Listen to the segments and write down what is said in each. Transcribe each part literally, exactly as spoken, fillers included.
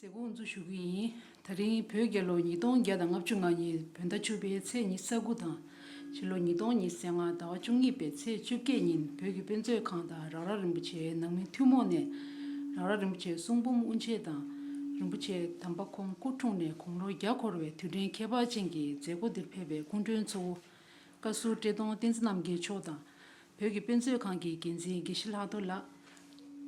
མཛད་སྒོ་དབུ་འཛུགས་ཞུ་གི་ཡིན། ད་རིང་བོད་རྒྱལ་ལོ་ཉིས་སྟོང་བརྒྱ་དང་ལྔ་བཅུ་ང་གཉིས་བོད་ཟླ་བཅུ་པའི་ཚེས་ཉི་ཤུ་རྩ་དགུ་དང་། ཕྱི་ལོ་ཉིས་སྟོང་ཉི་ཤུ་རྩ་ལྔ་ཟླ་བ་བཅུ་གཉིས་པའི་ཚེས་བཅོ་བརྒྱད་ཉིན་བོད་ཀྱི་དཔེ་མཛོད་ཁང་དང་རང་ར་རིན་པོ་ཆེའི་ནང་མི་ཐུན་མོང་ནས་རང་ར་རིན་པོ་ཆེའི་གསུང་འབུམ་དབུ་འབྱེད་དང་། རིན་པོ་ཆེ་དམ་པ་ཁོང་སྐུ་འཁྲུངས་ནས་དགུང་ལོ་བརྒྱ་འཁོར་བའི་དུས་དྲན་ཁྱད་འཕགས་ཅན་གྱི་མཛད་སྒོ་འདིར་ཕེབས་པའི་སྐུ་མགྲོན་གཙོ་བོ་བཀའ་ཟུར་བཀྲས་མཐོང་བསྟན་འཛིན་རྣམ་རྒྱལ་མཆོག་དང་། བོད་ཀྱི་དཔེ་མཛོད་ཁང་གི་འགན་འཛིན་དགེ་བཤེས་ལྷག་རྡོར་ལགས།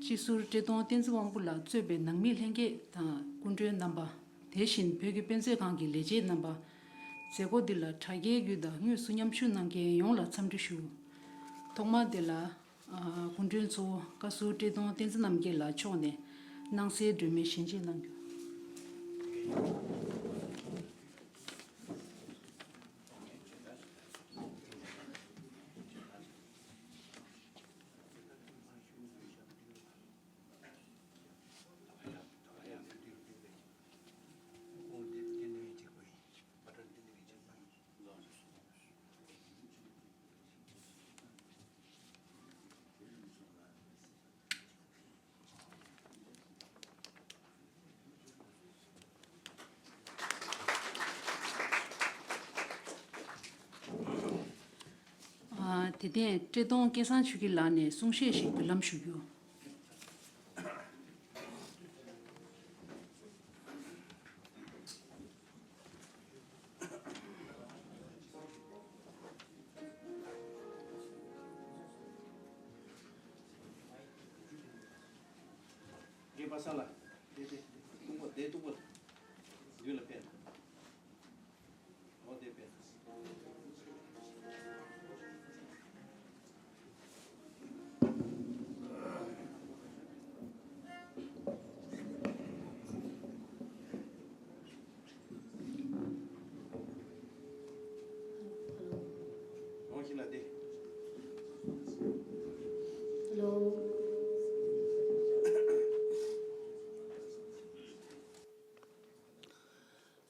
སྤྱི་ཟུར་བཀྲས་མཐོང་བསྟན་འཛིན་དབང་པོ་ལགས་གཙོས་པའི་ནང་མི་ལྷན་རྒྱས་དང་སྐུ་མགྲོན་རྣམ་པ། དེ་བཞིན་བོད་ཀྱི་དཔེ་མཛོད་ཁང་གི་ལས་བྱེད་རྣམ་པ། མཛད་སྒོ་འདི་ལ་དྲ་རྒྱའི་བརྒྱུད་དང་དངོས་སུ་མཉམ་ཞུགས་གནང་མཁན་ཡོངས་ལ་འཚམས་འདྲི་ཞུ། ཐོག་མར་དེ་ལ། ཨ། སྐུ་མགྲོན་གཙོ་བོ་བཀའ་ཟུར་བཀྲས་མཐོང་བསྟན་འཛིན་རྣམ་རྒྱལ་ལགས་མཆོག་ནས་སྣང་གསལ་སྒྲོན་མེ་བཞེས་སྙིང་གནང་རྒྱུ། ཨ། དེ་ནས་བཀྲས་མཐོང་སྐལ་བཟང་ཆོས་སྐྱིད་ལགས་ནས་གསུང་བཤད་ཞིག་འབུལ་ལམ་ཞུ་རྒྱུ། རྒན་པ་ས་ལ། དེ་དེ་དེ་སྟུག་པོ་དེ་སྟུག་པོ། མདུན་ལ་ཕེབས། འོ་དེ་ཕེབས།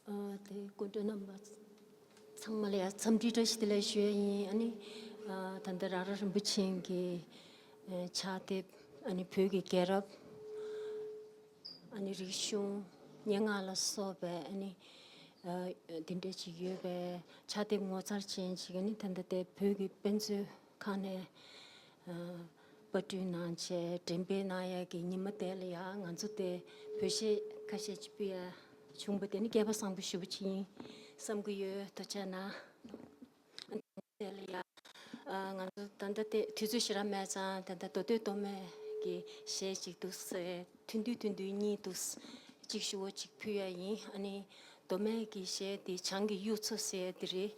ཨ། དེ་སྐུ་མགྲོན་རྣམ་པ་ཚང་མ་ལ་ཡང་འཚམས་འདྲི་བཀྲ་ཤིས་བདེ་ལེགས་ཞུ་ཡ་ཡིན། ཨ་ནི། ཨ། ད་ལྟ་རང་ར་རིན་པོ་ཆེ་གི་ཕྱག་དེབ། ཨ་ནི་བོད་ཀྱི་རྒྱལ་རབས། ཨ་ནི་རིག་གཞུང་། སྙན་ངག་ལ་སོགས་པའི་ཨ་ནི། ཨ། འདི་འདྲ་ཅིག་ཡོད་པའི་ཕྱག་དེབ་ངོ་མཚར་ཅན་ཅིག་ཨ་ནི་ད་ལྟ་དེ་བོད་ཀྱི་དཔེ་མཛོད་ཁང་ནས། ཨ། པར་སྐྲུན་གནང་བྱས་འགྲེམས་སྤེལ་གནང་ཡ་གི་ཉི་མ་དེ་ལ་ཡང་ང་ཚོ་དེ་བོད་གཞས་ཁ་ཤས་ཅིག་ཕུལ་ཡ་བྱུང་བ་དེ་ནི་སྐལ་པ་བཟང་པོ་ཞེ་པོ་ཅིག་ཡིན་བསམ་གྱི་ཡོད། ཐུགས་རྗེ་གནང་། དེ་ལ་ཡ། ཨ། ང་ཚོ་ད་ལྟ་དེ་དུས་ཚོད་ཞེ་དྲག་མེད་ཙང་ད་ལྟ་མདོ་སྟོད་མདོ་སྨད་ཀྱི་གཞས་ཅིག་འདུག་ཟེར། ཐུང་ཐུང་ཐུང་ཐུང་གཉིས་འདུག། གཅིག་ཞུ་བ་གཅིག་ཕུལ་ཡ་ཡིན། ཨ་ནི་མདོ་སྨད་ཀྱི་གཞས་དེ་བྱང་གི་གཡུ་མཚོ་ཟེར་དེ་རེད།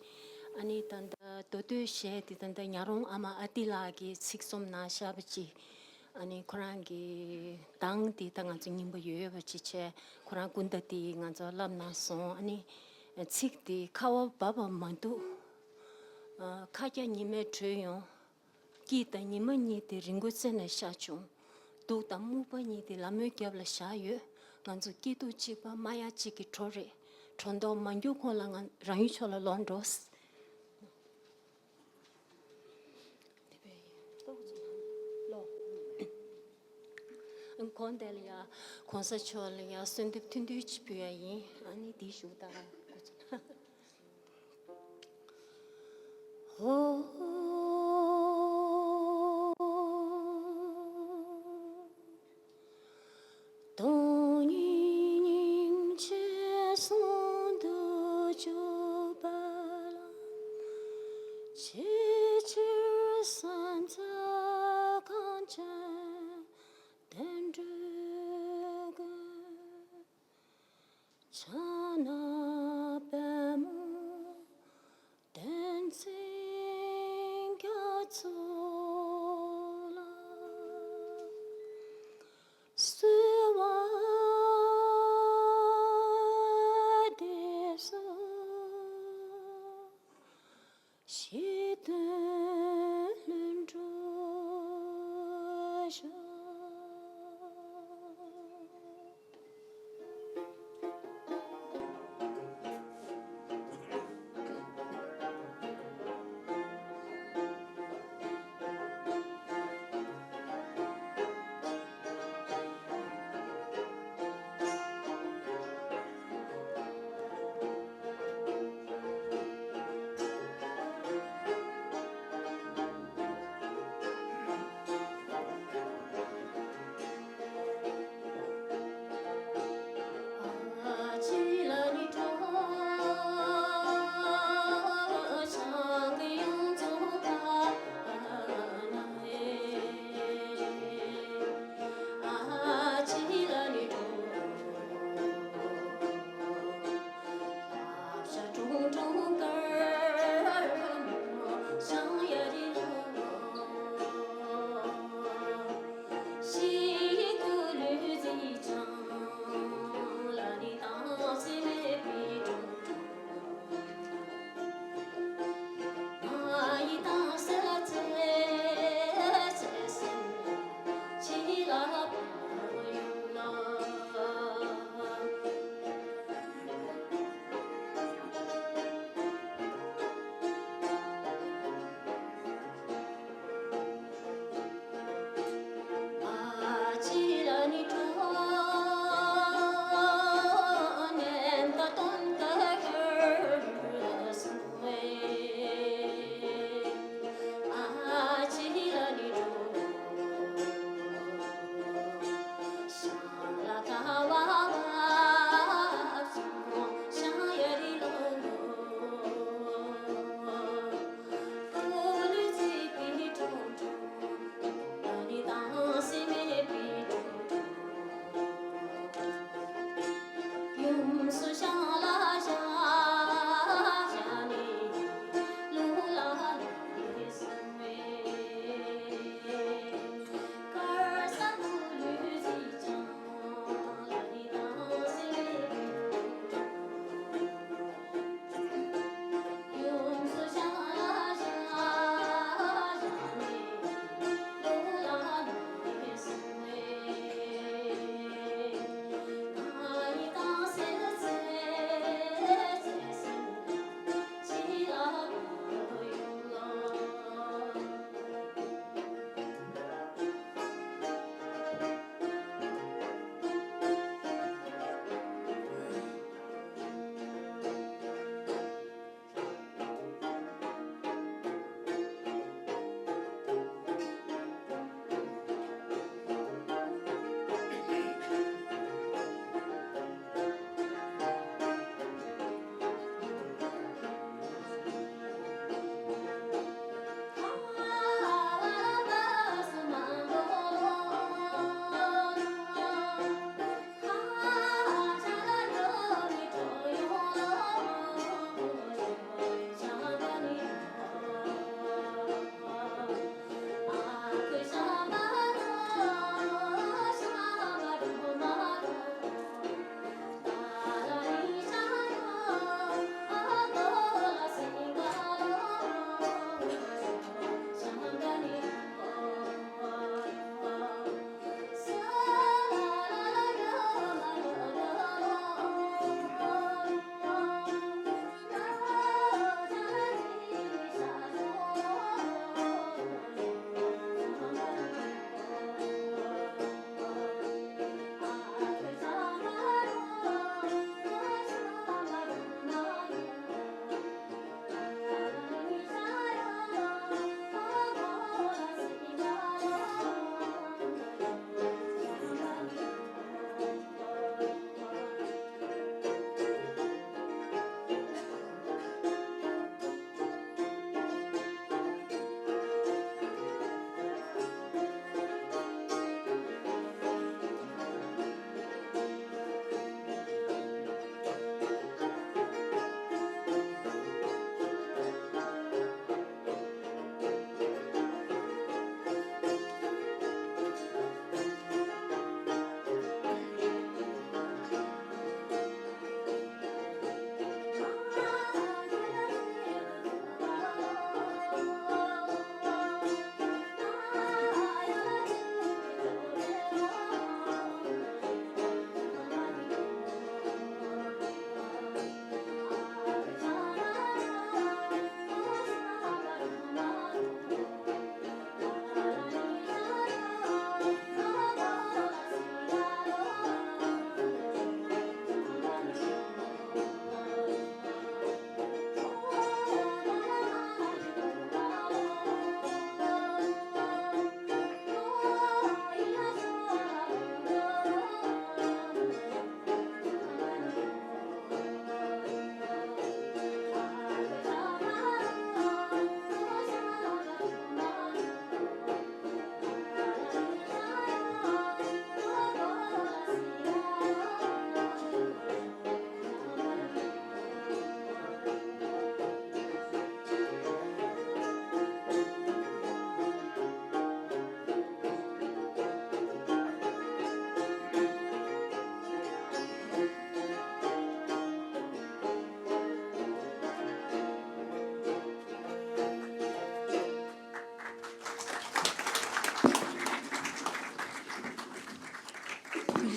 ཨ་ནི་ད་ལྟ་མདོ་སྟོད་གཞས་དེ་ད་ལྟ་ཉ་རོང་ཨ་མ་ཨ་ཏི་ལགས་ཀྱིས་ཚིག་རྩོམ་གནང་བཞག་པ་ཅིག། ཨ་ནི་ཁོ་རང་གི་གདངས་དེ་ད་ང་ཚོ་རྙིང་པ་ཡོད་ཡོད་པ་ཅིག་བྱས། ཁོ་རང་སྐུ་ཟླ་དེ་ང་ཚོ་བསླབ་གནང་སོང་། ཨ་ནི་ཚིག་དེ་ཁ་བ་བབས་པ་མ་འདུག། ཨ། མཁའ་རྒྱ་ཉི་མས་བགྲོད་ཡོང་། སྐྱིད་དང་ཉི་མ་གཉིས་དེ་རི་མགོའི་རྩེ་ནས་ཤར་བྱུང་། སྡུག་དང་རྨུགས་པ་གཉིས་དེ་ལ་མོའི་རྒྱབ་ལ་བཞག་ཡོད། ང་ཚོ་སྐྱིད་སྡུག་གཅིག་པ་སྨྲ་ཡག་གཅིག་གི་གྲོགས་རེད། གྲོགས་མདོག་མ་འགྱུར་གོང་ལ་ང་རང་ཡུལ་ཕྱོགས་ལ་ལོག་འགྲོ། གོང་དེ་ལ་ཡ་གོང་ས་མཆོག་ལ་ཡ་གསོལ་འདེབས་ཐུང་ཐུང་ཅིག་ཕུལ་ཡ་ཡིན། ཨ་ནི་དེའི་གཞུག་ད། ཧོ། སྟོང་ཉིད་སྙིང་རྗེ་ཟུང་དུ་འཇུག་པ་ལ། ཆེས་ཆེར་བསམ་རྩེ་གངས་ཅན་བསྟན་འགྲོའི་མགོན། ཕྱག་ན་པདྨོ་བདེན་ཚིག་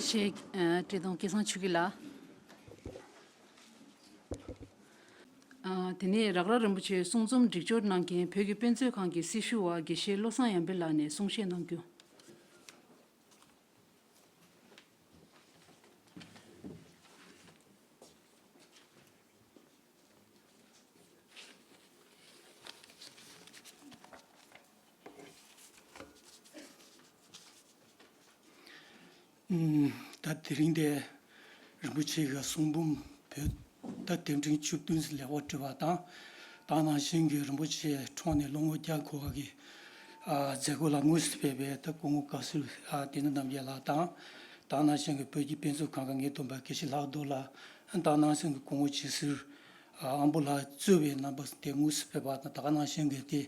ཆེ། ཨ། བཀྲས་མཐོང་སྐལ་བཟང་ཆོས་སྐྱིད་ལགས། ཨ། དེ་ནས་རཀ་ར་རིན་པོ་ཆེའི་གསུང་རྩོམ་སྒྲིག་སྦྱོར་གནང་མཁན་བོད་ཀྱི་དཔེ་མཛོད་ཁང་གི་སྲི་ཞུ་བ་དགེ་བཤེས་བློ་བཟང་ཡར་འཕེལ་ལགས་ནས་གསུང་བཤད་གནང་རྒྱུ། ཨུམ། ད་དེ་རིང་དེ་རིན་པོ་ཆེ་གི་གསུང་འབུམ་བོད་ཟླ་དེབ་ཕྲེང་བཅུ་བདུན་ལེགས་པར་བྲིས་པ་དང་། དེ་ནང་བཞིན་གྱི་རིན་པོ་ཆེ་འཁྲུངས་ནས་ལོ་ངོ་བརྒྱ་འཁོར་བ་གི་ཨ་མཛད་སྒོ་ལ་དངོས་སུ་ཕེབས་པའི་ད་སྐུ་ངོ་བཀའ་ཟུར་ཨ་བསྟན་འཛིན་རྣམ་རྒྱལ་ལགས་དང་། དེ་ནང་བཞིན་གྱི་བོད་ཀྱི་དཔེ་མཛོད་ཁང་གི་ངེས་སྟོན་པ་དགེ་བཤེས་ལྷག་རྡོར་ལགས། དེ་ནང་བཞིན་གྱི་སྐུ་ངོ་སྤྱི་ཟུར་ཨ་དབང་པོ་ལགས་གཙོས་པའི་རྣམ་པ་དེ་དངོས་སུ་ཕེབས་པ་དང་། དེ་ནང་བཞིན་གྱི་དེ་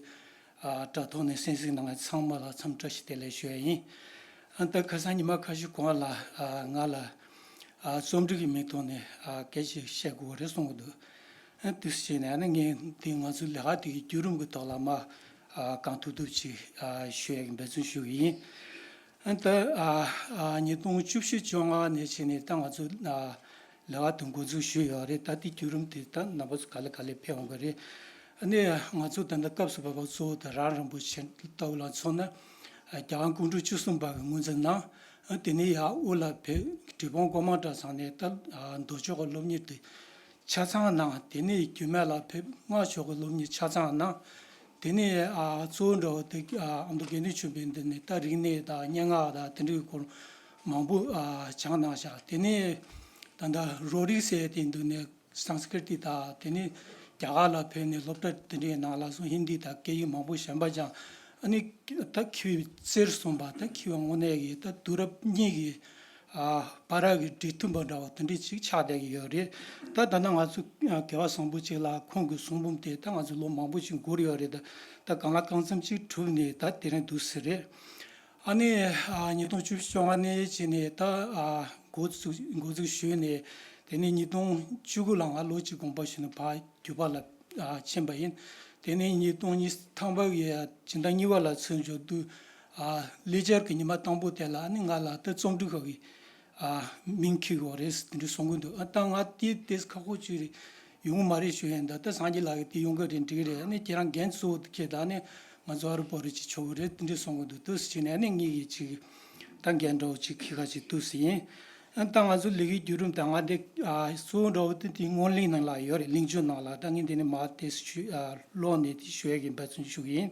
ཨ་དྲ་ཐོག་ནས་གསན་གཟིགས་གནང་མཁན་ཚང་མ་ལ་འཚམས་བཀྲ་ཤིས་བདེ་ལེགས་ཞུ་ཡ་ཡིན། ཨ་ད་ཁ་སང་ཉི་མ་ཁ་ཤས་གོང་ལ་ཨ་ང་ལ་ཨ་རྩོམ་སྒྲིག་གི་མིང་ཐོག་ནས་ཨ་སྐད་ཆ་བཤད་དགོས་རེད་གསུང་གི་འདུག་ཨ་དེ་བྱས་ནས་ཨ་ནི་ངས་འདི་ང་ཚོའི་ལས་ཀ་དེ་གི་བརྒྱུད་རིམ་གྱི་ཐོག་ལ་མ་ཨ་གང་ཐུབ་ཐུབ་ཅིག་ཨ་ཞུ་ཡ་གི་འབད་བརྩོན་ཞུ་གི་ཡིན། ཨ་ད་ཨ་ཨ་ཉིས་སྟོང་བཅུ་བཞི་བཅོ་ལྔ་ནས་བྱས་ནས་ད་ང་ཚོ་ཨ་ལས་ཀ་དེ་འགོ་འཛུགས་ཞུས་ཡོད་རེད། ད་དེ་བརྒྱུད་རིམ་དེ་ད་རྣམ་པ་ཚོ་ག་ལེ་ག་ལེ་ཕེབས་འོང་གི་རེད། ཨ་ནི་ང་ཚོ་ད་ལྟ་སྐབས་སུ་བབས་པ་གཙོ་བོ་དེ་རང་རིན་པོ་ཆེ་ལྟ་བུ་ལ་མཚོན་ན། ཨ་རྒྱལ་དབང་སྐུ་ཕྲེང་བཅུ་གསུམ་པ་གི་ངོས་འཛིན་གནང་། ཨ་དེ་ནས་ཡར་དབུ་ལ་ཕེབས། གྲུབ་དབང་གོང་མ་གྲྭ་ཚང་ནས་ད་ཨ་མདོ་ཕྱོགས་ཀྱི་སློབ་གཉེར་དེ་ཆ་ཚང་གནང་། དེ་ནས་རྒྱུད་སྨད་ལ་ཕེབས། སྔགས་ཕྱོགས་ཀྱི་སློབ་གཉེར་ཆ་ཚང་གནང་། དེ་ནས་ཨ་གཙོ་བོ་འདྲ་བོ་དེ་ཨ་ཨ་མདོ་དགེ་འདུན་ཆོས་འཕེལ་འདི་ནས་ད་རིག་གནས་དང་སྙན་ངག་དང་དེ་འདྲའི་སྐོར་མང་པོ་ཨ་སྦྱངས་གནང་བཞག་དེ་ནས་ད་ལྟ་རོ་རིག་ཟེར་དེ་འདུག་ནས། སཾ་སྐྲྀ་ཏ་དང་། དེ་ནས་རྒྱ་གར་ལ་ཕེབས་ནས་སློབ་གྲྭ་དེ་འདྲའི་ནང་ལ་སོང་། ཧིན་དི་དང་སྐད་ཡིག་མང་པོ་གཞན་པ་སྦྱངས། ཨ་ནི་ད་མཁས་པའི་རྩེར་སོན་པ། ད་མཁས་པ་དངོས་གནས་ཀྱི་ད་དུས་རབས་གཉིས་ཀྱི་ཨ་བར་གྱི་འབྲེལ་མཐུད་པ་འདྲ་བ་དེ་འདྲ་ཅིག་ཆགས་བསྡད་ཀྱི་ཡོད་རེད། ད་ད་ལྟ་ང་ཚོ་ཨ་དགེ་བ་བཟང་པོ་ཅིག་ལ་ཁོང་གི་གསུང་འབུམ་དེ་ད་ང་ཚོ་ལོ་མང་པོ་ཅིག་འགོར་ཡོད་རེད། ད་ད་གང་ལ་གང་འཚམ་ཅིག་གྲུབ་ནས་ད་དེ་རིང་འདུག་ཟེར་རེད། ཨ་ནི་ཨ་ཉིས་སྟོང་བཅུ་བཅོ་ལྔ་ནས་བྱས་ནས་ད་ཨ་འགོ་བཙུགས་འགོ་འཛུགས་ཞུས་ནས། དེ་ནས་ཉིས་སྟོང་བཅུ་དགུ་ལ་ང་ལོ་གཅིག་དགོངས་པ་ཞུས་ནས་ཕར་བརྒྱུད་པ་ལ་ཨ་ཕྱིན་པ་ཡིན། དེ་ནས་ཉིས་སྟོང་ཉི་ཤུ་ཐམ་པ་གི་ཕྱི་ཟླ་གཉིས་པ་ལ་ཚུར་འབྱོར་དུས། ཨ་ལས་བཅར་གྱི་ཉི་མ་དང་པོ་དེ་ལ་ཨ་ནི་ང་ལ་ད་རྩོམ་སྒྲིག་ཁང་གི་ཨ་མིང་འཁྱེར་དགོས་རེད་དེ་འདྲ་གསུང་གི་འདུག་ཨ་ད་ང་དེ་དེ་ཁག་པོ་ཅིག་རེད། ཡོང་གི་མ་རེད་ཞུ་ཡིན། ད་ལྟ་སངས་རྒྱས་ལགས་ཀྱིས་དེ་ཡོང་གི་རེད་འགྲིག་གི་རེད། ཨ་ནི་ཁྱེད་རང་འགན་གཙོ་བོ་དེ་ཁྱེད་ད་ནི་ང་ཚོ་ཨ་རུ་པོ་རི་ཅིག་ཆོག་གི་རེད་དེ་འདྲས་གསུང་གི་འདུག་དུས་སུ་བྱས་ནས་ཨ་ནི་ངེད་ཀྱིས་ཅིག་ད་འགན་འདྲ་བོ་ཅིག་འཁྱེར་ཁ་ཅིག་དུས་སུ་ཡིན། ཨ་ད་ང་ཚོ་ལས་ཀའི་བརྒྱུད་རིམ་ད་ང་འདི་ཨ་གཙོ་བོ་འདྲ་བོ་དེ་དེ་སྔོན་གླེང་ནང་ལ་ཡོད་རེད། གླེང་བརྗོད་ནང་ལ། ད་ངས་འདི་ནས་མར་དེ་ཞུ་ཨ་ཀློག་ནས་དེ་ཞུ་ཡ་གི་འབད་བརྩོན་ཞུ་གི་ཡིན།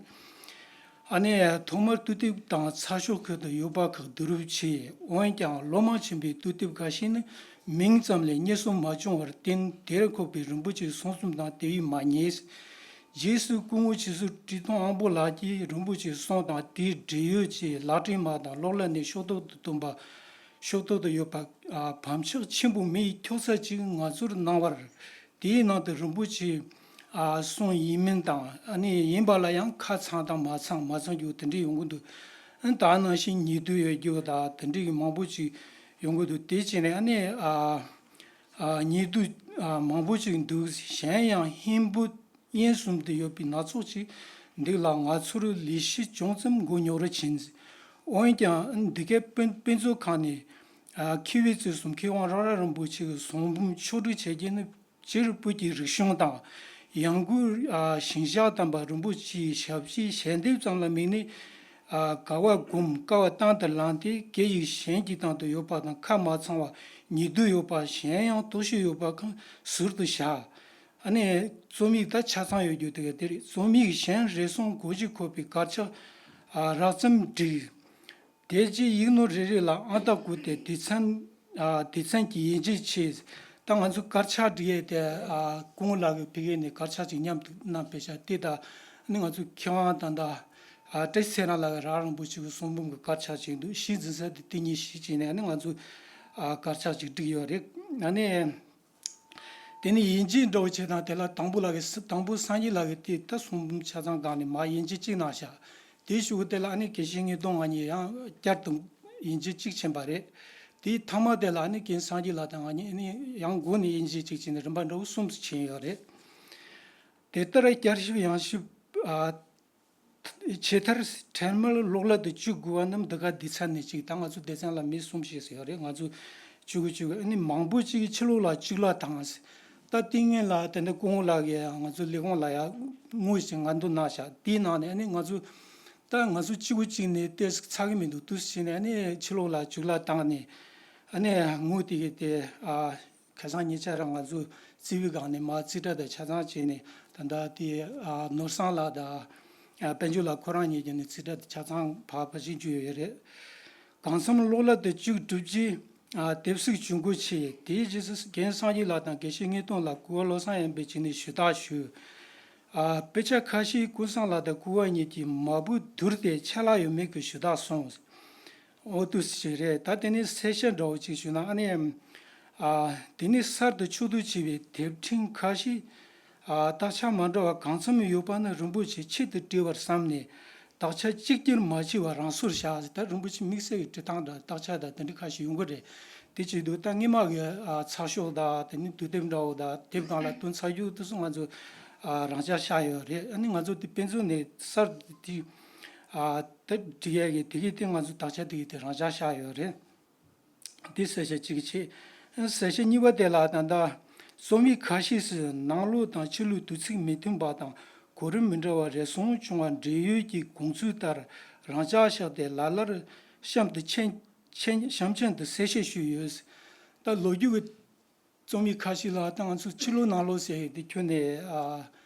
ཨ་ནི་ཐོག་མར་དུས་དེབ་དང་ཚགས་ཤོག་ཁུལ་དུ་ཡོད་པ་ཁག་བསྡུ་རུབ་བྱས། འོན་ཀྱང་ལོ་མང་ཕྱིན་པའི་དུས་དེབ་འགའ་ཞིག་ནི་མིང་ཙམ་ལས་རྙེད་སོང་མ་བྱུང་བར་བརྟེན། དེར་འཁོད་པའི་རིན་པོ་ཆེའི་གསུང་རྩོམ་དང་དེ་བས་མ་རྙེད། རྗེས་སུ་སྐུ་ངོ་སྤྱི་ཟུར་བཀྲས་མཐོང་དབང་པོ་ལགས་ཀྱིས་རིན་པོ་ཆེའི་གསུང་དང་དེའི་འབྲེལ་ཡོད་ཀྱི་ལག་བྲིས་མ་དང་གློག་ཀླད་ནས་ཤོག་ཐོག་ཏུ་བཏོན་པ། ཤོག་ཐོག་ཏུ་ཡོད་པ་ཨ་བབ་ཆགས་ཆེན་པོ་མིའི་ཁྱོ་ག་ཅིག་ངོ་སྤྲོད་གནང་བར། དེའི་ནང་དུ་རིན་པོ་ཆེའི་ཨ་གསུང་ཡིན་མིན་དང་། ཨ་ནི་ཡིན་པ་ལ་ཡང་ཁ་ཚང་དང་མ་ཚང་མ་ཚང་རྒྱུ་དེ་འདྲ་ཡོང་གི་འདུག་ཨ་ད་ནང་བཞིན་ཉེས་བསྡུར་ཡོད་རྒྱུ་དང་དེ་འདྲ་གི་མང་པོ་ཅིག་ཡོང་གི་འདུག་དེ་བྱས་ནས་ཨ་ནི་ཨ་ཨ་ཉེས་བསྡུར་ཨ་མང་པོ་ཅིག་འདུག་གཞན་ཡང་ཧིན་བོད་དབྱིན་གསུམ་དུ་ཡོད་པའི་སྣ་ཚོགས་ཅིག་འདུག་ལ། ང་ཚོར་ལས་གཞི་ཅུང་ཙམ་མགོ་རྙོག་རུ་ཕྱིན། འོན་ཀྱང་འདི་གའི་དཔེ་དཔེ་མཛོད་ཁང་ནས་ཨ་མཁས་པའི་བརྩེ་སེམས་མཁས་དབང་རཀ་ར་རིན་པོ་ཆེ་གི་གསུང་འབུམ་ཕྱོགས་སྒྲིག་བྱེད་རྒྱུ་ནི། སྤྱིར་བོད་ཀྱི་རིག་གཞུང་དང་ཡང་སྒོས་ཨ་ཞིང་གཤེགས་དམ་པ་རིན་པོ་ཆེའི་ཞབས་ཕྱིའི་ཞལ་འདེབས་ཙམ་ལ་དམིགས་ནས། ཨ་དགའ་བ་སྒོམ་དཀའ་བ་དང་དུ་བླངས་ཏེ། སྐད་ཡིག་གཞན་གྱི་དང་དུ་ཡོད་པ་དང་ཁ་མ་ཚང་བ། ཉེས་བསྡུར་ཡོད་པ། གཞན་ཡང་དོགས་གཞི་ཡོད་པ་ཁག་ཟུར་དུ་བཞག་ཨ་ནི་རྩོམ་ཡིག་ད་ཆ་ཚང་ཡོད་རྒྱུ་དེ་ག་དེ་རེད། རྩོམ་ཡིག་གཞན་རེ་ཟུང་སྒོ་འབྱེད་འཁོད་པའི་དཀར་ཆག་ཨ་རགས་ཙམ་བསྒྲིགས། དེ་རྗེས་ཡིག་ནོར་རེ་རེ་ལ་ཨང་རྟགས་བཀོད་དེ་སྡེ་ཚན་ཨ་སྡེ་ཚན་གྱི་དབྱེ་འབྱེད་བྱས། ད་ང་ཚོ་དཀར་ཆག་སྒྲིག་ཡས་དེ་ཨ་སྐུ་ངོ་ལགས་ཀྱིས་ཕ་གི་ནས་དཀར་ཆག་ཅིག་མཉམ་དུ་བསྣམས་ཕེབས་ཤག་དེ་ད་ནི་ང་ཚོ་མཁས་དབང་ད་ལྟ་ཨ་བཀྲ་ཤིས་ཚེ་རིང་ལགས་ཀྱི་རཀ་ར་རིན་པོ་ཆེ་གི་གསུང་འབུམ་གྱི་དཀར་ཆག་ཅིག་འདུག་གཞི་འཛིན་ས་དེ་དེ་གཉིས་གཞི་བྱས་ནས་ནི་ང་ཚོ་ཨ་དཀར་ཆག་ཅིག་བསྒྲིགས་ཡོད་རེད། ཨ་ནི། དེ་ནས་དབྱེ་འབྱེད་འདྲ་བོ་བྱེད་སྟངས་དེ་ལ་དང་པོ་ལ་གི་དང་པོ་སངས་རྒྱས་ལགས་ཀྱིས་དེ་ད་གསུང་འབུམ་ཆ་ཚང་སྒང་ནས་མར་དབྱེ་འབྱེད་གཅིག་གནང་ཤག་དེའི་གཞུག་གུ་དེ་ལ་ཨ་ནི་དགེ་བཤེས་ངེས་དོན་ང་གཉིས་ཡང་བསྐྱར་དུ་དབྱེ་འབྱེད་གཅིག་ཕྱིན་པ་རེད། དེའི་མཐའ་མ་དེ་ལ་ཨ་ནི་རྒན་སངས་རྒྱས་ལགས་དང་ང་གཉིས་ཨ་ནི་ཡང་འགོ་ནས་དབྱེ་འབྱེད་གཅིག་བྱས་ནས་རིམ་པ་འདྲ་བོ་གསུམ་དུ་ཕྱིན་ཡོད་རེད། དེ་ལྟར་བསྐྱར་ཞིབ་ཡང་ཞིབ་ཨ། ཆེ་མཐར་ཁྲལ་མར་གློག་ཀླད་དུ་བཅུག་དགོས་པ་རྣམས་འདི་ག་སྡེ་ཚན་ནས་གཅིག་དང་ང་ཚོ་སྡེ་ཚན་ལ་མི་གསུམ་བྱས་ཟེར་ཡོད་རེད། ང་ཚོ་བཅུ་དགུ་བཅུ་དགུ་ཨ་ནི་མང་པོ་གཅིག་ཕྱི་ལོགས་ལ་བཅུག་གླ་བཏང་། ད་ལྟས་ངན་ལ་དེ་འདྲ་སྐུ་ངོ་ལགས་ཀྱིས་ང་ཚོ་ལས་ཁུངས་ལ་ཡ་དངུལ་ཞིག་འགན་བསྡུ་གནང་བཞག་དེའི་ནང་ནས་ཨ་ནི་ང་ཚོ་ད་ང་ཚོ་གཅིག་པུ་གཅིག་ནས་ཏོག་ཙམ་ཚར་གི་མི་འདུག་འདུག་སེ་བྱས་ནས་ཨ་ནི་ཕྱི་ལོགས་ལ་བཅུག་གླ་བཏང་ནས་ཨ་ནི་དངུལ་དེ་གི་དེ་ཨ། ཁ་སང་ཉེ་ཆར་ང་ཚོ་རྩིས་པའི་སྒང་ནས་མར་རྩིས་ཁྲ་དང་ཆ་ཚང་བྱས་ནས་ད་ལྟ་དེ་ཨ་ནོར་བཟང་ལགས་དང་ཨ་དཔལ་འབྱོར་ལགས་ཁོ་རང་གཉིས་ཀྱིས་ནས་རྩིས་ཁྲ་དང་ཆ་ཚང་ཕར་ཕར་ཕྱིན་བཅུག་ཡོད་རེད། གང་འཚམ་གློག་ཀླད་དུ་བཅུག་གྲུབ་རྗེས་ཨ་དེབ་གཟིགས་བྱུང་དགོས་ཆེ། དེའི་རྗེས་སུ་རྒན་སངས་རྒྱས་ལགས་དང་དགེ་བཤེས་དངོས་དོན་ལགས་སྐུ་ངོ་བློ་བཟང་ཡོན་ཏན་བྱས་ནས་ཞུ་དག་ཞུས། ཨ་དཔེ་ཆ་ཁ་ཤས་ཀུན་བཟང་ལགས་དང་སྐུ་ངོ་གཉིས་ཀྱིས་མ་བུ་བསྡུར་ཏེ་ཆད་ལྷག་ཡོད་མེད་ཀྱི་ཞུ་དག་སོང་། འོ་འདུག་སེ་རེད། ད་དེ་ནས་གསལ་བཤད་འདྲ་བོ་ཅིག་ཞུས་ན་ཨ་ནི། ཨ་དེ་ནས་གསར་དུ་ཕྱོགས་བསྡུ་བྱས་པའི་དེབ་ཕྲེང་ཁ་ཤས། ཨ་དག་ཆ་མ་འདྲ་བ་གང་འཚམ་ཡོད་པ་ནི་རིན་པོ་ཆེ་ཆེད་དུ་བྲིས་པར་བསམ་ནས་དག་ཆ་གཅིག་ཀྱང་མ་བྲིས་པར་རང་སོར་བཞག་ད་རིན་པོ་ཆེ་དམིགས་བསལ་གྱི་བྲིས་སྟངས་འདྲ་དག་ཆ་དང་དེ་འདྲ་ཁ་ཤས་ཡོང་གི་རེད། དེ་བྱེད་དུས་ད་སྔས་མ་གི་ཨ་ཚགས་ཤོག་དང་དེ་ནས་དུས་དེབ་འདྲ་བོ་དང་དེབ་སྒང་ལ་བཏོན་ཚར་རྒྱུ་དེ་ཚོ་ང་ཚོ་ཨ་རང་འཇགས་བཞག་ཡོད་རེད། ཨ་ནི་ང་ཚོ་དེ་དཔེ་མཛོད་ནས་གསར་དུ་དེ། ཨ་ད་འབྲི་ཡས་ཀྱི་དེ་གའི་སྟེང་ང་ཚོ་དག་ཆ་དེ་གའི་དེ་རང་འཇགས་བཞག་ཡོད་རེད། དེ་གསལ་བཤད་གཅིག་བྱས། གསལ་བཤད་གཉིས་པ་དེ་ལ་ད་ལྟ་རྩོམ་ཡིག་ཁ་ཤས་སུ་ནང་ལོགས་དང་ཕྱི་ལོགས་དུས་ཚིགས་མི་མཐུན་པ་དང་གོ་རིམ་མི་འདྲ་བ་རེ་ཟུང་བྱུང་བ་འབྲེལ་ཡོད་ཀྱི་དགོངས་ཚུལ་ལྟར་རང་འཇགས་བཞག་སྟེ་ལ་ལར་གཤམ་དུ་མཆན་མཆན་གཤམ་མཆན་དུ་གསལ་བཤད་ཞུས་ཡོད། ད་ལོ་རྒྱུས་ཀྱི་རྩོམ་ཡིག་ཁ་ཤས་ལ་ད་ང་ཚོ་ཕྱི་ལོགས་ནང་ལོགས་ཟེར་ཡས་དེ་ཁྱོན་ནས་ཨ་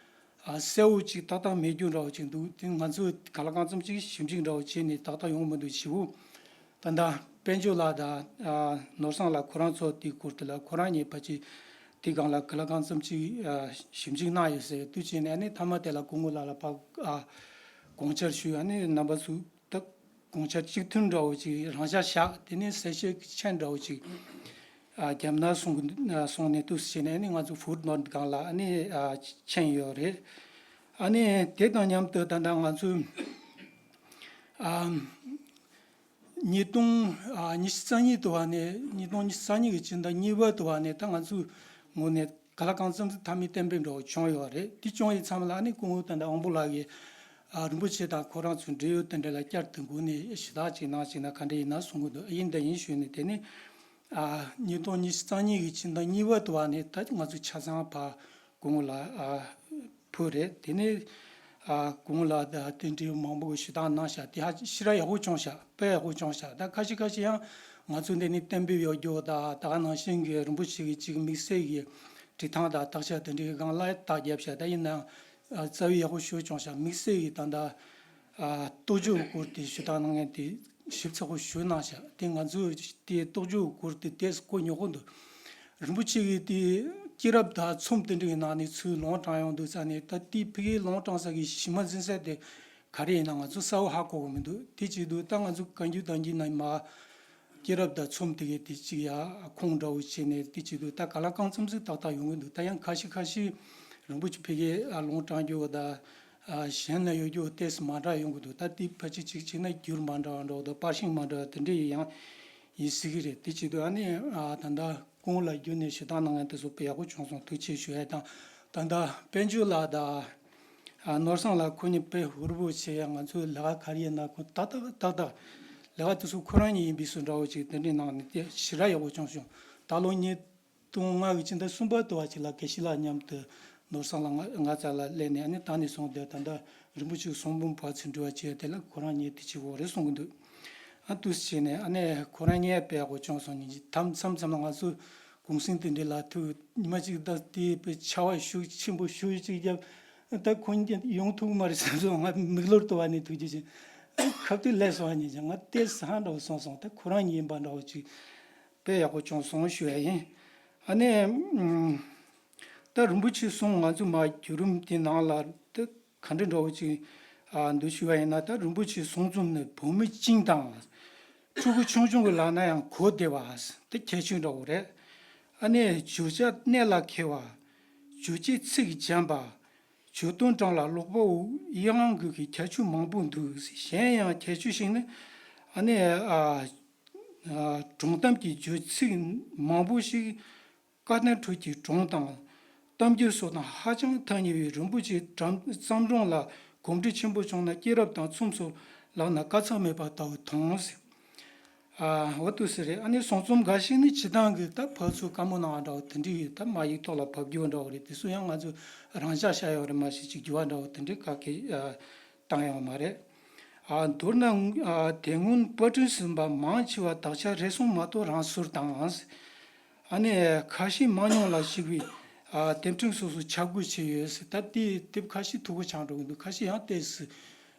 ཨ་གསལ་བོ་ཅིག་ཏག་ཏག་མེད་རྒྱུ་འདྲ་བོ་ཅིག་འདུག་དེ་ང་ཚོས་གང་ལ་གང་འཚམ་ཅིག་ཞིབ་འཇུག་འདྲ་བོ་བྱས་ནས་ཏག་ཏག་ཡོང་མི་འདུག་བྱས་པོ། ད་ལྟ་དཔལ་འབྱོར་ལགས་དང་ཨ་ནོར་བཟང་ལགས་ཁོ་རང་ཚོ་དེའི་སྐོར་དེ་ལ་ཁོ་རང་གཉིས་ཕལ་ཆེར་དེའི་སྒང་ལ་གང་ལ་གང་འཚམ་ཅིག་ཨ་ཞིབ་འཇུག་གནང་ཡོད་ཟེར་དུས་བྱས་ནས་ཨ་ནི་མཐའ་མ་དེ་ལ་སྐུ་ངོ་ལགས་ལ་ཕར་ཨ་དགོངས་འཆར་ཞུས། ཨ་ནི་རྣམ་པ་ཚོས་ད་དགོངས་འཆར་གཅིག་མཐུན་འདྲ་བོ་ཅིག་རང་འཇགས་བཞག་དེ་ནས་གསལ་བཤད་ཀྱི་མཆན་འདྲ་བོ་ཅིག་ཨ་བརྒྱབ་ན་སོང་གི་སོང་ནས་འདུག་ཟེར་ནས་ཨ་ནི་ང་ཚོ་ཧྥུཊ་ནོཊ་སྒང་ལ་ཨ་ནི་ཨ་མཆན་ཡོད་རེད། ཨ་ནི་དེ་དང་མཉམ་དུ་ད་ལྟ་ང་ཚོས་ཨ་ཉིས་སྟོང་ཨ་ཉི་ཤུ་རྩ་གཉིས་དུ་བ་ནས་ཉིས་སྟོང་ཉི་ཤུ་རྩ་གཉིས་ཀྱི་ཕྱི་ཟླ་གཉིས་པ་དུ་བ་ནས་ད་ང་ཚོའི་ངོས་ནས་གང་ལ་གང་འཚམ་མཐའ་མའི་གཏན་འབེབས་འདྲ་བོ་བྱུང་ཡོད་རེད། དེ་བྱུང་ཡི་མཚམས་ལ་ཨ་ནི་སྐུ་ངོ་ད་ལྟ་དབང་པོ་ལགས་ཀྱིས་ཨ་རིན་པོ་ཆེ་དང་ཁོ་རང་ཚོའི་འབྲེལ་ཡོད་དེ་འདྲ་ལ་བསྐྱར་དུ་འགོ་ནས་ཞུ་དག་ཅིག་གནང་ཞིག་ན་ག་འདྲ་ཡིན་ན་གསུང་གི་འདུག་ཡིན་ད་ཡིན་ཞུས་ནས་དེ་ནི་ཨ་ཉིས་སྟོང་ཉི་ཤུ་རྩ་གཉིས་ཀྱི་ཕྱི་ཟླ་གཉིས་པ་དུ་བ་ནས་ད་ང་ཚོ་ཆ་ཚང་ཕར་སྐུ་ངོ་ལ་ཨ་ཕུལ་རེད། དེ་ནས་ཨ་སྐུ་ངོ་ལ་ད་དེ་འདྲའི་མང་པོ་གི་ཞུ་དག་གནང་ཤག་དེ་ཧ་ཞེ་དྲག་ཡག་པོ་བྱུང་ཤག་དཔེ་ཡག་པོ་བྱུང་ཤག་ད་ཁ་ཤས་ཁ་ཤས་ཡང་ང་ཚོ་འདི་ནས་གཏན་འབེབས་ཡོད་རྒྱུ་ད་ད་ག་ནང་བཞིན་གྱི་རིན་པོ་ཆེ་གི་ཅིག་དམིགས་བསལ་གྱི་བྲིས་ཐངས་དང་དག་ཆ་དེ་འདྲའི་སྒང་ལ་རྟགས་བརྒྱབ་ཤག་ད་ཡིན་ནའང་ཨ་རྩ་བའི་ཡག་པོ་ཞེ་པོ་བྱུང་ཤག་དམིགས་བསལ་གྱི་ད་ད་ཨ་རྟོགས་བརྗོད་སྐོར་དེ་ཞུ་དག་གནང་མཁན་དེ་ཞིབ་ཚགས་པོ་ཞུ་གནང་ཤག་དེ་ང་ཚོས་དེ་རྟོགས་བརྗོད་སྐོར་དེ་ཏོག་ཙམ་གོ་ཉོག་པོ་འདུག་རིན་པོ་ཆེ་གིས་དེ་སྐྱེས་རབས་དང་ཚོམས་དེ་འདྲའི་ནང་ནས་ཚུར་ལུང་དྲངས་ཡོང་འདུག་ཙང་ནས་ད་དེ་ཕ་གིའི་ལུང་དྲངས་ས་གི་གཞི་མ་འཛིན་ས་དེ་ག་རེ་ཡིན་ན་ང་ཚོ་གསལ་པོ་ཧ་གོ་གི་མི་འདུག་དེ་བྱེད་དུས་ད་ང་ཚོ་བཀའ་འགྱུར་དང་འགྱུར་ན་མ་སྐྱེས་རབས་དང་ཚོམས་དེ་གའི་དེ་གཅིག་ཡ་ཁུངས་འདྲ་བོ་བྱས་ནས་དེ་བྱེད་དུས་ད་གང་ལ་གང་འཚམ་ཞིག་ཏག་ཏག་ཡོང་གི་འདུག་ད་ཡང་ཁ་ཤས་ཁ་ཤས་རིན་པོ་ཆེ་ཕ་གིའི་ཨ་ལུང་དྲངས་རྒྱུ་ད་ཨ་གཞན་ལ་ཡོད་རྒྱུ་ཏོག་ཙམ་མ་འདྲ་ཡོང་གི་འདུག་ད་དེ་ཕལ་ཆེར་གཅིག་བྱས་ན་འགྱུར་མ་འདྲ་བ་འདྲ་བོ་དང་པར་ཤིང་མ་འདྲ་བ་དེ་འདྲ་ཡང་ཡིན་སྲིད་ཀྱི་རེད། དེ་བྱེད་དུས་ཨ་ནི་ཨ་ད་ལྟ་སྐུ་ངོ་ལ་བརྒྱུད་ནས་ཞུ་དག་གནང་མཁན་དེ་ཚོ་དཔེ་ཡག་པོ་བྱུང་སོང་། ཐུགས་རྗེ་ཆེ་ཞུ་ཡ་དང་། ད་ལྟ་དཔལ་འབྱོར་ལགས་དང་ཨ་ནོར་བཟང་ལགས་ཁོ་གཉིས་དཔེ་ཧུར་པོ་བྱས་ཡ་ང་ཚོའི་ལས་ཀ་ག་རེ་ཡིན་ན་ཁོ་ཏག་ཏག་ཏག་ཏག་ལས་ཀ་དེ་ཚོ་ཁོ་རང་གཉིས་ཡིན་པའི་བཟོ་འདྲ་བོ་ཅིག་དེ་འདྲའི་ནང་ནས་དེ་ཞེ་དྲག་ཡག་པོ་བྱུང་སོང་། ད་ལོ་ཉིས་སྟོང་ལྔ་གི་ཕྱི་ཟླ་གསུམ་པ་དུ་བ་ཅིག་ལ་དགེ་བཤེས་ལགས་མཉམ་དུ་ནོར་བཟང་ལགས་ང་ང་རྩ་ལ་སླེབས་ནས་ཨ་ནི་ད་ནས་བཟུང་སྟེ་ད་ལྟ་རིན་པོ་ཆེའི་གསུང་འབུམ་ཕར་ཚུར་འབྲེལ་བ་བྱས་དེ་ལ་ཁོ་རང་གཉིས་དེ་བྱེད་དགོས་རེད་གསུང་གི་འདུག་ཨ་འདུག་སེ་བྱས་ནས་ཨ་ནི་ཁོ་རང་གཉིས་དཔེ་ཡག་པོ་བྱུང་སོང་། ཉིན་གཅིག་མཚམས་མཚམས་ལ་ང་ཚོ་གུང་སེང་དེ་འདྲ་ལ་ཐུག་ཉི་མ་གཅིག་ད་དེ་དཔེ་ཆར་པ་ཤུགས་ཆེན་པོ་ཤུགས་གཅིག་བརྒྱབ། ད་ཁོ་གཉིས་ཡོང་ཐུབ་མ་རེད་བསམ་སོང་། ང་མིག་ལོར་དུ་བ་ནས་ཐུག་རྒྱུ་ཅིག་ཁ་ཐུག་ལས་སོང་བ་ཉིན་ཅིག་ང་དེ་སང་འདྲ་བོ་སོང་སོང་། ད་ཁོ་རང་གཉིས་ཡིན་པ་འདྲ་བོ་ཅིག་དཔེ་ཡག་པོ་བྱུང་སོང་ཞུ་ཡ་ཡིན། ཨ་ནི་ཨུམ། ད་རིན་པོ་ཆེའི་གསུང་ང་ཚོ་མ་བརྒྱུད་རིམ་དེ་ནང་ལ་ད་ག་འདྲ་འདྲ་བོ་ཅིག་ཨ་འདུག་ཞུ་བ་ཡིན་ན། ད་རིན་པོ་ཆེའི་གསུང་རྩོམ་ནི་བོད་མི་བཅིངས་དང་ཕྲུ་གུ་ཆུང་ཆུང་གི་ལག་ན་ཡང་གོ་བདེ་བ་དེ་གལ་ཆེན་འདྲ་བོ་རེད། ཨ་ནི་བརྗོད་བྱ་གནད་ལ་འཁེལ་བ། བརྗོད་བྱའི་ཚིག་འཇམ་པ། བརྗོད་དོན་དྲང་ལ་ཀློག་པ་པོ་ཡིད་དབང་འགུག་གི་ཁྱད་ཆོས་མང་པོ་འདུག་གཞན་ཡང་ཁྱད་ཆོས་ཤིག་ནི་ཨ་ནི་ཨ་ཨ་སྒྲུང་གཏམ་གྱི་བརྗོད་ཚིག་མང་པོ་ཞིག་བཀའ་བསྟན་ཁྲོད་ཀྱི་སྒྲུང་དང་གཏམ་རྒྱུད་སོགས་དང་ཧ་ཅང་ཐག་ཉེ་བའི་རིན་པོ་ཆེའི་བརྩམས་བརྩམས་སྒྲུང་ལ་ གོམས་འདྲིས་ཆེན་པོ་བྱུང་ན་སྐྱེས་རབས་དང་མཚམས་སུ་ལག་ན་དཀའ་ཚེགས་མེད་པ་ལྟ་བུ་མཐོང་ཟེར། ཨ་འོ་དུ་ཟེར་རེད། ཨ་ནི་གསུང་རྩོམ་འགའ་ཞིག་ནི་སྤྱིར་བཏང་གི་ད་ཕར་ཚུར་བཀའ་མོལ་གནང་བ་འདྲ་བོ་དེ་འདྲའི་ཡོད། ད་མ་ཡིག་ཐོག་ལ་ཕབ་རྒྱུ་འདྲ་བོ་རེད། དེ་ཚོ་ཡང་ང་ཚོ་རང་འཇགས་བཞག་ཡོད་རེད། མ་གཞི་ཅིག་འགྱུར་བ་འདྲ་བོ་དེ་འདྲའི་ག་གེ་ཨ་བཏང་ཡོད་མ་རེད། ཨ་མདོར་ན་ཨ་དེ་སྔོན་པར་སྐྲུན་ཟིན་པ་མང་ཆེ་བ་དག་ཆ་རེ་ཟུང་མ་གཏོགས་རང་སོར་དང་། ཨ་ནི་ཁ་ཤས་མང་ཉུང་ལ་གཞིགས་པའི་ཨ་དེབ་ཕྲེང་སོ་སོ་ཆ་བགོས་བྱས་ཡོད་ཟེར། ད་དེ་དེབ་ཁ་ཤས་མཐུག་པོ་ཆགས་འགྲོ་གི་འདུག་ཁ་ཤས་ཡང་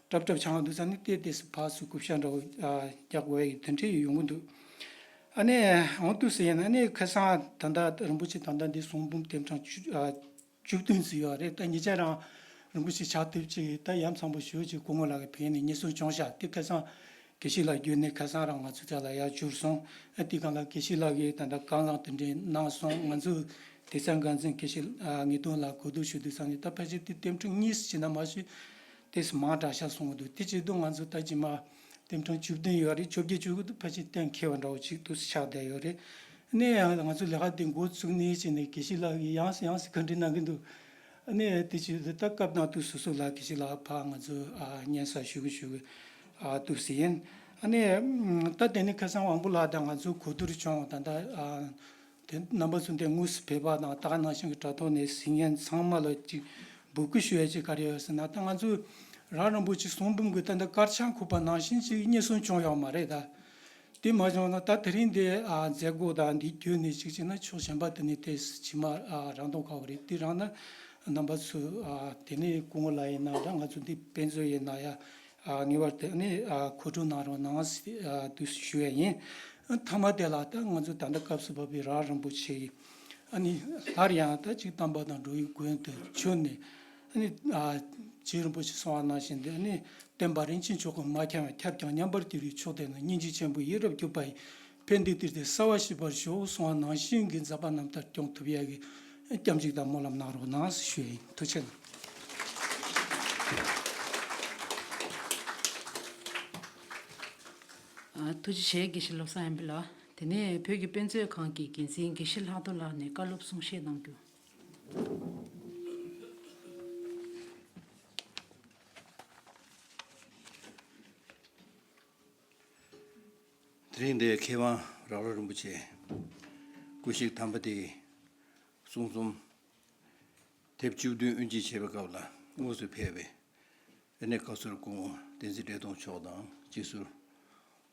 ཏོག་ཙམ་གྲབས་གྲབས་ཆགས་འདུག་ས་ནི་ཏོག་ཙམ་ཕར་ཚུར་བཀོད་ཤག་འདྲ་བོ་ཨ་རྒྱག་དགོས་ཡ་ཡོད། དེ་འདྲ་ཡོང་གི་འདུག་ཨ་ནི་འོ་དུ་ཟེར་ཡིན་ན་ནི་ཁ་སང་ད་ལྟ་རིན་པོ་ཆེ་ད་ལྟ་འདི་གསུང་འབུམ་དེབ་ཕྲེང་བཅུ་ཨ་བཅུ་བདུན་ཙམ་ཡོད་རེད། ད་ཉེ་ཆར་རང་རིན་པོ་ཆེ་ཕྱག་དེབ་ཅིག་ད་ཡ་མཚན་པོ་ཞེ་པོ་ཅིག་སྐུ་ངོ་ལགས་ཀྱིས་ཕེབས་ནས་སྙན་སེང་བྱུང་ཤག་དེ་ཁ་སང་དགེ་བཤེས་ལགས་བརྒྱུད་ནས་ཁ་སང་རང་ང་ཚོ་དེ་ལ་ཡར་བསྒྱུར་སོང་། ཨ་དེ་སྒང་ལ་དགེ་བཤེས་ལགས་ཀྱིས་ད་ལྟ་བཀའ་གནང་དེ་འདྲ་གནང་སོང་། ང་ཚོ་དེ་ཚང་འགན་འཛིན་དགེ་བཤེས་ཨ་ངེས་དོན་ལགས་གོ་བསྡུར་ཞུ་དུས་ཙང་ནས་ད་ཕལ་ཆེར་དེ་དེབ་ཕྲེང་གཉིས་ཟེར་ན་མ་ཞུ་དེ་སུ་མང་དྲགས་ཤག་གསུང་གི་འདུག་དེ་བྱེད་དུས་ང་ཚོ་ད་ཅི་མ་དེབ་ཕྲེང་བཅུ་བདུན་ཡོད་རེད། བཅོ་བརྒྱད་བཅུ་དགུ་དུ་ཕལ་ཆེར་གཏན་འཁེལ་བ་འདྲ་བོ་ཅིག་ཏུ་ཆགས་བསྡད་ཡོད་རེད། ནས་ཡང་ང་ཚོ་ལས་ཀ་དེ་འགོ་བཙུགས་ནས་བྱས་ནས་དགེ་བཤེས་ལགས་ཀྱིས་ཡང་སེ་ཡང་སེ་བཀའ་འདྲི་གནང་གི་འདུག་ཨ་ནི་དེ་ཅི་ད་སྐབས་ནང་དུ་སོ་སོ་ལ་དགེ་བཤེས་ལགས་ཕར་ང་ཚོ་ཨ་སྙན་སེང་ཞུ་གི་ཞུ་གི་ཨ་འདུག་ཟེར་ཡིན། ཨ་ནི་ད་དེ་ནི་ཁ་སང་དབང་པོ་ལགས་དང་ང་ཚོ་གོ་བསྡུར་བྱུང་། ད་ལྟ་ཨ་དེ་རྣམ་པ་ཚོ་འདི་དངོས་སུ་ཕེབས་པ་དང་ད་ག་ནང་བཞིན་གྱི་དྲ་ཐོག་ནས་གཟིགས་མཁན་ཚང་མ་ལ་ཅིག་འབོད་སྐུལ་ཞུ་ཡ་ཅིག་ག་རེ་ཡོད་ཟེར་ན། ད་ང་ཚོ་རང་རིན་པོ་ཆེ་གསུང་འབུམ་གྱི་ད་ལྟ་དཀར་ཆག་ཁུག་པ་ནང་བཞིན་ཅིག་སྙན་སེང་བྱུང་ཡོད་མ་རེད་ད། དེ་མ་བྱུང་ན་ད་དེ་རིང་འདི་ཨ་མཛད་སྒོ་དང་འདི་བརྒྱུད་ནས་ཅིག་བྱས་ན་ཕྱོགས་གཞན་པ་དེ་ནས་དེ་ཇི་མ་ཨ་རང་གཏོང་དཀའ་བ་རེད། དེ་རང་ན་རྣམ་པ་ཚོ་ཨ་དེ་ནས་སྐུ་ངོ་ལགས་ཡིན་ན་ར་ང་ཚོ་འདི་དཔེ་མཛོད་ཡིན་ན་ཡ་ཨ་ངེས་པར་དུ་ཨ་ནི་ཨ་གོ་སྒྲིག་གནང་རོགས་གནང་ཟེར་ཨ་དུ་ཞུ་ཡ་ཡིན། ཨ་མཐའ་མ་དེ་ལ་ད་ང་ཚོ་ད་ལྟ་སྐབས་སུ་བབས་པའི་རང་རིན་པོ་ཆེ་ཡི་ཨ་ནི་སླར་ཡང་ད་ཅིག་དམ་པ་དང་འགྲོ་བའི་མགོན་དུ་བྱོན་ནས་ཨ་ནི་ཨ་རྗེ་རིན་པོ་ཆེ་གསུང་བ་ནང་བཞིན་དུ་ཨ་ནི། བསྟན་པ་རིན་ཆེན་མཆོག་གི་མ་ཁྱབ་ཁྱབ་ཀྱང་མཉམ་པར་དེ་རིང་ཕྱོགས་དེ་ན་སྙིང་རྗེ་ཆེན་པོས་ཡིད་རབ་བསྒྱུར་པ་ཡི། ཕན་བདེའི་གཏེར་དེ་གསལ་བར་ཤེས་པར་ཤོག་གསུང་བ་ནང་བཞིན་གྱི་མཛད་པ་རྣམ་དག་སྐྱོང་ཐུབ་ཡ་གི་སྐྱབས་འཇུག་དང་སྨོན་ལམ་གནང་རོགས་གནང་ཞུ་ཡ་ཡིན། ཐུགས་རྗེ་གནང་། ཨ་ཐུགས་རྗེ་ཆེ་དགེ་བཤེས་བློ་བཟང་དབྱངས་པད་ལགས། དེ་ནས་བོད་ཀྱི་དཔེ་མཛོད་ཁང་གི་འགན་འཛིན་དགེ་བཤེས་ལྷག་རྡོར་ལགས་ནས་བཀའ་སློབ་གསུང་བཤད་གནང་རྒྱུ། དེ་རིང་འདིར་མཁས་དབང་རྭ་ལོ་རིན་པོ་ཆེ་སྐུ་གཤེགས་དམ་པ་དེའི་གསུང་རྩོམ་དེབ་བཅུ་བདུན་དབུ་འབྱེད་བྱེད་པའི་སྐབས་ལ་དངོས་སུ་ཕེབས་པའི་ཨ་ནི་བཀའ་ཟུར་སྐུ་ངོ་བསྟན་འཛིན་བཀྲས་མཐོང་མཆོག་དང་སྤྱི་ཟུར་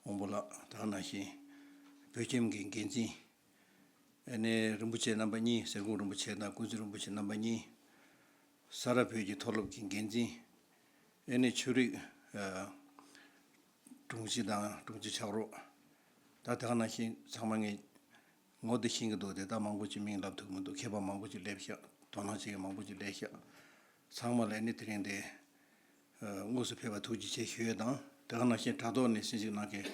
དབང་པོ་ལགས། དེ་ནང་བཞིན་བོད་ཁྱིམ་གྱི་འགན་འཛིན་ཨ་ནི་རིན་པོ་ཆེ་རྣམ་པ་གཉིས། གསེར་ཀོང་རིན་པོ་ཆེ་དང་ཀུན་གཟིགས་རིན་པོ་ཆེ་རྣམ་པ་གཉིས། ས་རཱ་བོད་ཀྱི་མཐོ་སློབ་ཀྱི་འགན་འཛིན། ཨེ་ནི་ཆོས་རིག་ཨ་དྲུང་ཆེ་དང་དྲུང་ཆེ་ཕྱག་རོགས། ད་དེ་ག་ནང་བཞིན་ཚང་མ་ངས་ངོ་དེ་ཤེས་ཀྱི་འདུག་དེ་དག་མང་པོ་ཅིག་མིང་ལབ་ཐུབ་མི་འདུག་མཁས་པ་མང་པོ་ཅིག་སླེབས་ཤག་དོ་སྣང་བྱེད་མཁན་མང་པོ་ཅིག་སླེབས་ཤག་ཚང་མ་ལ་ཨེ་ནི་དེ་རིང་དེ་ཨ་དངོས་སུ་ཕེབས་པ་ཐུགས་རྗེ་ཆེ་ཞུ་ཡས་དང་། དེ་ག་ནང་བཞིན་དྲ་ཐོག་ནས་གསན་གཟིགས་གནང་མཁན་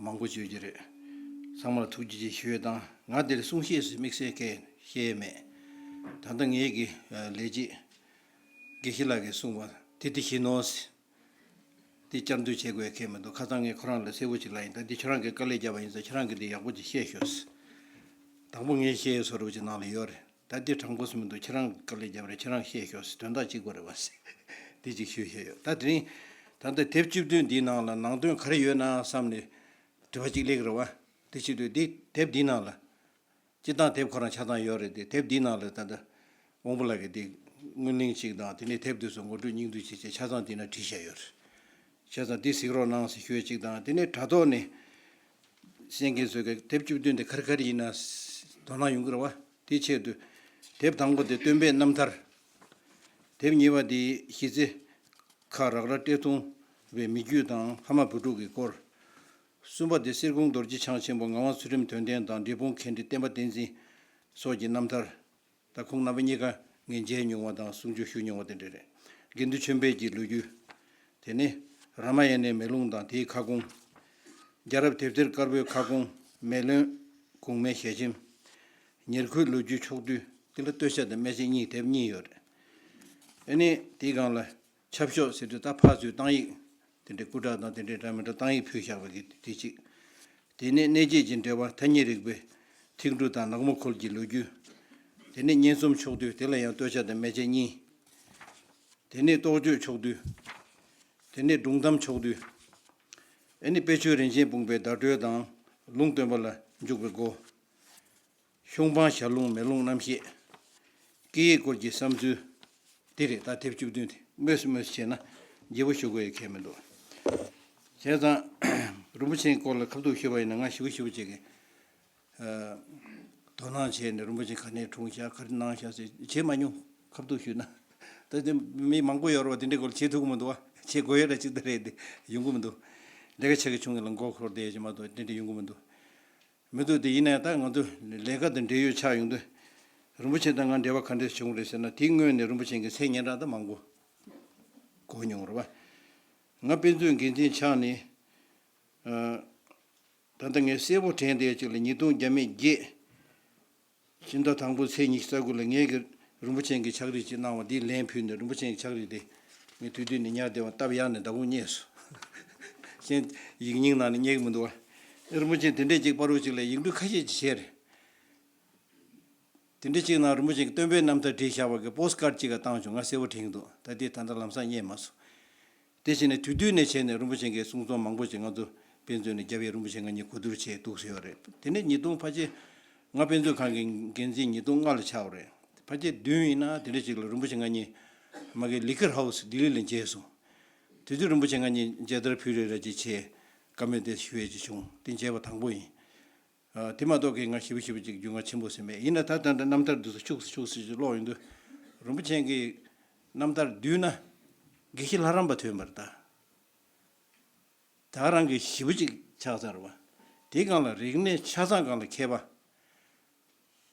མང་པོ་ཅིག་ཡོད་ཀྱི་རེད། ཚང་མ་ལ་ཐུགས་རྗེ་ཆེ་ཞུ་ཡས་དང་། ང་འདིར་གསུང་བཤད་སུ་དམིགས་བསལ་གྱི་བཤད་ཡས་མེད། ད་ལྟ་ངེད་ཀྱི་ཨ་ལས་བྱེད་དགེ་བཤེས་ལགས་ཀྱིས་གསུངས་པ་དེ་དེ་བཞིན་ནོ། དེ་བསྐྱར་ཟློས་བྱེད་དགོས་མཁན་མི་འདུག་ཁ་སང་ངས་ཁོ་རང་ལ་གསལ་པོ་ཅིག་ལབ་ཡིན། ད་འདི་ཁྱོད་རང་གིས་དཀའ་ལས་བརྒྱབ་པ་ཡིན་ཙང་ཁྱོད་རང་གིས་འདི་ཡག་པོ་ཅིག་བཤད་ཤོག་དང་པོ་ངས་བཤད་ཡས་བཟོ་འདྲ་པོ་ཅིག་ནང་ལ་ཡོད་རེད། ད་འདི་དྲང་པོ་སུ་མི་འདུག་ཁྱེད་རང་གིས་དཀའ་ལས་བརྒྱབ་པ་རེད། ཁྱེད་རང་བཤད་ཤོག་དོན་དག་གཅིག་པ་རེད་བ། འདི་ཅིག་ཞུ་བཤད་ཡོད། ད་དེ་རིང་ད་ལྟ་དེབ་བཅུ་བདུན་འདིའི་ནང་ལ་ནང་དོན་ག་རེ་ཡོད་ན་བསམ་ནས་དྲི་བ་གཅིག་སླེབས་ཀྱི་རེད་བ། དེ་བྱེད་དུས་འདི་དེབ་འདིའི་ནང་ལ། སྤྱིར་བཏང་དེབ་ཁོ་རང་ཆ་ཚང་ཡོད་རེད་དེ། དེབ་འདིའི་ནང་ལ་ད་ལྟ་དབང་པོ་ལགས་ཀྱིས་དེ་སྔོན་གླེང་ཅིག་དང་། དེ་ནས་དེབ་དེ་ཚོ་ངོ་སྤྲོད་སྙིང་བསྡུས་བྱས་བྱས་ཆ་ཚང་འདི་ན་བྲིས་བཞག་ཡོད་རེད། ཆ་ཚང་འདི་གཟིགས་རོགས་གནང་ཟེར་ཞུ་ཡས་ཅིག་དང་། དེ་ནས་དྲ་ཐོག་ནས་གསན་མཁན་ཚོས་ཀྱི་དེབ་བཅུ་བདུན་དེ་ག་རེ་ག་རེ་ཡིན་ན་དོ་སྣང་ཡོང་གི་རེད་བ། དེའི་ཆེད་དུ་དེབ་དང་པོ་དེ་སྟོན་པའི་རྣམ་ཐར། དེབ་གཉིས་པ་དེ་གཞིས་རྩེ་ཁ་རག་ར་བཀྲས་མཐོང་བའི་མི་རྒྱུད་དང་ཕ་མ་བུ་ཕྲུག་གི་སྐོར། གསུམ་པ་དེ་གསེར་ཀོང་རྡོ་རྗེ་འཆང་ཆེན་པོ་ངག་དབང་ཚུལ་ཁྲིམས་དོན་ལྡན་དང་འབྲས་སྤུངས་མཁན་ཁྲི་བསྟན་པ་བསྟན་འཛིན་སོགས་ཀྱི་རྣམ་ཐར། ད་ཁོང་རྣམ་པ་གཉིས་ཀ་ངས་མཇལ་མྱོང་བ་དང་གསུང་ཆོས་ཞུ་མྱོང་བ་དེ་འདྲ་རེད། དགེ་འདུན་ཆོས་འཕེལ་གྱི་ལོ་རྒྱུས། དེ་ནས་རཱ་མ་ཡ་ནའི་མེ་ལོང་དང་དེའི་ཁ་སྐོང་། རྒྱལ་རབས་དེབ་ཐེར་དཀར་པོའི་ཁ་སྐོང་། མེ་ལོན་གོང་མའི་ཞལ་ཆེམས། ཉེར་མཁོའི་ལོ་རྒྱུས་ཕྱོགས་བསྡུས། དེ་ལ་བསྟོད་ཆ་དང་སྨད་ཆ་གཉིས། དེབ་གཉིས་ཡོད་རེད། ཨ་ནི་དེའི་སྒང་ལ། ཆབ་ཤོག་ཟེར་དུས་ད་ཕར་ཚུར་བཏང་ཡིག་དེ་འདྲའི་སྐུ་དྲག་དང་དེ་འདྲའི་འདྲ་མི་འདྲ་བཏང་ཡིག་ཕུལ་བཞག་པ་གི་དེ་གཅིག་དེ་ནས་གནས་བརྒྱད་ཀྱི་འགྲེལ་པ། ཐ་སྙད་རིག་པའི་ཐིག་འབྲུ་དང་ནག་མོ་ཁོལ་གྱི་ལོ་རྒྱུས། དེ་ནས་སྙན་རྩོམ་ཕྱོགས་བསྡུས། དེ་ལ་ཡང་བསྟོད་ཆ་དང་སྨད་ཆ་གཉིས། དེ་ནས་རྟོགས་བརྗོད་ཕྱོགས་བསྡུས། དེ་ནས་སྒྲུང་གཏམ་ཕྱོགས་བསྡུས། ཨེ་ནི་དཔེ་ཆོས་རིན་ཆེན་སྤུངས་པའི་བརྡ་སྤྲོད་དང་ལུང་སྟོན་པ་ལ་འཇུག་པའི་སྒོ། ཤོང་སྤང་ཞལ་ལུང་མེ་ལོང་རྣམ་བཤད། སྐད་ཡིག་སྐོར་གྱི་བསམ་ཚུལ། དེ་རེད། ད་དེབ་བཅུ་བདུན་དེ་སྨོས་སུ་སྨོས་སུ་བྱས་ན་བརྗེ་པོ་ཞུ་དགོས་ཡ་གལ་མི་འདུག་བྱས་ཙང་རིན་པོ་ཆེའི་སྐོར་ལ་ཁ་ཐུག་ཞུས་པ་ཡིན་ན་ང་ཞེ་པོ་ཞེ་པོ་ཅིག་གི་དོ་སྣང་བྱས་ནས་རིན་པོ་ཆེ་ག་ནས་འཁྲུངས་ཤག་ག་རེ་གནང་ཤག་ཟེར་བྱས་མ་མྱོང་། ཁ་ཐུག་ཞུས་ན། ད་དེ་མི་མང་པོ་ཡོད་རེད་བ། དེ་འདྲའི་སྐོར་ལ་བྱེད་ཐུབ་ཀྱི་མི་འདུག་བ། བྱེད་དགོས་ཡོད་ར་ཅིག་ད་རེད་དེ་ཡོང་གི་མི་འདུག་ལས་ཀ་ཆེ་གི་ཆུང་གི་ལ་མགོ་འཁོར་བསྡད་ཡོད་ཅིག་མ་གཏོགས་དེ་འདྲ་ཡོང་གི་མི་འདུག་མི་འདུག་དེ་ཡིན་ན་ཡང་ད་ང་ཚོ་ལས་ཀ་དང་འབྲེལ་ཡོད་ཆགས་ཡོང་དུས། རིན་པོ་ཆེ་དང་ང་འབྲེལ་བ་ག་འདྲས་བྱུང་རེད་ཟེར་ན། དེའི་སྔོན་ནས་རིན་པོ་ཆེ་གི་མཚན་སྙན་གྲགས་ད་མང་པོ་གོ་མྱོང་རེད་བ། ང་དཔེ་མཛོད་འགན་འཛིན་ཆགས་ནས། ད་ལྟ་ངས་གསལ་པོ་དྲན་བསྡད་ཅིག་ལ་ཉིས་སྟོང་བརྒྱ་མེད་བརྒྱད། ཕྱི་ཟླ་དང་པོ་ཚེས་ཉི་ཤུ་རྩ་དགུ་ལ་ངས་ཀྱི་རིན་པོ་ཆེ་གི་ཕྱག་བྲིས་ཅིག་གནང་བ་འདིའི་ལན་ཕུལ་ནས། རིན་པོ་ཆེ་གི་ཕྱག་བྲིས་དེ་ངས་དུས་དུས་ནས་ཉར་བསྡད་པ་སྟབས་ཡག་ནས་ཟླ་གུང་རྙེད་སོང་། གཞན་ཡིག་རྙིང་ནང་ནས་རྙེད་ཀྱི་མི་འདུག་བ། རིན་པོ་ཆེ་དེ་འདྲས་ཅིག་བར་དུ་ཅིག་ལ་ཡིག་འབྲུ་ཁ་ཤས་ཅིག་བྱས་རེད། དེ་འདྲ་ཅིག་ནང་རིན་པོ་ཆེ་གི་སྟོན་པའི་རྣམ་ཐར་བྲིས་བཞག་པ་གི་པོ་སི་ཊི་ཀཱར་ཌི་ཅིག་ག་བཏང་བྱུང་། ང་གསལ་པོ་དྲན་གྱི་འདུག་ད་དེ་ད་ལྟ་ལམ་སང་རྙེད་མ་སོང་། དེ་བྱས་ནས་དུས་དུས་ནས་བྱས་ནས་རིན་པོ་ཆེ་གི་གསུང་རྩོམ་མང་པོ་ཅིག་ང་ཚོ་དཔེ་མཛོད་ནས་རྒྱབ་ཡས་རིན་པོ་ཆེ་ང་གཉིས་གོ་བསྡུར་བྱས་འདུག་ཟེར་བ་རེད། དེ་ནས་ཉིས་སྟོང་ཕལ་ཆེར་ང་དཔེ་མཛོད་ཁང་གི་འགན་འཛིན་ཉིས་སྟོང་ལྔ་ལ་ཆགས་པ་རེད། ཕལ་ཆེར་བདུན་ཡིན་ན་དེ་འདྲ་ཅིག་ལ་རིན་པོ་ཆེ་ང་གཉིས་མ་གི་ལི་ཀར་ཧའུ་སི་ལྡི་ལི་ལ་མཇལ་སོང་། དེ་དུས་རིན་པོ་ཆེ་ང་གཉིས་མཇལ་དར་ཕུལ་རེ་ར་ཅིག་བྱས། བཀའ་མོལ་དེ་ཞུ་ཡས་ཅིག་བྱུང་། དེ་མཇལ་བ་དང་པོ་ཡིན། ཨ། དེ་མ་གཏོགས་ཀྱི་ང་ཞེ་པོ་ཞེ་པོ་ཅིག་རྒྱུས་མངའ་ཆེན་པོ་ཟིན་མེད། ཡིན་ན་ད་ད་ད་རྣམ་ཐར་འདི་ཚོ་ཤུགས་སུ་ཤུགས་སུ་ཀློག་ཡོང་དུས། རིན་པོ་ཆེ་གི་རྣམ་ཐར་བསྡུས་ན་དགེ་བཤེས་ལྷ་རམས་པ་ཐོན་པ་རེད་ད། ད་རང་གི་ཞེ་པོ་ཅིག་ཆགས་ཚར་བ། དེའི་སྒང་ལ་རིག་གནས་ཆ་ཚང་སྒང་ལ་མཁས་པ།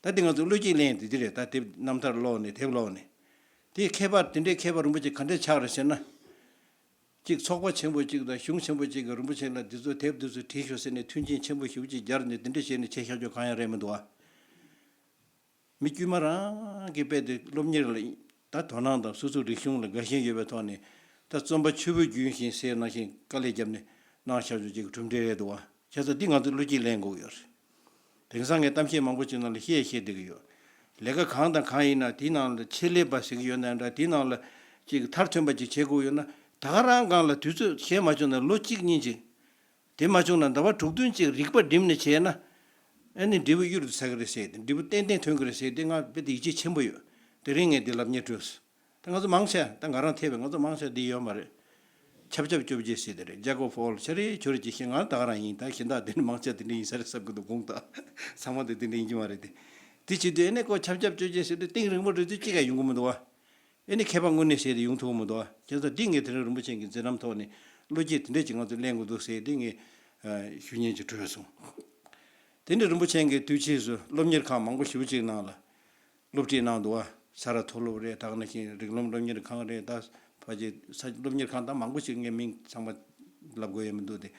ད་འདི་ང་ཚོ་བློ་སྐྱེད་ལེན་འདི་འདི་རེད། ད་དེབ་རྣམ་ཐར་ཀློག་ནས་དེབ་ཀློག་ནས། དེའི་མཁས་པ་དེ་འདྲའི་མཁས་པ་རིན་པོ་ཆེ་ག་འདྲས་ཆགས་རེད་ཟེར་ན། གཅིག་ཚོགས་པ་ཆེན་པོ་གཅིག་དང་གཞུང་ཆེན་པོ་གཅིག་གིས་རིན་པོ་ཆེ་ལ་འདི་ཚོ་དེབ་འདི་ཚོ་བྲིས་ཤོག་ཟེར་ནས་མཐུན་རྐྱེན་ཆེན་པོ་ཞེ་པོ་ཅིག་སྦྱར་ནས་འདི་འདྲ་བྱས་ནས་བྱས་བཞག་རྒྱུ་གང་ཡང་རེད་མི་འདུག་ཨ། མི་དཀྱུས་མ་རང་གི་དཔེ་དེ་སློབ་གཉེར་ལ་ད་དོ་སྣང་དང་སོ་སོའི་རིག་གཞུང་ལ་དགའ་ཞེན་ཡོད་པའི་ཐོག་ནས། ད་རྩོམ་པ་ཆུ་བོ་རྒྱུན་བཞིན་ཟེར་ནང་བཞིན་དཀའ་ལས་བརྒྱབ་ནས་གནང་བཞག་རྒྱུ་ཅིག་གི་གྲུབ་འབྲས་རེད་འདུག་ཨ། བྱས་ཙང་འདི་ང་ཚོས་བློ་སྐྱེད་ལེན་དགོས་ཀྱི་ཡོད་རེད། དེང་སང་གི་གཏམ་བཤད་མང་པོ་ཅིག་ནང་ལ་བཤད་བཤད་བསྡད་ཀྱི་ཡོད། ལས་ཀ་གང་དང་གང་ཡིན་ན་དེའི་ནང་ལ་ཆེད་ལས་པ་ཟེར་གྱི་ཡོད་ན་འདྲ། དེའི་ནང་ལ་ཅིག་མཐར་ཐོན་པ་ཅིག་བྱེད་དགོས་ཡོད་ན། ད་ག་རང་སྒང་ལ་དུས་ཚོད་གཞན་མ་བྱུང་ན་ལོ་གཅིག་གཉིས་ཅིག་དེ་མ་བྱུང་ན་ཟླ་བ་དྲུག་བདུན་ཅིག་རིག་པ་བསྒྲིམས་ནས་བྱས་ན། ཨ་ནི་འབྲས་བུ་གཡུར་དུ་ཟ་གི་རེད་ཟེར་ཏེ། འབྲས་བུ་ཏན་ཏན་ཐོན་གི་རེད་ཟེར་ཏེ། ང་དཔེ་དེ་ཡིད་ཆེས་ཆེན་པོ་ཡོད། དེ་རིང་ངས་འདི་ལབ་སྙིང་བྲོས། ད་ང་ཚོ་མང་ཆེ། ད་ང་རང་ཐེ་བའི་ང་ཚོ་མང་ཆེ་འདི་ཡོད་མ་རེད། ཆབ་ཆབ་བཅོ་བརྒྱད་ཟེར་དེ་རེད། Jack of all. ཆ་རེ་ཆོ་རེ་ཅིག་ཤེས། ང་ད་ག་རང་ཡིན། ད་གཞན་དག་དེ་འདྲ་མང་ཆེ་དེ་འདྲ་ཡིན་ས་རེད་བསམ་གི་འདུག་དགོངས་དག་ཚང་མ་དེ་དེ་འདྲ་ཡིན་གྱི་མ་རེད་དེ། དེ་བྱེད་དུས་ཨེ་ནས་ཁོ་ཆབ་ཆབ་བཅོ་བརྒྱད་ཟེར་དུས་གཏིང་རིང་པོ་འགྲོ་དུས་གཅིག་ཀ་ཡོང་གི་མི་འདུག་བ། ཨེ་ནས་མཁས་པ་དངོས་གནས་ཟེར་དེ་ཡོང་ཐུབ་ཀྱི་མི་འདུག་བ། བྱས་ཙང་འདི་ངས་དེ་རིང་རིན་པོ་ཆེ་གི་མཛད་རྣམ་ཐོག་ནས་བློ་སྐྱེད་དེ་འདྲ་ཅིག་ང་ཚོས་ལེན་དགོས་འདུག་ཟེར་དེ་ངས་ཞུ་སྙན་ཅིག་སྤྲོད་སོང་། དེ་འདྲ་རིན་པོ་ཆེ་གིས་དུས་ཕྱིས་སུ་སློབ་གཉེར་ཁང་མང་པོ་ཞེ་པོ་ཅིག་ནང་ལ་སློབ་ཁྲིད་གནང་འདུག་བ། ས་རཱ་མཐོ་སློབ་རེད། ད་ག་ནང་བཞིན་རིགས་ལམ་སློབ་གཉེར་ཁང་རེད། ད་ཕལ་ཆེར་ས་སློབ་གཉེར་ཁང་ད་མང་པོ་ཞིག་ངས་མིང་ཚང་མ་ལབ་དགོས་ཡ་མི་འདུག་དེ།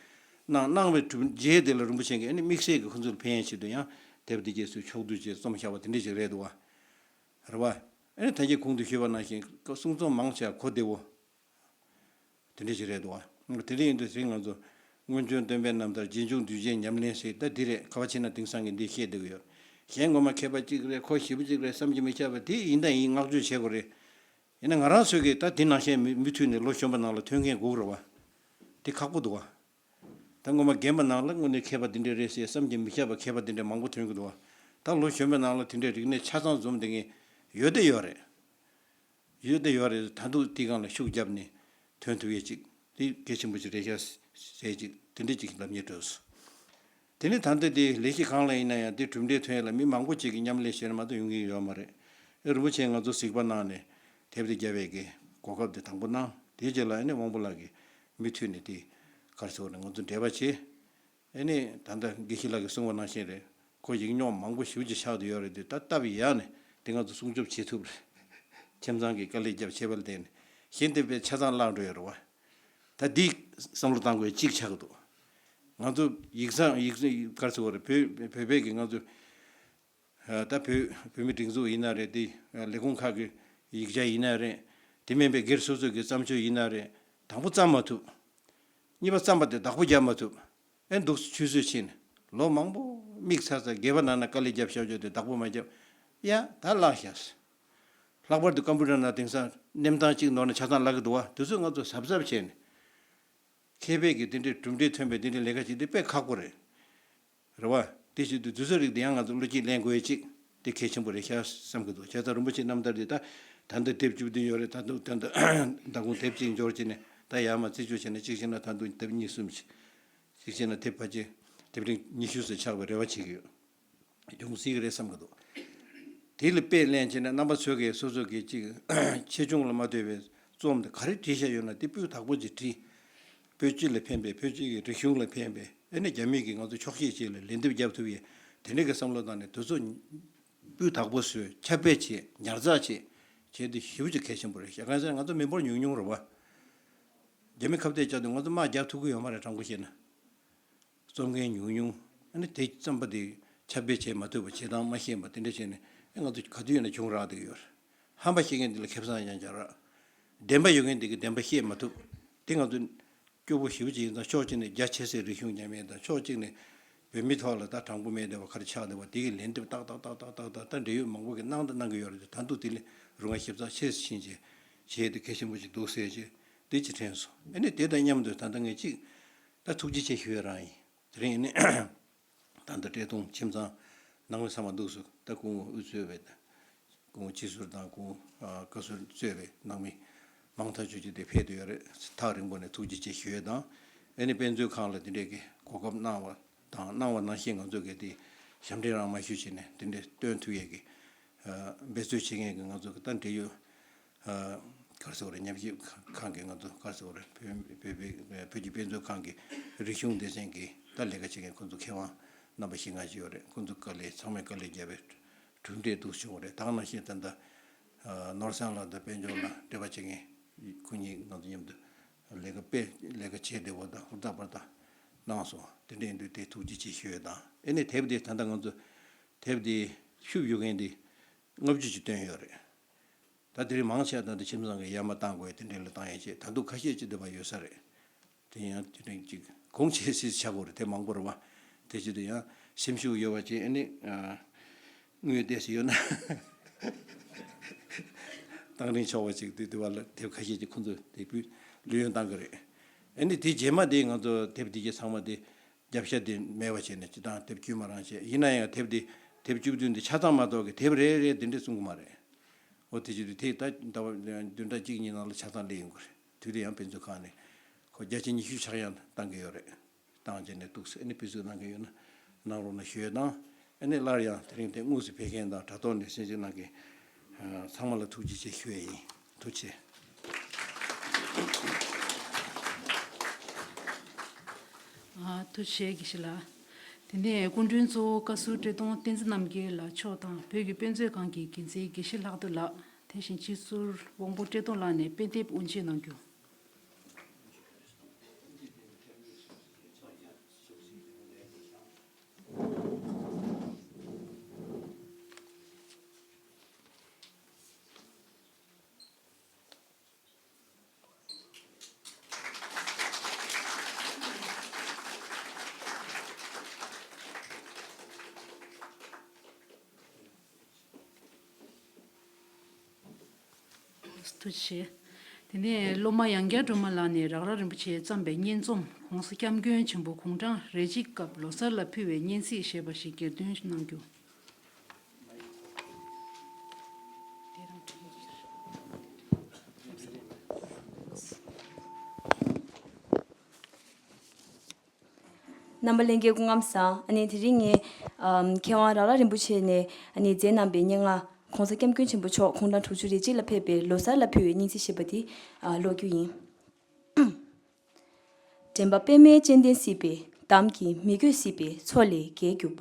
གནང་གནང་བའི་གྲུབ་རྗེས་དེ་ལ་རིན་པོ་ཆེ་གིས་ཨ་ནི་དམིགས་བསལ་གྱི་ཁོང་ཚོར་ཕན་ཡ་ཆེད་དུ་ཡང་དེབ་དེ་རྗེས་སུ་ཕྱོགས་བསྡུས་བྱས་རྩོམ་བཞག་པ་དེ་འདྲ་ཞིག་རེད་འདུག་བ། རེད་བ། ཨ་ནི་ད་གིན་གོང་དུ་ཞུས་པ་ནང་བཞིན་གསུང་རྩོམ་མང་ཆེ་བ་གོ་བདེ་བོ། དེ་འདྲ་ཞིག་རེད་འདུག་བ། དེ་འདྲ་ཡིན་དུས་དེ་རིང་ང་ཚོ་སྔོན་བྱོན་སྟོན་པའི་རྣམ་ཐར་རྗེས་འཇུག་གདུལ་བྱའི་ཉམས་ལེན་ཟེར་ད་འདི་རེད། ག་བ་ཕྱིན་ན་དེང་སང་གི་འདི་བཤད་བསྡད་ཀྱི་ཡོད། གཞན་ངོ་མ་མཁས་པ་གཅིག་རེད། ཁོ་ཞེ་པོ་གཅིག་རེད། བསམ་གྱིས་མི་ཁྱབ་པ་དེ་ཡིན་ད་ཡིན། བསྔགས་བརྗོད་བྱེད་དགོས་རེད། ཡིན་ན་ང་རང་ཚོས་ཀྱིས་ད་དེ་ནང་བཞིན་མུ་མུ་མཐུད་ནས་ལོ་གཞོན་པ་ནང་ལ་ཐོན་མཁན་དགོས་རེད་བ། དེ་ཁག་པོ་འདུག་བ། ད་སྔོན་མ་རྒན་པ་ནང་ལ་དངོས་གནས་མཁས་པ་འདི་འདྲ་རེད་ཟེར་བསམ་གྱིས་མི་ཁྱབ་པ་མཁས་པ་འདི་འདྲ་མང་པོ་ཐོན་གྱི་འདུག་བ། ད་ལོ་གཞོན་པའི་ནང་ལ་དེ་འདྲའི་རིག་གནས་ཆ་ཚང་འཛོམས་བསྡད་མཁན་ཡོད་དེ་ཡོད་རེད། ཡོད་དེ་ཡོད་རེད། ད་དུང་དེའི་སྒང་ལ་ཤུགས་བརྒྱབ་ནས་ཐོན་ཐུབ་ཡས་ཅིག་དེ་གལ་ཆེན་པོ་ཅིག་རེད་ཤག་ཟེར་ཅིག་དེ་འདྲ་ཅིག་ལབ་སྙིང་བྲོས་སོང་། དེ་ནས་ད་ལྟ་དེ་ལས་གཞི་གང་ལ་ཡིན་ན་ཡང་དེ་གྲུབ་འབྲས་ཐོན་ཡས་ལ་མི་མང་པོ་ཅིག་གིས་མཉམ་ལས་བྱས་ན་མ་གཏོགས་ཡོང་གི་ཡོད་མ་རེད། ཨེ་རིན་པོ་ཆེས་ང་ཚོ་གཟིགས་པ་གནང་ནས་དེབ་དེ་རྒྱབ་ཡས་ཀྱི་གོ་སྐབས་དེ་དང་པོ་གནང་། དེའི་རྗེས་ལ་ཨ་ནི་དབང་པོ་ལགས་ཀྱིས་མུ་མཐུད་ནས་དེ་ག་རེ་ཟེར་དགོས་རེད། ང་ཚོ་འབྲེལ་བ་བྱས། ཨེ་ནི་ད་ལྟ་དགེ་བཤེས་ལགས་ཀྱིས་གསུངས་པ་ནང་བཞིན་རེད། ཁོ་ཡིག་རྙོག་མང་པོ་ཞེ་པོ་ཅིག་ཆགས་བསྡད་ཡོད་རེད་དེ། ད་སྟབས་ཡག་ནས་དེ་ང་ཚོ་སྲུང་སྐྱོབ་བྱེད་ཐུབ་རེད། ཁྱིམ་ཚང་གིས་དཀའ་ལས་བརྒྱབ་བྱས་པ་ལ་བརྟེན་ནས་གཞན་དེ་དཔེ་ཆ་ཚང་བརླག་འགྲོ་ཡོད་རེད་བ། ད་འདི་བསམ་བློ་བཏང་དགོས་གཅིག་ཆགས་ཀྱི་འདུག་ང་ཚོ་ཡིག་ཚང་ཡིག་ཚང་ག་རེ་ཟེར་དགོས་རེད། བོད་བོད་པའི་གི་ང་ཚོ་ད་བོད་བོད་མི་སྒྲིག་འཛུགས་ཡིན་ན་རེད། དེ་ལས་ཁུངས་ཁག་གི་ཡིག་ཆ་ཡིན་ན་རེད། དེ་མིན་པའི་སྒེར་སོ་སོ་གི་བརྩམས་ཆོས་ཡིན་ན་རེད། དང་པོ་བརྩམས་མ་ཐུབ། གཉིས་པ་བརྩམས་པ་དེ་བདག་པོ་རྒྱབ་མ་ཐུབ། ཨེ་འདུག་སེ་ཆུད་ཟོས་ཕྱིན། ལོ་མང་པོ་དམིགས་ཚར་ཚར་སྒལ་པ་ནང་ན་དཀའ་ལས་རྒྱབ་བཞག་རྒྱུ་དེ་བདག་པོ་མ་རྒྱབ། ཡ་ད་བརླག་ཤག་ལྷག་པར་དུ་ཀམ་པུ་ཊར་ནང་དེང་སང་གནས་སྟངས་གཅིག་ནོར་ན་ཆ་ཚང་བརླག་གི་འདུག་བ། དེ་ཚོ་ང་ཚོ་གཟབ་གཟབ་བྱས་ནས་ མཁས་པའི་གི་དེ་འདྲའི་གྲུབ་འབྲས་ཐོན་པའི་དེ་འདྲའི་ལས་ཀ་བྱེད་དེ་དཔེ་ཁག་པོ་རེད། རེད་བ། དེ་བཞིན་དུ་དུས་ཚོད་རིག་དེ་ཡང་ང་ཚོ་བློ་སྐྱེད་ལེན་དགོས་ཡས་ཅིག་དེ་གལ་ཆེན་པོ་རེད་ཤག་བསམ་གི་འདུག་བྱས་ཙང་རིན་པོ་ཆེའི་རྣམ་ཐར་འདི་ད་ད་ལྟ་དེབ་བཅུ་བདུན་ཡོད་རེད། ད་དུང་ད་ལྟ་ད་དགོང་དེབ་གཅིག་འབྱོར་བྱས་ནས་ད་ཡར་མར་རྩིས་སྤྲོད་བྱས་ནས་གཅིག་བྱས་ན་ད་དུང་དེབ་གཉིས་གསུམ་ཞིག་གཅིག་བྱས་ན་དེབ་ཕལ་ཆེར་དེབ་རིང་ཉི་ཤུ་ཙམ་ཆགས་པའི་རེ་བ་བྱེད་ཀྱི་ཡོད། ཡོང་སྲིད་ཀྱི་རེད་བསམ་གྱི་འདུག་དེ་ལ་དཔེ་ལེན་བྱས་ན་རྣམ་པ་ཚོ་གིས་སོ་སོ་གི་ཅིག་ཆེ་ཆུང་ལ་མ་ལྟོས་པའི་རྩོམ་དེ་ག་རེ་བྲིས་བཞག་ཡོད་ན་དེ་སྤུས་དག་པོ་ཅིག་བྲིས། བོད་སྤྱི་ལ་ཕན་པའི་བོད་སྤྱི་གི་རིག་གཞུང་ལ་ཕན་པའི་ཨ་ནི་རྒྱ་མི་གིས་ང་ཚོ་འཁྱོག་བཤད་བྱེད་ལ་ལན་འདེབས་རྒྱབ་ཐུབ་ཡས་དེ་འདྲ་གི་བསམ་བློ་བཏང་ནས་དེ་ཚོ་སྤུས་དག་པོ་བཟོས། ཁྱབ་སྤེལ་བྱེད། ཉར་ཚགས་བྱེད། བྱེད་དེ་ཞེ་པོ་ཅིག་གལ་ཆེན་པོ་རེད་ཤག་གང་ཟེར་ན་ང་ཚོ་མི་འབོར་ཉུང་ཉུང་རེད་བ། རྒྱ་མི་ཁ་གཏད་བཅག་དུས་ང་ཚོ་དམག་རྒྱག་ཐུབ་ཀྱི་ཡོད་མ་རེད། དྲང་པོ་བཤད་ན། རྩོམ་མཁན་ཉུང་ཉུང་། ཨ་ནི་དེ་རྩོམ་པ་དེ་ཁྱབ་སྤེལ་བྱེད་མ་ཐུབ་པ། བྱེད་སྟངས་མ་ཤེས་པ་དེ་འདྲ་བྱས་ནས་ཨེ་ང་ཚོ་ག་དུས་ཡིན་ན་བྱུང་རག་བསྡད་ཀྱི་ཡོད་རེད། ཧམ་པ་བཤད་མཁན་དེ་ལ་ཁེ་བཟང་ཡང་རྒྱག་རག་བདེན་པ་ཡོད་མཁན་དེ་གིས་བདེན་པ་བཤད་མ་ཐུབ། དེ་ང་ཚོ་སྐྱོ་པོ་ཞེ་པོ་ཅིག་ཡིན་ཙང་ཕྱོགས་གཅིག་ནས་རྒྱ་ཆེ་སའི་རིག་གཞུང་ཉམས་ཡས་དང་ཕྱོགས་གཅིག་ནས་བོད་མིའི་ཐོག་ལ་ད་དྲང་པོ་མེད་བསྡད་པ་ག་རེ་ཆགས་བསྡད་པ་དེ་གི་ལན་འདེབས་ཏག་ཏག་ཏག་ཏག་ཏག་ཏག་ད་འབྲེལ་ཡོད་མང་པོ་གིས་གནང་དང་གནང་གི་ཡོད་རེད། ད་དུང་དེ་ལས་རུ་ང་ཞིབ་ཚགས་ཆེ་ཕྱིན་བྱས་བྱས་ཏེ་གལ་ཆེན་པོ་ཅིག་འདུག་ཟེར་བྱས་དེ་ཅིག་དྲན་སོང་། ཨ་ནི་དེ་དང་མཉམ་དུ་ད་ལྟ་ངས་ཅིག་ད་ཐུགས་རྗེ་ཆེ་ཞུ་ཡས་རང་ཡིན། དེ་རིང་ཨ་ནི་ད་ལྟ་བཀྲས་མཐོང་ཁྱིམ་ཚང་ནང་མི་ཚང་མ་འདུག་སུ་ད་སྐུ་ངོ་དབུ་གཙོས་པའི་སྐུ་ངོ་སྤྱི་ཟུར་དང་སྐུ་ངོ་ཨ་བཀའ་ཟུར་གཙོས་པའི་ནང་མི་མང་ཐག་ཆོད་ཅིག་དེ་ཕེབས་བསྡད་ཡོད་རེད། ཐག་རིང་པོ་ནས་ཐུགས་རྗེ་ཆེ་ཞུ་ཡས་དང་། ཨ་ནི་དཔེ་མཛོད་ཁང་ལ་དེ་འདྲས་ཀྱི་གོ་སྐབས་གནང་བ་དང་གནང་བ་ནང་བཞིན་ང་ཚོ་གིས་དེ་ཞབས་འདྲེན་རང་མ་ཞུས་བྱས་ནས་དེ་འདྲས་སྟོན་ཐུབ་ཡས་ཀྱི་ཨ་འབད་རྩོལ་བྱེད་མཁན་གྱི་ང་ཚོ་གི་ད་འབྲེལ་ཡོད་ཨ་ག་རེ་ཟེར་དགོས་རེད། ཉམས་ཞིབ་ཁང་གི་ང་ཚོ་ག་རེ་ཟེར་དགོས་རེད། བོད་བོད་བོད་བོད་ཀྱི་དཔེ་མཛོད་ཁང་གི་རིག་གཞུང་སྡེ་ཚན་གྱི་ད་ལས་ཀ་བྱེད་མཁན་ཁོང་ཚོ་མཁས་དབང་རྣམ་པ་བཞི་ལྔ་ཅིག་ཡོད་རེད། ཁོང་ཚོ་དཀའ་ལས་ཚང་མས་དཀའ་ལས་བརྒྱབ་པའི་གྲུབ་འབྲས་འདུག་བྱུང་བ་རེད། ད་ག་ནང་བཞིན་ད་ལྟ་ཨ་ནོར་བཟང་ལགས་དང་དཔལ་འབྱོར་ལགས་འབྲེལ་བ་བྱེད་མཁན་ཁོང་གཉིས་ང་ཚོ་མཉམ་དུ་ལས་ཀ་དཔེ་ལས་ཀ་བྱེད་བདེ་པོ་དང་ཧུར་ཐག་པར་ཐག་གནང་སོང་། དེ་འདྲ་ཡིན་དུས་དེ་ཐུགས་རྗེ་ཆེ་ཞུ་ཡས་དང་། ཨེ་ནས་དེབ་དེ་ད་ལྟ་ང་ཚོ་དེབ་དེ་ཤུབས་གཡུག་མཁན་དེ་ལྔ་བཅུ་ཅིག་བཏོན་ཡོད་རེད། ད་དེ་རིང་མང་ཆེ་བ་ད་ལྟ་ཁྱིམ་ཚང་གི་ཡར་མར་བཏང་དགོས་དེ་འདྲ་ལ་བཏང་ཡས་བྱས། ད་དུང་ཁ་ཤས་ཅིག་དེ་བ་ཡོད་ས་རེད། དེ་ཡང་དེ་རིང་ཅིག་གོང་ཆེ་སྲིད་ཆགས་དགོས་རེད། དེ་མང་པོ་རེད་བ། དེ་ཅི་དེ་ཡང་སེམས་ཤུགས་ཡོད་པ་ཅིག་ཨ་ནི་ཨ་དངུལ་ཏོག་ཙམ་ཡོད་ན་བཏང་རིན་ཆོག་པ་ཅིག་དེ་དེ་བ་ལ་དེབ་ཁ་ཤས་ཅིག་ཁོང་ཚོས་དེ་བུ་ལུས་ཡོན་བཏང་གི་རེད། ཨ་ནི་དེ་རྗེས་མ་དེ་ང་ཚོ་དེབ་དེ་གྱད་ཚང་མ་དེ་རྒྱབ་ཤ་དེ་མེད་པ་བྱས་ནས་སྤྱི་བཏང་དེབ་དཀྱུས་མ་རང་བྱས། ཡིན་ན་ཡང་དེབ་དེ་དེབ་བཅུ་བདུན་དེ་ཆ་ཚང་མ་གཏོགས་ཀྱི་དེབ་རེ་རེ་དེ་འདྲས་གསུང་གི་མ་རེད། འོ་དེ་བྱེད་དུས་དེ་ད་ཟླ་བ་བདུན་ཕྲག་གཅིག་གཉིས་ནང་ལ་ཆ་ཚང་སླེབས་ཡོང་གི་རེད། དུས་དེ་ཡང་དཔེ་མཛོད་ཁང་ནས་ཁོ་བརྒྱ་ཆ་ཉི་ཤུ་ཆག་ཡང་བཏང་གི་ཡོད་རེད། བཏང་བྱས་ནས་འདུག་ཟེར། ཨ་ནི་ཕུལ་ཚུལ་གནང་གི་ཡོད་ན་གནང་རོགས་གནང་ཞུ་ཡས་དང་། ཨ་ནི་སླར་ཡང་དེ་རིང་དེ་དངོས་སུ་ཕེབས་མཁན་དང་དྲ་ཐོག་ནས་གསན་གཟིགས་གནང་མཁན་ཚང་མ་ལ་ཐུགས་རྗེ་ཆེ་ཞུ་ཡས་ཡིན། ཐུགས་རྗེ་ཆེ། ཨ་ཐུགས་རྗེ་ཆེ་དགེ་བཤེས་ལགས། དེ་ནས་སྐུ་མགྲོན་གཙོ་བོ་བཀའ་ཟུར་བཀྲས་མཐོང་བསྟན་འཛིན་རྣམ་རྒྱལ་ལགས་མཆོག་དང་བོད་ཀྱི་དཔེ་མཛོད་ཁང་གི་འགན་འཛིན་དགེ་བཤེས་ལྷག་རྡོར་ལགས། དེ་བཞིན་སྤྱི་ཟུར་དབང་པོ་བཀྲས་མཐོང་ལགས་ནས་དཔེ་དེབ་དབུ་འབྱེད་གནང་རྒྱུ། ཐུགས་རྗེ་ཆེ། དེ་ནས་སློབ་མ་ཡང་བསྐྱར་སྒྲོལ་མ་ལགས་ནས་རག་ར་རིན་པོ་ཆེས་བརྩམས་པའི་སྙན་རྩོམ་༸གོང་ས་༸སྐྱབས་མགོན་ཆེན་པོ་དགུང་གྲངས་རེ་གཅིག་སྐབས་ལོ་གསར་ལ་ཕུལ་བའི་སྙན་ཚིག་ཞེས་པ་ཞིག་གྱེར་འདོན་གནང་རྒྱུ། རྣམ་པ་ལྷན་རྒྱས་སྐུ་ཁམས་བཟང་། ཨ་ནི་དེ་རིང་ངས་ཨམ་མཁས་དབང་རག་ལ་རིན་པོ་ཆེ་ནས་ཨ་ནི་མཛད་གནང་པའི་སྙན་ངག་༸གོང་ས་༸སྐྱབས་མགོན་ཆེན་པོ་མཆོག་དགུང་གྲངས་དྲུག་ཅུ་རེ་གཅིག་ལ་ཕེབས་པའི་ལོ་གསར་ལ་ཕུལ་བའི་སྙན་ཚིག་ཞེས་པ་དེ་ཨ་ཀློག་རྒྱུ་ཡིན། དྲན་པ་པདྨའི་སྤྱན་ལྡན་སྲིད་པའི་འདམ་གྱིས་མི་གོས་སྲིད་པའི་མཚོ་ལས་བརྒལ་གྱུར་པ།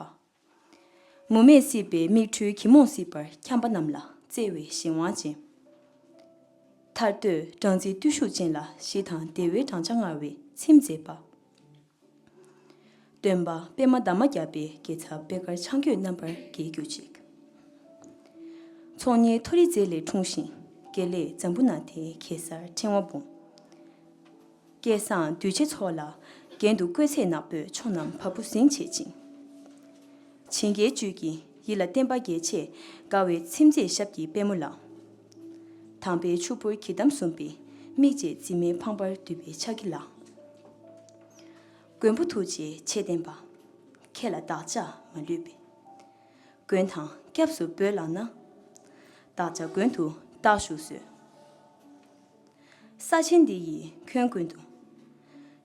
མུ་མེད་སྲིད་པའི་མིག་འཕྲུལ་གྱིས་རྨོངས་སྲིད་པར་འཁྱམས་པ་རྣམས་ལ་བརྩེ་བའི་གཞན་དབང་ཅན། ཐར་འདོད་སྦྲང་རྩིའི་བརྟུལ་ཞུགས་ཅན་ལ་ཞི་དང་བདེ་བའི་བགྲང་བྱ་མངའ་བའི་ཚིམ་མཛད་པ། སྟོན་པ་པདྨ་འདབ་མ་བརྒྱ་པའི་དགེ་ཚབ་པད་དཀར་འཆང་གོས་རྣམ་པར་རྒྱལ་གྱུར་ཅིག། ཚོགས་གཉིས་མཐོ་རིས་རྩེ་ལས་འཁྲུངས་ཤིང་། དགེ་ལེགས་འཛམ་བུ་ན་མཐའི་གེ་སར་ཕྲེང་བ་འབུམ། སྐལ་བཟང་གདུལ་བྱའི་ཚོགས་ལ་རྒྱན་དུ་བཀོད་ཚེ་ནག་པོས་ཕྱོགས་རྣམས་བ་སྤུ་ཟིང་བྱེད་ཅིང་། བྱིན་གྱིས་བཅུད་ཀྱིས་ཡིད་ལ་བརྟན་པ་རྒྱས་བྱེད་དགའ་བའི་ཚིམ་མཛད་ཞབས་ཀྱི་པད་མོ་ལ། དང་པོའི་ཆུ་བུར་གྱི་འདམ་བཟུམ་པའི་མིག་འབྱེད་འཛིན་མའི་ཕང་པར་འདུས་པའི་ཕྱག་གི་ལ། མགོན་པོ་ཐུགས་རྗེའི་ཆེ་བསྟན་པ། ཁྱེད་ལ་བདག་ཅག་མ་ལུས་པའི། མགོན་དང་སྐྱབས་སུ་འབོད་ལགས་ན། བདག་ཅག་མགོན་དུ་བཏགས་བཞུགས་གསོལ། ས་ཆེན་འདི་ཡི་ཁྱོན་ཀུན་ཏུ།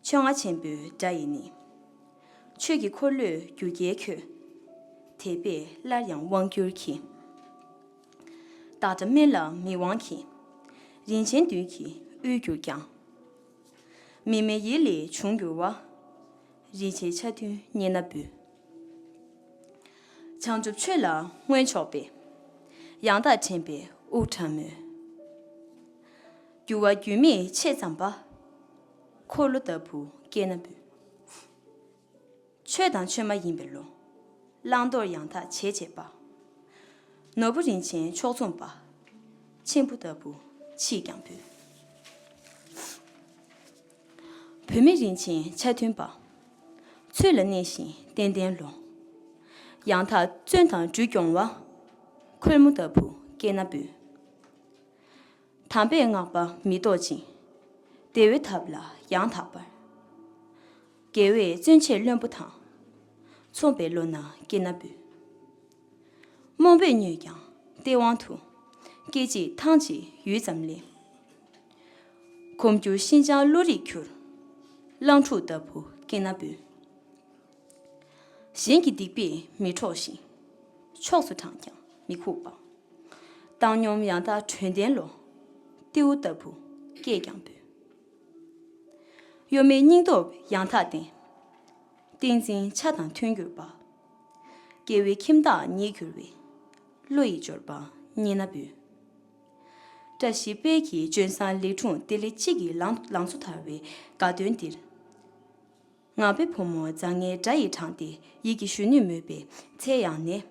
ཆོས་རྔ་ཆེན་པོའི་སྒྲ་ཡིས་ནི། ཆོས་ཀྱི་འཁོར་ལོས་སྒྱུར་རྒྱལ་ཁྱོད། དད་པས་སླར་ཡང་དབང་བསྒྱུར་གྱིས། བདག་འདྲ་དམན་ལ་མིག་དབང་གིས། རིན་ཆེན་བདུད་ཀྱིས་དབུལ་གྱུར་ཀྱང་། མི་མེད་ཡིད་ལས་བྱུང་འགྱུར་བ། རིན་ཆེན་ཆ་མཐུན་བརྙེས་ན་འབུལ། བྱང་ཆུབ་ཆོས་ལ་མངོན་ཕྱོགས་པའི། ཡང་དག་དྲན་པའི་དབུགས་དྲག་མོས། འགྱུར་བ་རྒྱུན་མེད་ཆེ་ཙམ་པ། འཁོར་ལོ་ལྟ་བུ་སྐྱེས་ན་འབུལ། ཆོས་དང་ཆོས་མ་ཡིན་པའི་བློ། བླང་དོར་ཡང་དག་བྱེད་བྱེད་པ། ནོར་བུ་རིན་ཆེན་ཕྱོགས་མཚུངས་པ། མཆིམས་ཕུ་ལྟ་བུ་མཆིས་ཀྱང་འབུལ། བུད་མེད་རིན་ཆེན་ཆ་མཐུན་པ། ཚུལ་ལ་གནས་ཤིང་ཏན་ཏན་ལོངས། ཡང་དག་བརྩོན་དང་འགྲུས་སྐྱོང་བ། ཁོལ་མོ་ལྟ་བུ་སྐྱེས་ན་འབུལ། དམ་པའི་བསྔགས་པ་མི་ལྡོག་ཅིང་། བདེ་བའི་ཐབས་ལ་ཡང་དག་པར། དགེ་བས་བརྩོན་བཅས་བློན་པོ་དང་། མཚུངས་པའི་བློ་སྣ་སྐྱེས་ན་འབུལ། རྨོངས་པས་མྱོས་ཀྱང་སྟེས་དབང་དུ། སྐད་ཅིག་ཐང་ཅིག་ཡུད་ཙམ་ལས། གོམ་འགྱུར་ཤིན་སྦྱངས་བློ་རིག་འགྱུར། གླང་ཕྲུག་ལྟ་བུ་སྐྱེས་ན་འབུལ། གཞན་གྱི་སྡིག་པས་མི་འཕྲོགས་ཤིང་། ཕྱོགས་སུ་བགྲངས་ཀྱང་མི་ཁུག་པ། བཏང་སྙོམས་ཡང་དག་དྲན་ལྡན་བློ། རྟེའུ་ལྟ་བུ་སྐྱེས་ཀྱང་འབུལ། གཡོ་མེད་སྙིང་སྟོབས་ཡང་དག་ལྡན། ཏིང་འཛིན་ཆ་དང་མཐུན་གྱུར་པ། རྒྱལ་བའི་ཁྱིམ་བདག་ཉིད་གྱུར་བའི། བློ་ཡི་འབྱོར་པ་བརྙེས་ན་འབུལ། བཀྲ་ཤིས་དཔལ་གྱི་ལྗོན་བཟང་ལེགས་འཁྲུངས་ཏི་ལི་གཅིག་གི་ལང་ལང་ཚོ་དར་བའི་དགའ་སྟོན་འདིར། ངང་པའི་བུ་མོ་བཟང་ངན་སྒྲ་ཡིས་དྲངས་ཏེ་ཡིད་ཀྱི་གཞོན་ནུས་མོས་པའི་ཚེ་ཡང་ནས།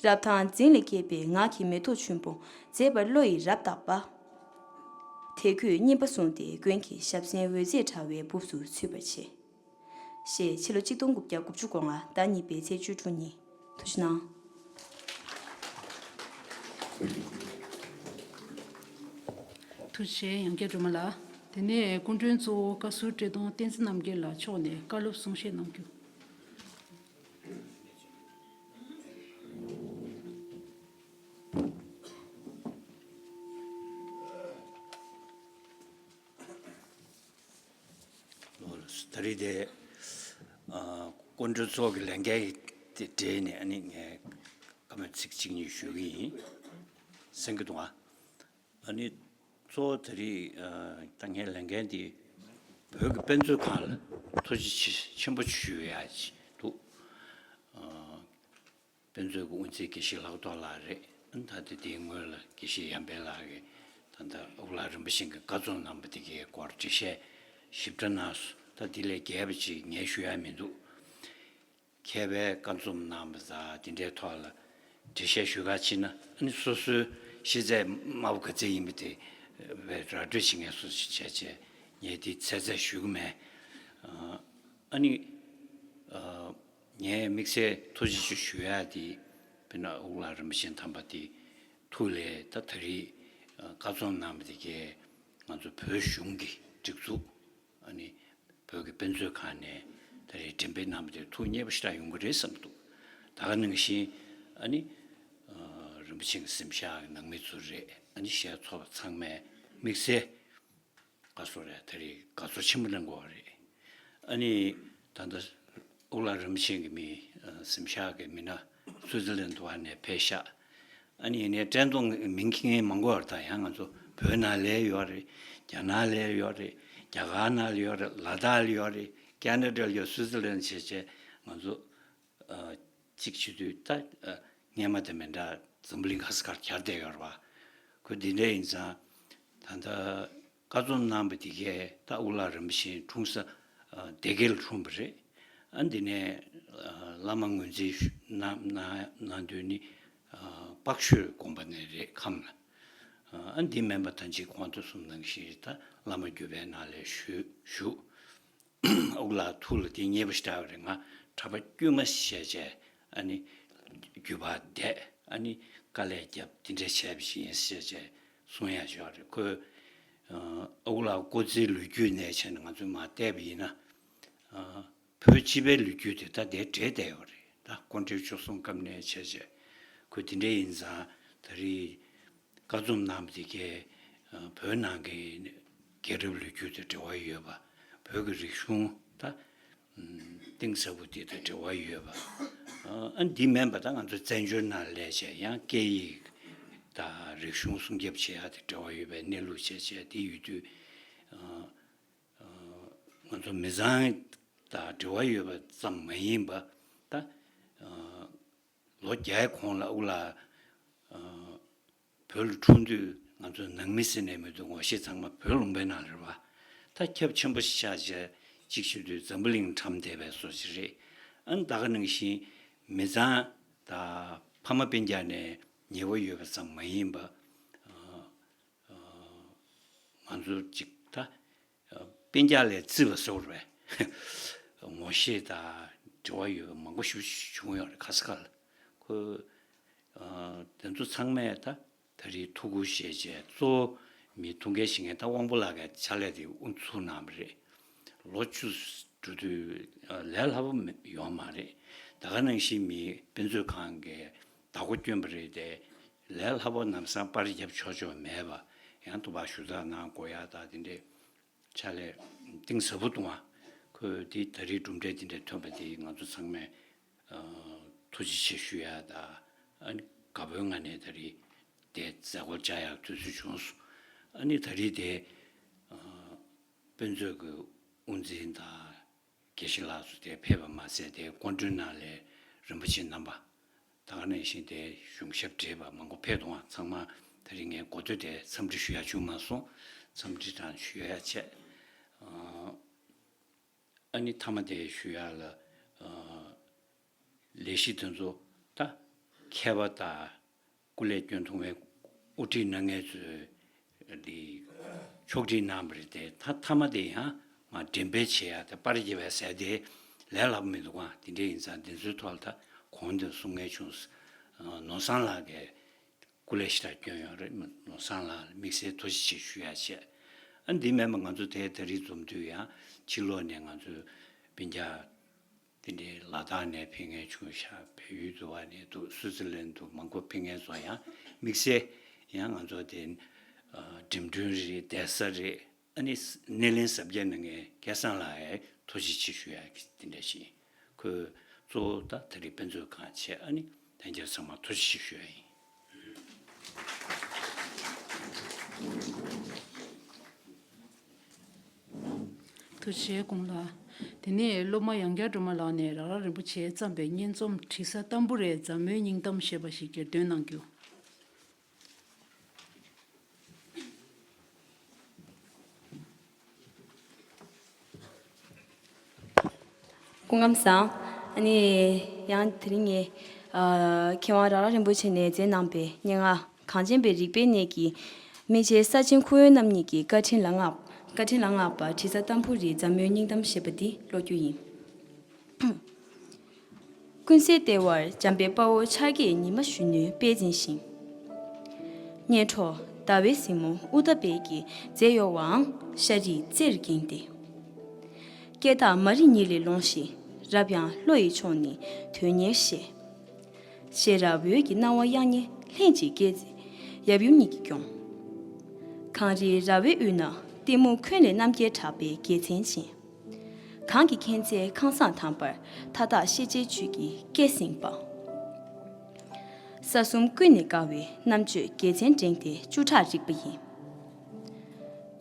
རབ་དང་རྫིང་ལས་སྐྱེས་པའི་ངག་གི་མེ་ཏོག་ཆུན་པོ་མཛེས་པར་བློ་ཡིས་རབ་བཏགས་པ། དད་གུས་སྙིམ་པ་བཟུང་སྟེ་མགོན་གྱི་ཞབས་སེན་འོད་ཟེར་དྲ་བའི་སྦུབས་སུ་ཚུད་པར་བྱེད། ཞེས་ཕྱི་ལོ་ཆིག་སྟོང་དགུ་བརྒྱ་དགུ་བཅུ་གོ་ལྔ་ཟླ་གཉིས་པའི་ཚེས་བཅུ་དྲུག་ཉིན། ཐུགས་རྗེ་གནང་། ཐུགས་རྗེ་ཆེ་ཡང་སྐྱར་སྒྲོལ་མ་ལགས། དེ་ནས་སྐུ་མགྲོན་གཙོ་བོ་བཀའ་ཟུར་བཀྲས་མཐོང་བསྟན་འཛིན་རྣམ་རྒྱལ་ལགས་མཆོག་ནས་བཀའ་སློབ་གསུང་བཤད་གནང་རྒྱུ། ད་རེས་དེ། ཨ། སྐུ་མགྲོན་ཚོགས་ཀྱི་ལས་འགན་དེ་སྤྲད་ནས་ཨ་ནི་ངས་བཀའ་མོལ་ཚིག་གཅིག་གཉིས་ཞུ་གི་ཡིན། གསན་གྱི་འདུག་ཨ། ཨ་ནི་གཙོ་བོ་ད་རེས། ཨ། ད་ངའི་ལས་འགན་དེ་བོད་ཀྱི་དཔེ་མཛོད་ཁང་ལ་ཐུགས་རྗེ་ཆེ་ཆེན་པོ་ཞུ་ཡ་ཅིག་འདུག་ཨ། དཔེ་མཛོད་ཀྱི་དབུ་འཛིན་དགེ་བཤེས་ལྷག་རྡོར་ལགས་རེད། ད་ལྟ་དེའི་སྔོན་ལ་དགེ་བཤེས་ཡར་འཕེལ་ལགས་ཀྱིས་ད་ལྟ་དབུ་བླ་རིན་པོ་ཆེ་གི་བཀའ་རྩོམ་གནང་བ་དེ་གའི་སྐོར་འགྲེལ་བཤད་ཞིབ་ཕྲ་གནང་སོང་། ད་དེ་ལས་རྒྱས་པ་ཅིག་ངས་ཞུ་ཡ་མི་འདུག་མཁས་པའི་བཀའ་རྩོམ་གནང་བ་དང་དེ་འདྲའི་ཐོག་ལ་འགྲེལ་བཤད་ཞུ་ག་ཕྱིན་ན། ཨ་ནི་སོ་སོའི་ཤེས་ཚད་དམའ་པོ་ག་ཚད་ཡིན་པ་དེ་བས་ར་སྤྲོད་བྱེད་མཁན་སོ་སོ་བྱས་བྱས་ངས་དེ་ཚད་ཚད་ཞུ་གི་མེད། ཨ་ནི། ཨ། ངས་དམིགས་བསལ་ཐུགས་རྗེ་ཆེ་ཞུ་ཡ་དེ། དཔེར་ན་དབུ་བླ་རིན་པོ་ཆེ་དམ་པ་དེ་ཐུགས་ལས་ད་ད་རེས་བཀའ་རྩོམ་གནང་བ་དེ་གས་ང་ཚོ་བོད་གཞུང་གི་སྒྲིག་འཛུགས། ཨ་ནི་བོད་ཀྱི་དཔེ་མཛོད་ཁང་ནས་ད་རེས་འགྲེམས་སྤེལ་གནང་བ་དེ་ཐུགས་མཉེས་པོ་ཞེ་དྲག་ཡོང་གི་རེད་བསམ་འདུག་ད་ག་ནང་བཞིན་ཨ་ནི། ཨ། རིན་པོ་ཆེ་གི་གཟིམ་ཤག་གི་ནང་མི་ཚོ་རེད། ཨ་ནི་གཞས་ཚོགས་པ་ཚང་མས་དམིགས་བསལ་བཀའ་ཟུར་རེད། ད་རེས་དགའ་ཚོར་ཆེན་པོ་གནང་གི་ཡོད་རེད། ཨ་ནི་ད་ལྟ་དབུ་བླ་རིན་པོ་ཆེ་གི་མི། ཨ། གཟིམ་ཤག་གི་མི་སྣ་སུའི་ཙི་ལན་དུ་བ་ནས་ཕེབས་ཤག་ཨ་ནི་ཡིན་ནའི་བཀྲས་མཐོང་མིང་ཁྱེར་མཁན་མང་པོ་ཡོད་རེད། ད་ཡང་ང་ཚོ་བོད་ནང་ལ་ཡོད་རེད། རྒྱ་ནག་ལ་ཡོད་རེད། རྒྱ་གར་ནང་ལ་ཡོད་རེད། ལ་དྭགས་ལ་ཡོད་རེད། ཁེ་ན་ཌ་ལ་ཡོད། སུའི་ཙི་ལན་བྱས་བྱས་ང་ཚོ། ཨ། གཅིག་བྱེད་དུས་ད། ཨ། སྔས་མ་དེ་མི་འདྲ་འཛམ་བུ་གླིང་ག་ས་གར་གྱར་བསྡད་ཡོད་རེད་པ། ཁོ་འདི་འདྲ་ཡིན་ཙང་། ད་ལྟ་བཀའ་རྩོམ་གནང་བ་འདི་གས་ད་དབུ་བླ་རིན་པོ་ཆེ་འཁྲུངས་ས། ཨ། སྡེ་དགེ་ལ་འཁྲུངས་པ་རེད། ཨ། འདི་ནས། ཨ། བླ་མ་ངོས་འཛིན་ཞུ་གནང་གནང་གནང་དུས་ནི། ཨ། དཔག་ཤོད་དགོན་པ་ནས་རེད། ཁམས་ལ། ཨ། འདི་མིན་པ་ད་ཅི་གོང་དུ་གསུངས་ནང་བཞིན་ད་བླ་མ་བརྒྱུད་པའི་ནང་ལ་ཞུ་ཞུ། དབུ་བླ་ཐུགས་ལ་དེ་མཉེས་པོ་ཞེ་དྲག་རེད། ང་གྲྭ་པ་དཀྱུས་མ་བྱས་བྱས་ཨ་ནི་བརྒྱུད་པ་བསྡད། ཨ་ནི་དཀའ་ལས་བརྒྱབ། དེ་འདྲ་བྱས་པ་ཞིག་ཡིན་ཟེར་བྱས་གསུང་ཡ་ཅིག་ཡོད་རེད། ཁོས། ཨ། དབུ་བླ་སྐུ་ཚེའི་ལོ་རྒྱུས་ནས་བྱས་ནས་ང་ཚོས་མར་བལྟས་པ་ཡིན་ན། བོད་སྤྱི་པའི་ལོ་རྒྱུས་དེ་ད་དེ་འདྲེས་བསྡད་ཡོད་རེད། ད་ཀོང་སྤྲུལ་ཆོས་གསུམ་སྐབས་ནས་བྱས་བྱས་ཁོས་དེ་འདྲས་ཡིན་ཙང་། ད་རེས་བཀའ་རྩོམ་གནང་བ་དེ་གས་བོད་ནང་གི་རྒྱལ་རབས་ལོ་རྒྱུས་དང་འབྲེལ་བ་ཡོད་པ། བོད་ཀྱི་རིག་གཞུང་ད་གཏིང་ཟབ་པོ་དེ་དང་འབྲེལ་བ་ཡོད་པ། ཨ་འདི་མིན་པ་ད་ང་ཚོ་བཙན་བྱོལ་ནང་སླེབས་བྱས་ཡང་སྐད་ཡིག་དང་རིག་གཞུང་སྲུང་སྐྱོབ་བྱེད་ཡག་དང་འབྲེལ་བ་ཡོད་པའི་གནས་ལུགས་བྱས་བྱས་དེ་ཡོད་དུས། ང་ཚོ་མི་ཚང་དང་འབྲེལ་བ་ཡོད་པ་ཙམ་མ་ཡིན་པ། ད་ལོ་བརྒྱའི་གོང་ལ་དབུ་ལ་བོད་ལ་འཁྲུངས་དུས་ང་ཚོ་ནང་མི་ཟེར་ནས་མི་འདུག་ངོ་ཤེས་ཚང་མ་བོད་ལུང་པའི་ནང་རེད་བ། ད་ཁྱབ་ཆེན་པོ་ཞིག་ཆགས་བྱས་གཅིག་བྱེད་དུས་འཛམ་བུ་གླིང་གྲམ་བསྡད་པའི་བཟོ་ཞིག་རེད། ཨ་ནི་ད་ག་ནང་བཞིན་མི་ཚང་དང་ཕ་མ་སྤུན་ཀྱག་ནས་ཉེ་བོ་ཡོད་པ་ཙམ་མ་ཡིན་པ། ང་ཚོ་ཅིག་ད་སྤུན་ཀྱག་ལས་བརྩི་བ་ཟེར་བ་རེད། ངོ་ཤེས་དང་འབྲེལ་བ་ཡོད་པ་མང་པོ་ཞིག་བྱུང་ཡོད་རེད། ཁ་ས་ཁ་ལ་ཁོ། དེ་ཚོ་ཚང་མས་ད་ད་རེས་ཐུགས་ཁུར་བཞེས་བྱས་གཙོ་བོ་མི་ཐུགས་འགན་བཞེས་མཁན་ད་དབང་པོ་ལགས་ཀྱི་ཕྱག་ལས་དེ་དབུ་འཛུགས་གནང་བ་རེད། ལོ་བཅུ་འགྲོ་དུས་ལས་སླ་པོ་མི་ཡོད་མ་རེད། ད་ག་ནང་བཞིན་མི་དཔེ་མཛོད་ཁང་གི་བདག་པོ་བསྐྱོན་པ་རེད་དེ། ལས་སླ་པོ་ལམ་སང་པར་རྒྱབ་ཆོག་ཆོག་མེད་པ། ཡང་དུ་བ་ཞུ་དག་གནང་དགོས་ཡ་ད་དེ་འདྲའི་ཕྱག་ལས་གཏིང་ཟབ་པོ་གཏོང་བ། ཁོས་དེ་ད་རེས་གྲུབ་འབྲས་དེ་འདྲ་ཐོན་པ་དེ་ང་ཚོ་ཚང་མས་ཨ་ཐུགས་རྗེ་ཆེ་ཞུ་ཡ་ད། ཨ་ནི་དགའ་པོའི་ངང་ནས་ད་རེས་དེ་མཛད་སྒོ་བཅར་ཡག་དུས་ཚོད་བྱུང་སོང་། ཨ་ནི་ད་རེས་དེ་ཨ་དཔེ་མཛོད་ཀྱི་དབུ་འཛིན་དང་། དགེ་བཤེས་ལགས་སུ་དེ་ཕེབས་པ་མ་ཟད། དེ་སྐུ་མགྲོན་ནང་ལས་རིན་པོ་ཆེ་རྣམ་པ། ད་ག་ནང་བཞིན་དེ་གཞུང་ཞབས་བགྲེས་པ་མང་པོ་ཕེབས་འདུག་ཚང་མ་ད་རིང་ངས་འགོ་སྟོད་དེ་འཚམས་འདྲི་ཞུ་ཡ་བྱུང་མ་སོང་། འཚམས་འདྲི་དང་ཞུ་ཡ་བྱས། ཨ་ནི་མཐའ་མ་དེ་ཞུ་ཡ་ལ། ལས་གཞི་དེ་ཚོ་ད་མཁས་པ་དང་། སྐུ་ལས་སྐྱོན་མཐོང་བའི་དབུ་ཁྲིད་གནང་མཁན་ཚོས་འདི་ཕྱོགས་སྒྲིག་གནང་བ་རེད་དེ། ད་མཐའ་མ་དེ་ཡང་མ་འགྲེམས་སྤེལ་བྱེད་ཡ་དེ་པར་རྒྱབ་པའི་ཟས་དེ་ལས་སླ་པོ་མི་འདུག་ག་དེ་འདྲ་ཡིན་ཙང་འདི་ཚོའི་ཐོག་ལ་ད་གོང་དུ་གསུང་མཁན་བྱུང་། ནོར་བཟང་ལགས་ཀྱིས་སྐུ་ལས་ཞེ་དྲག་སྐྱོན་ཡོད་རེད། ནོར་བཟང་ལགས་ལ་དམིགས་བསལ་ཐུགས་རྗེ་ཆེ་ཞུ་ཡ་བྱས། ཨ་འདི་མིན་པ་ང་ཚོ་དེ་ད་རེས་འཛོམས་དུས་ཡང་ཕྱི་ལོགས་ནས་ང་ཚོའི་སྤུན་ཀྱག་དེ་འདྲའི་ལ་དྭགས་ནས་ཕེབས་མཁན་བྱུང་ཤག་བལ་ཡུལ་དུ་བ་ནས་འདུག་སུའི་ཙི་ལན་དུ་མང་པོ་ཕེབས་མཁན་ཚོ་ཡང་དམིགས་བསལ་ཡང་ང་ཚོ་དེ་འགྲིམ་འགྲུལ་རེད། བསྡད་ས་རེད། ཨ་ནི་སྣེ་ལེན་གཟབ་རྒྱས་གནང་མཁན་སྐལ་བཟང་ལགས་ཡང་ཐུགས་རྗེ་ཆེ་ཞུ་ཡག་གི་དེ་འདྲ་ཞིག་ཁོས་གཙོ་བོ་ད་ད་རེས་དཔེ་མཛོད་ཁང་བྱས། ཨ་ནི་ལྷན་རྒྱས་ཚང་མ་ཐུགས་རྗེ་ཆེ་ཞུ་ཡ་ཡིན། ཐུགས་རྗེ་ཆེ་སྐུ་ངོ་ལགས། དེ་ནས་སློབ་མ་ཡང་བསྐྱར་སྒྲོལ་མ་ལགས་ནས་རང་རང་རིན་པོ་ཆེས་བརྩམས་པའི་སྙན་རྩོམ་དྲི་ཟ་ཏམ་བུ་རའི་མཛའ་མོའི་སྙིང་གཏམ་ཞེས་པ་ཞིག་གྱེར་འདོན་གནང་རྒྱུ། སྐུ་ཁམས་བཟང་། ཨ་ནི་ཡང་དེ་རིང་ངས་ཨ་མཁས་དབང་རང་རང་རིན་པོ་ཆེ་ནས་མཛད་གནང་པའི་སྙན་ངག་གངས་ཅན་པའི་རིག་པའི་གནས་ཀྱི་སྨིན་བྱེད་ས་ཆེན་ཁུ་དབོན་རྣམ་གཉིས་ཀྱི་བཀའ་དྲིན་ལ་བསྔགས། བཀའ་དྲིན་ལ་བསྔགས་པ་དྲི་ཟ་ཏམ་བུ་རའི་མཛའ་མོའི་སྙིང་གཏམ་ཞེས་པ་འདི་ཀློག་རྒྱུ་ཡིན། ཀུན་གསལ་ལྟེ་བར་འཇམ་དཔལ་དཔའ་བོ་ཕྱག་རྒྱས་ཉི་མ་གཞོན་ནུའི་དཔལ་འཛིན་ཞིང་། གཉེན་གྲོགས་ཟླ་བའི་གཟིགས་མོ་ཨུཏྤལ་གྱི་རྫས་གཡོ་བའང་ཤ་རིས་རྩེར་འགེངས་ཏེ། སྐད་བཏགས་མ་རིག་ཉིད་ལས་ལོངས་ཤིང་རབ་ཡངས་བློ་ཡི་ཕྱོགས་ནས་དོན་གཉེར་ཞེས། ཞེས་ར་བོད་ཀྱི་སྣང་བ་དབྱངས་སྙན་ལྷན་ཅིག་སྐྱེས་ཚེ་ཡབ་ཡུམ་གཉིས་ཀྱིས་སྐྱོང་། གངས་རིའི་ར་བའི་དབུས་ན་གཏི་མུག་ཁྱོན་ལས་རྣམ་རྒྱལ་གྲགས་པའི་རྒྱལ་མཚན་ཅན། གང་གི་མཁྱེན་བརྩེའི་ཁང་བཟང་དམ་པར་མཐའ་དག་ཤེས་བྱའི་བཅུད་ཀྱིས་སྐད་ཟིང་པ། ས་གསུམ་ཀུན་ནས་དགའ་བའི་རྣམ་དཔྱོད་རྒྱལ་མཚན་བསྒྲེངས་ཏེ་བཅུ་ཕྲག་རིག་པ་ཡིན།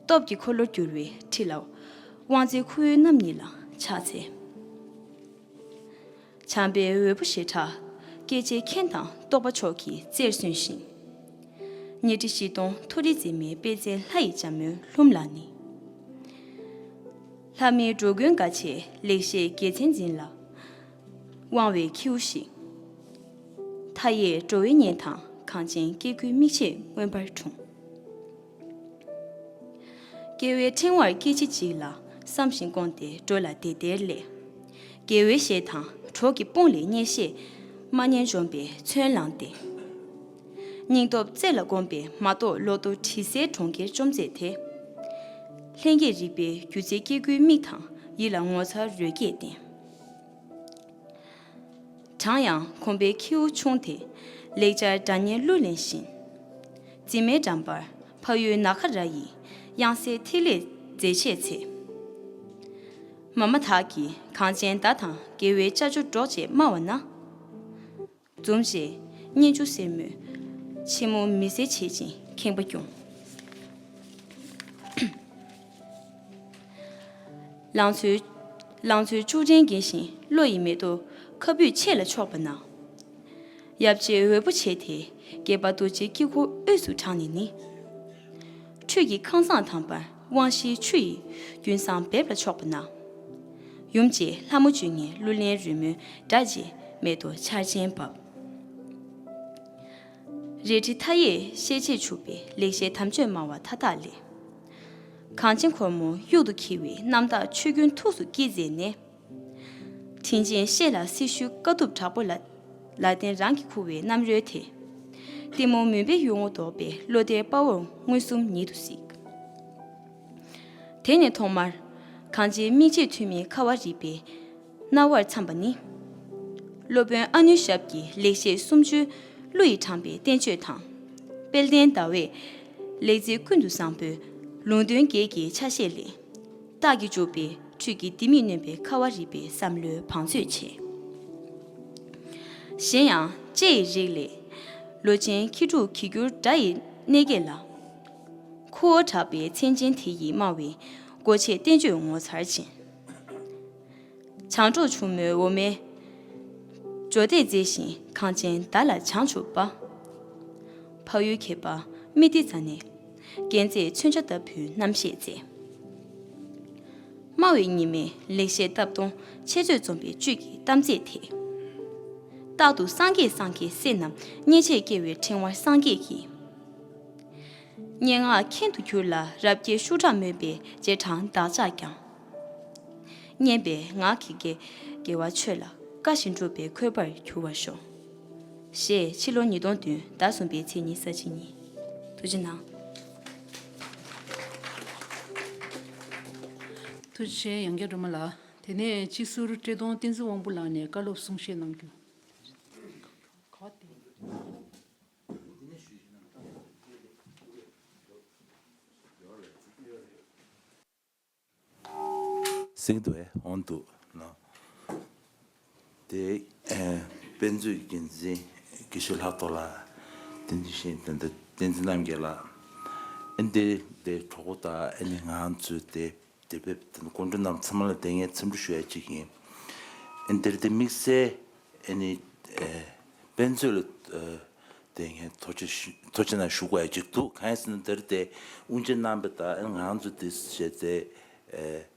སྟོབས་ཀྱི་འཁོར་ལོར་གྱུར་བའི་ཁྲི་ལ་དབང་མཛད་ཁུ་དབོན་རྣམ་གཉིས་ལ་ཕྱག་འཚལ། བྱམས་པའི་འོད་པོ་ཞེ་དྲག་སྐད་ཅིག་མཁྱེན་དང་རྟོགས་པ་མཆོག་གིས་རྩེར་སོན་ཞིང་། ཉི་ཁྲི་བཞི་སྟོང་མཐོ་རིས་འཛིན་མའི་དཔལ་བརྩེགས་ལྷ་ཡི་འཇའ་མོའི་ལྷུམས་ལ་ནི། ལྷ་མིའི་འགྲོ་མགོན་དགའ་ཆེའི་ལེགས་བཤད་རྒྱལ་མཚན་འཛིན་ལ་དབང་བའི་ཁྱེའུ་ཞིག་མཐའ་ཡས་འགྲོ་བའི་གཉེན་དང་གངས་ཅན་སྐྱེ་དགུའི་མིག་ཕྱེས་མངོན་པར་འཁྲུངས། སྐྱེ་བའི་ཕྲེང་བར་སྐད་ཅིག་གཅིག་ལ་བསམ་ཞིང་དགོངས་ཏེ་འགྲོ་ལ་བདེ་བདེར་སླེབས། དགེ་བའི་བཤེས་དང་གྲོགས་ཀྱི་དཔུང་ལས་གཉེན་བཤེས་མ་ཉན་འཇོམས་པའི་མཚོན་བླངས་ཏེ། སྙིང་སྟོབས་རྩེ་ལ་བསྒོམས་པས་མ་རྟོགས་ལོ་ཏོག་དྲི་ཟའི་གྲོང་ཁྱེར་བཅོམ་མཛད་དེ། ལྷན་སྐྱེས་རིག་པའི་སྒྱུ་རྩལ་སྐྱེ་དགུའི་མིག་དང་ ཡིད་ལ་ངོ་མཚར་རོལ་སྐྱེད་ལྡན། བགྲང་ཡང་གོམ་པའི་ཁྱེའུ་ཆུང་དེ། ལེགས་སྦྱར་སྒྲ་སྙན་གླུ་ལེན་བཞིན། འཛིན་མའི་འགྲམ་པར་ཕ་ཡུལ་ནམ་མཁའ་ར་ཡི། དབྱངས་གསལ་ཐིག་ལེས་མཛེས་བྱེད་ཚེ། མ་མ་དག་གིས་གངས་ཅན་མདའ་དང་རྒྱལ་བའི་ཅ་ཅོ་སྒྲོག་ཅེས་སྨྲ་བ་ན། འཛུམ་བཅས་སྙན་ཆུ་སེར་མོས། ཕྱི་མོ་མི་བཟད་བྱེད་ཅིང་ཁེངས་པ་སྐྱོང་། ལང་ཚོའི། ལང་ཚོའི་ལྕུག་ཕྲན་འགེངས་ཤིང་བློ་ཡི་མེ་ཏོག་ཁ་སྦུབ་ཕྱེད་ལ་ཕྱོགས་པ་ན། ཡབ་རྗེ་འོད་པོ་ཆེ་དེས་དགྱེས་པ་རྡོ་རྗེའི་དཀྱིལ་འཁོར་དབུས་སུ་དྲངས་ནས་ནི། ཁྲུས་ཀྱི་ཁང་བཟང་དམ་པར་དབང་བཞིའི་ཆུ་ཡིས་རྒྱུན་བསང་འབེབས་ལ་ཕྱོགས་པ་ན། ཡུམ་རྗེ་ལྷ་མོ་བཅུ་གཉིས་གླུ་ལེན་རོལ་མོའི་སྒྲ་བཅས་མེ་ཏོག་ཆར་ཆེན་འབབ། རལ་གྲི་མཐའ་ཡས་ཤེལ་ཕྱེས་བྱུག་པའི་ལེགས་བཤད་དམ་ཆོས་སྨྲ་བ་མཐའ་དག་ལས། གངས་ཅན་གོར་མོ་གཡུལ་དུ་འཁྱིལ་བའི་རྣམ་དག་ཆོས་ཀུན་ཐུགས་སུ་བསྐྱེད་མཛད་ནས། དྲིན་ཅན་བཤེས་ལ་སྲི་ཞུའི་དཀའ་ཐུབ་དྲག་པོ་ལ། ལ་བརྟེན་རང་གིས་འཁུར་བའི་རྣམ་རོལ་དེ། གཏི་མུག་མུན་པའི་གཡུལ་ངོ་བཟློག་པའི་བློ་གཏེར་དཔའ་བོར་མངོན་སུམ་ཉིད་དུ་གཟིགས། དེ་ནས་ཐོག་མར། གངས་ཅན་མིག་འབྱེད་ཐུན་མིན་ཁ་བ་རི་པའི་རྣ་བར་འཚམས་པ་ནི། སློབ་དཔོན་ཨ་ནུའི་ཞབས་ཀྱི་ལེགས་བཤད་སུམ་ཅུ་གླུ་ཡིས་དྲངས་པའི་བསྟན་བཅོས་དང་། དཔལ་ལྡན་ཟླ་བས་ལེགས་མཛེས་ཀུན་ཏུ་བཟང་པོའི་ལུང་སྟོན་བརྒྱད་ཀྱི་ཆ་ཤས་ལས། རྟགས་ཀྱིས་འཇུག་པའི་ཁྲུས་ཀྱི་ལྡེ་མིག་སྣོན་པའི་ཁ་བ་རི་པའི་བསམ་བློའི་བང་མཛོད་ཆེ། གཞན་ཡང་ལྕེ་ཡི་རིགས་ལས། ལོ་ཆེན་ཁྱི་ཕྲུག་གིས་བསྒྱུར་སྒྲ་ཡི་གནས་བརྒྱད་ལ། ཁུ་བོ་གྲགས་པའི་མཚན་ཅན་དེ་ཡིས་སྨྲ་བའི་སྒོ་ཕྱེ་བསྟན་བཅོས་ངོ་མཚར་ཅན། བྱང་འབྲོག་ཕྱུག་མོའི་འོ་མའི་ཇོ་བདེ་མཛེས་ཤིང་གངས་ཅན་མདའ་ལ་བྱང་ཆུབ་པ། འཕགས་ཡུལ་མཁས་པ་སྨྲི་ཏི་ཛ་ནས་རྒྱན་རྩེད་མཚོན་ཆ་ལྟ་བུའི་རྣམ་བཤད་མཛད། སྨྲ་བའི་ཉི་མས་ལེགས་བཤད་སྟབས་སྟོང་འཆད་རྩོད་རྩོམ་པའི་བཅུད་ཀྱི་གཏམ་ཚད་དེ། རྟག་ཏུ་སངས་རྒྱས་སངས་རྒྱས་སེར་རྣམས་མཉེས་བྱེད་སྐྱེ་བོའི་ཕྲེང་བར་སངས་རྒྱས་ཀྱི། སྙན་ངག་མཁན་དུ་གྱུར་ལ་རབ་དགྱེས་ཤུགས་དྲག་སྨོན་པའི་རྗེས་འབྲང་བདག་ཅག་ཀྱང་། སྙན་པའི་ངག་གིས་དགེ་དགེ་བ་ཆོས་ལ་དཀའ་ཞིང་སྒྲུབ་པའི་མཁས་པར་གྱུར་པར་ཤོག་ཞེས་ཕྱི་ལོ་ཉིས་སྟོང་བདུན་ཟླ་གསུམ་པའི་ཚེས་ཉི་ཤུ་རྩ་གཅིག་ཉིན། ཐུགས་རྗེ་གནང་། ཐུགས་རྗེ་ཆེ་ཡང་བསྐྱར་སྒྲོལ་མ་ལགས། དེ་ནས་སྤྱི་ཟུར་བཀྲས་མཐོང་བསྟན་འཛིན་དབང་པོ་ལགས་ནས་བཀའ་སློབ་གསུང་བཤད་གནང་རྒྱུ། སིང་དུ་ཨེ་འོང་དུ་ནོ། དེ་ཨེ་དཔེ་མཛོད་འགན་འཛིན་དགེ་བཤེས་ལྷག་རྡོར་ལགས། དེ་ནི་ཤེས་ལྡན་དང་བསྟན་འཛིན་རྣམ་རྒྱལ་ལགས། ཨེ་འདི་དེ་གྲོགས་པོ་དང་ཨེ་ནི་ང་ཚོས་དེ་དེ་བས་དེ་སྐུ་མགྲོན་རྣམས་ཚང་མ་ལ་དེ་ངས་འཚམས་འདྲི་ཞུ་ཡ་གཅིག་ཡིན། ཨེ་འདིར་དེ་དམིགས་བསལ་ཨེ་ནི་ཨེ་དཔེ་མཛོད་ལ་ཨེ་དེ་ངས་ཐུགས་རྗེ་ཞུ་ཐུགས་རྗེ་གནང་ཞུ་དགོས་ཡ་གཅིག་འདུག་གང་ཡིན་ཟེར་ན་འདིར་དེ་དབུ་འབྱེད་གནང་བ་དང་ཨེ་ང་ཚོ་དེ་བྱས་ཏེ་ཨེ་ཨེ།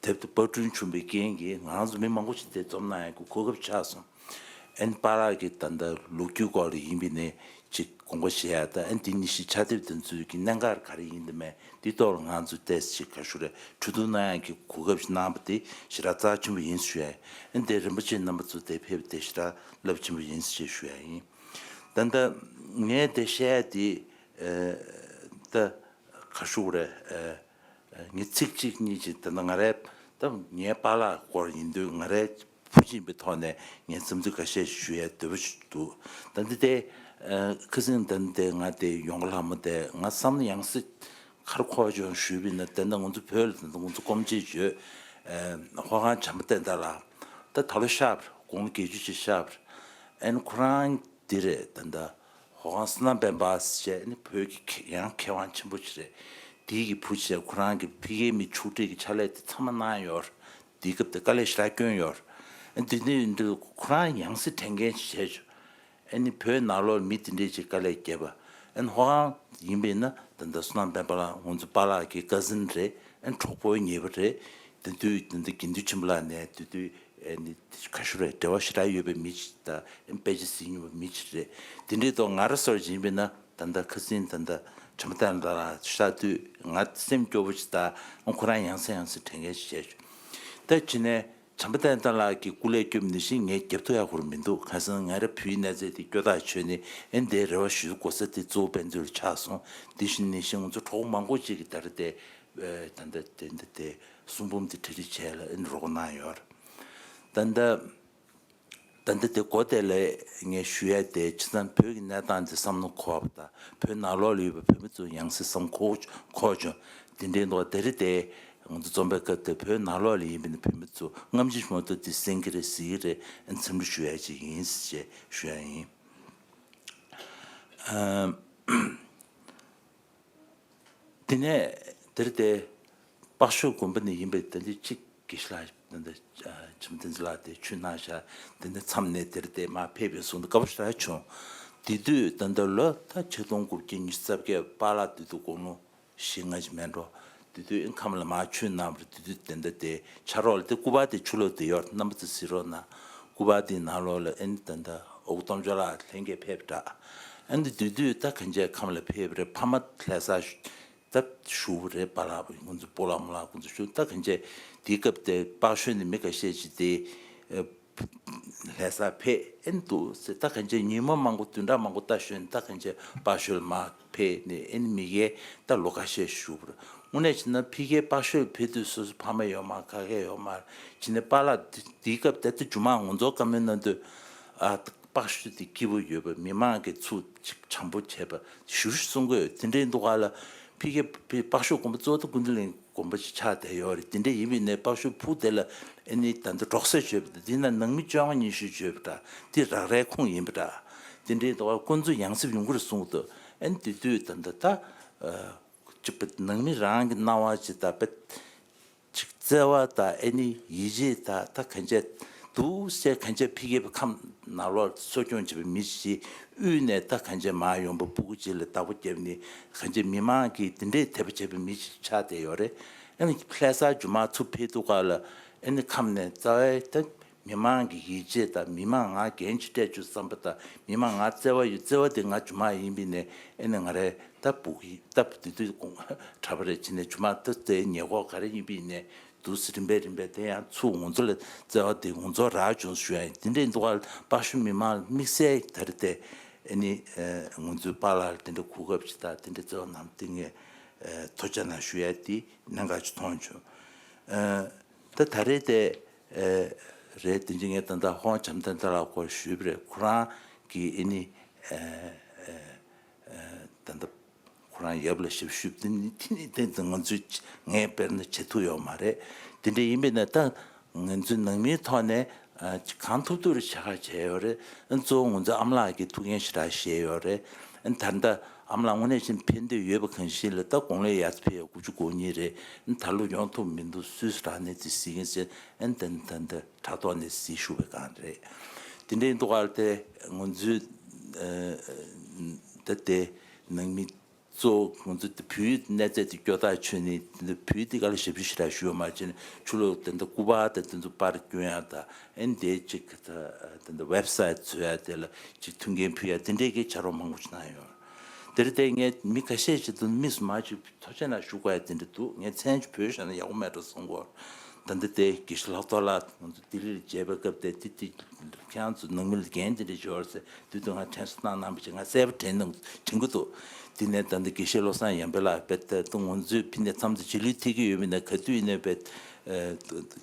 དེབ་དེ་པར་སྐྲུན་བྱུང་བའི་རྐྱེན་གྱིས་ང་རང་ཚོ་མི་མང་པོ་ཞིག་དེ་འཛོམས་གནང་ཡག་གི་གོ་སྐབས་ཆགས་སོང་། ཨན་པཱ་ལགས་ཀྱིས་ད་ལྟ་ལོ་རྒྱུས་སྐོར་ལ་ཡིན་པའི་ནས་ཅིག་དགོངས་པ་བཞེས་ཡག་དང་ཨན་དེ་ནི་ཞིག་ཕྱག་དེབ་དེ་ཚོའི་གི་གནད་འགག་ག་རེ་ཡིན་དུ་མེད་འདི་ཐོག་ལ་ང་ཚོ་ཏོག་ཙམ་ཅིག་ག་ཞུ་རེད་གྲོས་བསྡུར་གནང་ཡག་གི་གོ་སྐབས་ཤིག་གནང་བ་དེ་ཞེ་དྲག་རྩ་ཆེན་པོ་ཡིན་ཞུ་ཡག་ཨན་དེ་རིན་པོ་ཆེ་རྣམ་པ་ཚོ་དེ་ཕེབས་དེ་ཞེ་དྲག་རླབས་ཆེན་པོ་ཡིན་ཞེས་ཞུ་ཡག་ཡིན། ད་ལྟ་ངས་དེ་བཤད་ཡག་དེ་ད་ག་ཞུ་རེད། ངས་ཚིག་གཅིག་གཉིས་ཅིག་དེ་ནི་ང་རའི་ད་ངའི་པཱ་ལགས་སྐོར་ཡིན་དུས་ང་རའི་བུ་ཆེན་པོའི་ཐོག་ནས་ངས་འཚམས་འདྲི་ཁ་ཤས་ཞུ་ཡའི་འདོད་པ་ཞིག་འདུག་ད་འདི་དེ་ཁ་སང་ད་འདི་དེ་ང་དེ་ཡོང་ག་ལྷ་མོ་དེ་ང་བསམ་ན་ཡང་སྲིད་ཁར་ཁོ་ཅོང་ཞུས་པ་ཡིན་ན་དེ་འདྲ་ང་ཚོ་བོད་ལ་དེ་འདྲ་ང་ཚོ་སྐོམ་ཆེད་བརྗོད་ཧོ་ཁང་བྱམས་པ་བསྟན་དར་ལགས་ད་ད་ལོ་ཤག་དགུང་ལོ་བརྒྱད་ཅུ་ཅིག་ཤག་ཨན་ཁོ་རང་འདི་རེད་ད་ད། ཧོ་ཁང་བསོད་ནམས་དཔལ་འབར་ཟེར་བྱས་ནི་བོད་ཀྱི་མཁས་ཡང་མཁས་དབང་ཆེན་པོ་ཞིག་རེད། དེའི་གི་བུ་ཆེ་ཁོ་རང་གི་ཕ་གིའི་མི་ཆོག་ཁྲིགས་ཀྱི་ཕྱག་ལས་དེ་ཚང་མ་གནང་ཡོད། དེའི་སྐབས་དེ་དཀའ་ལས་ཞེ་དྲག་བསྐྱོན་ཡོད། དེ་ནས་འདི་ཁོ་རང་ཡང་སྲིད་དྲན་མཁན་ཞིག་བྱས་བྱུང་། ཨ་ནི་བོད་ནང་ལོགས་མི་དེ་འདྲས་ཅིག་དཀའ་ལས་བརྒྱབ་པ། ཨ་ནི་ཧོ་ཁང་ཡིན་པས་ན་ད་ལྟ་བསོད་ནམས་དཔལ་འབར་ལགས་ང་ཚོ་པཱ་ལགས་ཀྱི་ཀ་ཟིན་རེད། ཨ་ནི་གྲོགས་པོ་ཉེ་པོ་རེད། དེ་དུས་དེ་འདི་དགེ་འདུན་ཆེན་པོ་ལགས་ནས་དེ་དུས། ཨེ་ནི་ཁ་ཤོར་བའི་འབྲེལ་བ་ཞེ་དྲག་ཡོད་པའི་མི་ཞིག་དང་ཨེ་དཔེ་ཆ་གཟིགས་མྱོང་བའི་མི་ཞིག་རེད། དེ་འདྲའི་ཐོག་ང་རང་སོར་ཡིན་པས་ན་ད་ལྟ་ཁ་སང་ད་ལྟ་བྱམས་པ་བསྟན་དར་ལགས་ཤག་དུས་ང་སེམས་སྐྱོ་པོ་ཞིག་དང་ཁོ་རང་ཡང་སེ་ཡང་སེ་དྲན་མཁན་ཞིག་བྱས་བྱུང་། ད་ཕྱི་ནས་བྱམས་པ་བསྟན་དར་ལགས་ཀྱི་སྐུ་ལས་བསྐྱོན་ནི་བཞིན་ངས་རྒྱབ་ཐུབ་ཡག་ཁུར་མི་འདུག་ཁ་སང་ང་རང་བུའི་གནས་ཚད་དེ་སྐྱོ་ཐག་ཆོད་ནས་ཨེ་འདའི་རེ་བ་ཞུ་དགོས་ས་དེ་གཙོ་བོ་དཔེ་མཛོད་ལ་ཆགས་སོང་། དེ་བཞིན་ནི་བཞིན་ང་ཚོ་གྲོགས་མང་པོ་ཅིག་གིས་ད་རེ་དེ། ད་ལྟ་དེ་འདི་དེ་གསུང་འབུམ་དེ་གྲ་སྒྲིག་བྱས་ལ་ཨེ་ནི་རོགས་གནང་ཡོད་རེད། ད་ལྟ་ད་ལྟ་དེ་འགོ་དེ་ལས་ངས་ཞུ་ཡ་དེ་ཕྱི་ཚང་བོད་ཀྱི་གནས་སྟངས་དེ་བསམ་བློ་འཁོར་བ་དང་བོད་ནང་ལོགས་ལ་ཡོད་པའི་བོད་མི་ཚོ་ཡང་སེ་བསམ་འཁོར་འཁོར་བྱུང་། དེ་འདྲའི་འདུག་དེ་རིང་དེ་ང་ཚོ་འཛོམས་པའི་སྐབས་དེ་བོད་ནང་ལོགས་ལ་ཡིན་པའི་བོད་མི་ཚོ་སྔ་ཕྱི་མ་གཏོགས་དེ་གསན་གྱི་རེད་གཟིགས་ཀྱི་རེད། ཨ་འཚམས་འདྲི་ཞུ་ཡ་ཅིག་ཡིན་ཞེས་ཞུ་ཡ་ཡིན། དེ་ནས་དེར་དེ་དཔའ་ཤོད་དགོན་པ་ནས་ཡིན་པའི་དེ་འདྲའི་གཅིག་དགེ་བཤེས་ལགས་དེ་འདྲ་ཆེན་པོ་བསྟན་འཛིན་ལགས་དེ་ཆོས་གནང་ཤག་དེ་འདྲ་མཚམས་ནས་དེར་དེ་མར་ཕེབས་པའི་གསུང་དུ་དགའ་པོ་ཞེ་དྲག་བྱུང་། དེ་དུས་ད་ལྟ་ལོ་ད་ཆིག་སྟོང་དགུ་བརྒྱ་ཉི་ཤུ་རྩ་བརྒྱད་པཱ་ལགས་དེ་དུས་དགུང་ལོ་བཞི་ལྔ་ཅིག་མེད་འགྲོ། དེ་དུས་ཨིན་ཁམས་ལ་མར་ཆོས་གནང་བར་དེ་དུས་དེ་འདྲ་དེ་ཕྱག་རོགས་ལ་དེ་སྐུ་པར་དེ་ཆུ་ལོག་དེ་ཡོད་རྣམ་པ་ཚོ་གཟིགས་རོགས་གནང་། སྐུ་པར་དེའི་ནང་ལོགས་ལ་ཨེ་ནི་ད་ལྟ་ཨོ་སྟོབས་འབྱོར་ལགས་ལྷན་རྒྱས་ཕེབས་དྲག་ཨེ་ནི་དེ་དུས་ད་གང་ཅི་ཁམས་ལ་ཕེབས་རེད། ཕ་མ་ལྷ་ས་ད་བཞུགས་རེད། པཱ་ལགས་ཁོང་ཚོ་སྤོ་ལགས་རྨོ་ལགས་ཁོང་ཚོ་བཞུགས། ད་གང་ཅི་དེའི་སྐབས་དེ་དཔའ་ཤོད་ནས་མི་ཁ་ཤས་ཅིག་དེ་ལྷ་ས་ཕེབས་ཨེ་ནི་འདུག་ཟེར། ད་གང་ཅི་ཉིན་མོ་མང་པོ་བདུན་ཕྲག་མང་པོ་ད་ཞོན་ད་གང་ཅི་དཔའ་ཤོད་མར་ཕེབས་ནས་ཨེ་ནི་མི་ཡས་ད་ལོ་ཁ་ཤས་བཞུགས་པ་རེད། དངོས་གནས་བྱས་ན་ཕ་གིའི་དཔའ་ཤོད་ཕེབས་དུས་སོ་སོ་ཕ་མ་ཡོད་མ་ག་གེ་ཡོད་མ་རེད། བྱས་ནས་པཱ་ལགས་དེའི་སྐབས་དེ་ལྟ་རྒྱུ་མ་ང་ཚོ་བཀའ་མོལ་གནང་དུས་ཨ་དཔའ་ཤོད་དེ་སྐྱིད་པོ་ཡོད་པ་མི་མང་གི་ཚུར་ཅིག་བྱམས་པོ་བྱས་པ་ཞུ་ཞུ་གསུང་གི་ཡོད། དེ་འདྲའི་འདུག་ག་ལ་ཕ་གིའི་དཔའ་ཤོད་དགོན་པ་གཙོ་བོ་ད་ཀུན་བཏུས་གླིང་དགོན་པ་ཞིག་ཆགས་བསྡད་ཡོད་རེད། དེ་འདྲ་ཡིན་པ་ཡིན་ནའི་དཔའ་ཤོད་ཕུག་དེ་ལ་ཨེ་ནི་ད་ལྟ་འབྲོག་སྲས་བྱོས་པ་དང་དེ་ན་ནང་མི་བཅོ་ལྔ་ཉི་ཤུ་བྱོས་པ་འདྲ་དེ་རག་རའི་ཁུངས་ཡིན་པ་འདྲ། དེ་འདྲའི་འདུག་ག་ཀུན་བཏུས་ཡང་སྲིད་ཡོང་གི་རེད་གསུངས་འདུག་ཨེ་ནི་དེ་དུས་ད་ལྟ་ད། ཅིག་པ་ནང་མི་རང་གི་སྣང་བ་ཅིག་ད་པ། ཅིག་བརྩེ་བ་དང་ཨེ་ནི་ཡིད་ཆེས་དང་ད་གང་ཅི་འདུག་ཟེར། གང་ཅི་ཕ་གིའི་ཁམས་ནང་ལོགས་གསོ་སྐྱོང་བྱེད་པའི་མི་ཞིག་དབུས་ནས་ད་གང་ཅི་མར་ཡོང་པ་སྤུ་གུ་ཅིག་ལ་བདག་པོ་བརྒྱབ་ནས་གང་ཅི་མི་མང་གིས་དེ་འདྲའི་དད་པ་བྱེད་པའི་མི་ཞིག་ཆགས་བསྡད་ཡོད་རེད། ཨེ་ནི་ལྷ་སར་རྒྱུ་མ་ཚུར་ཕེབས་དུས་སྐབས་ལ་ཨེ་ནི་ཁམས་ནས་རྩ་བའི་ད། མི་མང་གི་ཡིད་ཆེས་དང་མི་མང་ང་འགན་ཅིག་སྤྲད་རྒྱུ་བསམ་པ་དང་མི་མང་ང་བརྩེ་བ་ཡོད། བརྩེ་བ་དེ་ང་རྒྱུ་མ་ཡིན་པས་ནས་ཨེ་ནི་ང་རའི་ད་བུ་གི་ད་དེ་དུས་དགོང་གྲྭ་པ་རེད་བྱས་ནས་རྒྱུ་མ་ད་དེ་ཉེ་འཁོར་ག་རེ་ཡིན་པས་ནས་འདུག་སེ་རིམ་པས་རིམ་པས་དེ་ཡང་ཚུར་ང་ཚོ་ལ་བརྩེ་བ་དེ་ང་ཚོ་རག་བྱུང་ཞུ་ཡ་ཡིན། དེ་འདྲའི་འདུག་ག་དཔའ་ཤོད་མི་མང་དམིགས་བསལ་ད་རེ་དེ་ཨེ་ནི་ང་ཚོའི་པཱ་ལགས་ལ་དེ་འདྲ་གོ་སྐབས་ཅིག་དང་དེ་འདྲའི་བརྩེ་བ་གནང་དེ་ངས་ཐུགས་རྗེ་གནང་ཞུ་ཡ་དེ་གནད་འགག་ཅིག་མཐོང་བྱུང་། ད་ད་རེས་དེ་རེད། དེ་འཇིག་ངས་ད་ལྟ་ཧོང་བྱམས་ཐང་ད་ལ་སྐོར་ཞུས་པ་རེད། ཁོ་རང་གིས་ཨེ་ནི་ད་ལྟ་ཁོ་རང་ཡབ་ལ་ཞབས་ཞུ་དེ་ནི་དེ་ནི་དེ་ང་ཚོས་ངས་དཔེར་ན་བྱེད་ཐུབ་ཡོད་མ་རེད། དེ་འདྲ་ཡིན་པས་ན་ད་ང་ཚོའི་ནང་མིའི་ཐོག་ནས་གང་ཐུབ་ཐུབ་རེ་བྱ་ག་བྱས་ཡོད་རེད། གཙོ་བོ་ང་ཚོའི་ཨ་མ་ལགས་ཀྱི་ཐུགས་འགན་ཞེ་དྲག་བཞེས་ཡོད་རེད། ད་ལྟ་ཨ་མ་ལགས་དངོས་གནས་བྱས་ན་ཕན་འདོད་ཡོད་པ་གང་ཞིག་ལ་ད་དགུང་ལོ་ཡར་ཕེབས་དགུ་བཅུ་གོ་གཉིས་རེད། ད་ལོ་ཡོང་ཐུབ་མི་འདུག་སུས་རང་ནས་དེ་གཟིགས་ཀྱིན་ཟེར་ཨན་ཏན་ཏན་ཏན་དྲ་ཐོག་ནས་གཟིགས་ཞུ་བའི་སྒང་རེད། དེ་འདྲའི་འདུག་ག་དེ་ང་ཚོའི་ད་དེ་ནང་མི་གཙོ་བོ་ང་ཚོ་དེ་བོད་ཡིག་གནས་ཚད་དེ་སྐྱོ་ཐག་ཆོད་ནས་དེ་འདྲ་བོད་ཡིག་དེ་ག་ལ་ཞབས་ཞུ་ཞེ་དྲག་ཞུ་བ་མ་བྱས་ནས་ཕྱི་ལོགས་དེ་འདྲ་སྐུ་པར་དང་དེ་ཚོ་པར་སྐྱོན་ཡག་དང་ཨན་དེ་ཅིག་ད་དེ་འདྲ་ཝེབ་སའིཊ་བཟོ་ཡག་དེ་ལ་ཅིག་མཐུན་རྐྱེན་ཕུལ་ཡག་དེ་འདྲའི་གི་བྱ་རོགས་མང་པོ་ཞིག་གནང་ཡོད། དེར་བརྟེན་ངས་མི་ཁ་ཤས་ཤིག་ཏུ་མི་སུ་མ་ཅིག་ཐུགས་རྗེ་གནང་ཞུ་དགོས་ཡ་དེ་འདྲ་འདུག་ངས་མཚན་ཅིག་བོས་བཞག་ན་ཡག་པོ་མེད་འགྲོ་བསམ་གོ། ད་འདི་དེ་དགེ་བཤེས་ལྷག་རྡོར་ལགས་ང་ཚོ་ལྡི་ལི་ལ་མཇལ་བའི་སྐབས་དེ་དེ་དེ་ཁྱེད་རང་ཚོ་ནང་མི་ལ་འགན་དེ་འདྲ་ཅིག་ཡོད་རེད་ཟེར་དུས་དུ་ང་དྲན་གསོ་གནང་གནང་བ་ཅིག་ང་གསལ་པོ་དྲན་གནང་དྲན་གི་འདུག་དེ་ནས་ད་འདི་དགེ་བཤེས་བློ་བཟང་ཡར་འཕེལ་ལགས་རྦད་དེ་ང་ཚོའི་ཕི་ནས་མཚམས་དེ་རྗེས་ལུས་ཐེབས་ཀྱི་ཡོད་མིན་ན་ག་དུས་ཡིན་ནའི་རྦད་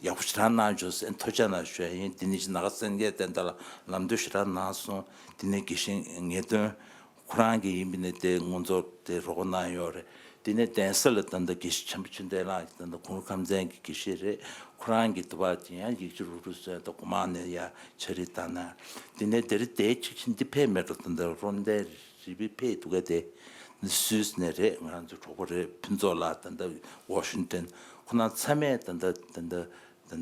ཡག་པོ་ཞེ་དྲག་གནང་བྱུང་ཟེར་ཐུགས་རྗེ་གནང་ཞུ་ཡ་ཡིན། དེ་ནས་ཅིག་ན་ག་སེང་གེ་དེ་འདྲ་ལ་ལམ་སྟོན་ཞེ་དྲག་གནང་སོང་། དེ་ནས་དགེ་བཤེས་ངེས་དོན། ཁོ་རང་གིས་ཡིན་པ་ནས་དེ་ང་ཚོར་དེ་རོགས་གནང་ཡོད་རེད། དེ་ནས་གདན་ས་ལ་ད་ལྟ་དགེ་བཤེས་བྱམས་པ་ཆོས་ལྡན་ལགས་ཀྱིས་ད་ལྟ་གུ་རུ་ཁམས་ཚན་གྱི་དགེ་བཤེས་རེད། ཁོ་རང་གིས་དུ་བ་དེ་ཡང་ཡིག་ཆ་རུག་རུག་བཟོས་ད་སྒོ་མང་ནས་ཡ་ཕྱག་བྲིས་བཏང་ན། དེ་ནས་དེ་རིང་དེའི་ཆིག་ཆིན་འདི་ཕེབས་མེད་འགྲོ། ད་ལྟ་རོང་སྡེ་རིག་པའི་ཕེབས་འདུག་ག་དེ་སུད་སི་ནས་རེད། ང་རང་ཚོ་གྲོགས་པོ་རེད། ཕུན་ཚོགས་ལགས་ད་ལྟ་ཝ་ཤིང་ཏན། ཁོ་རང་ཚང་མས་ད་ལྟ་ད་ལྟ་ད་ལྟ།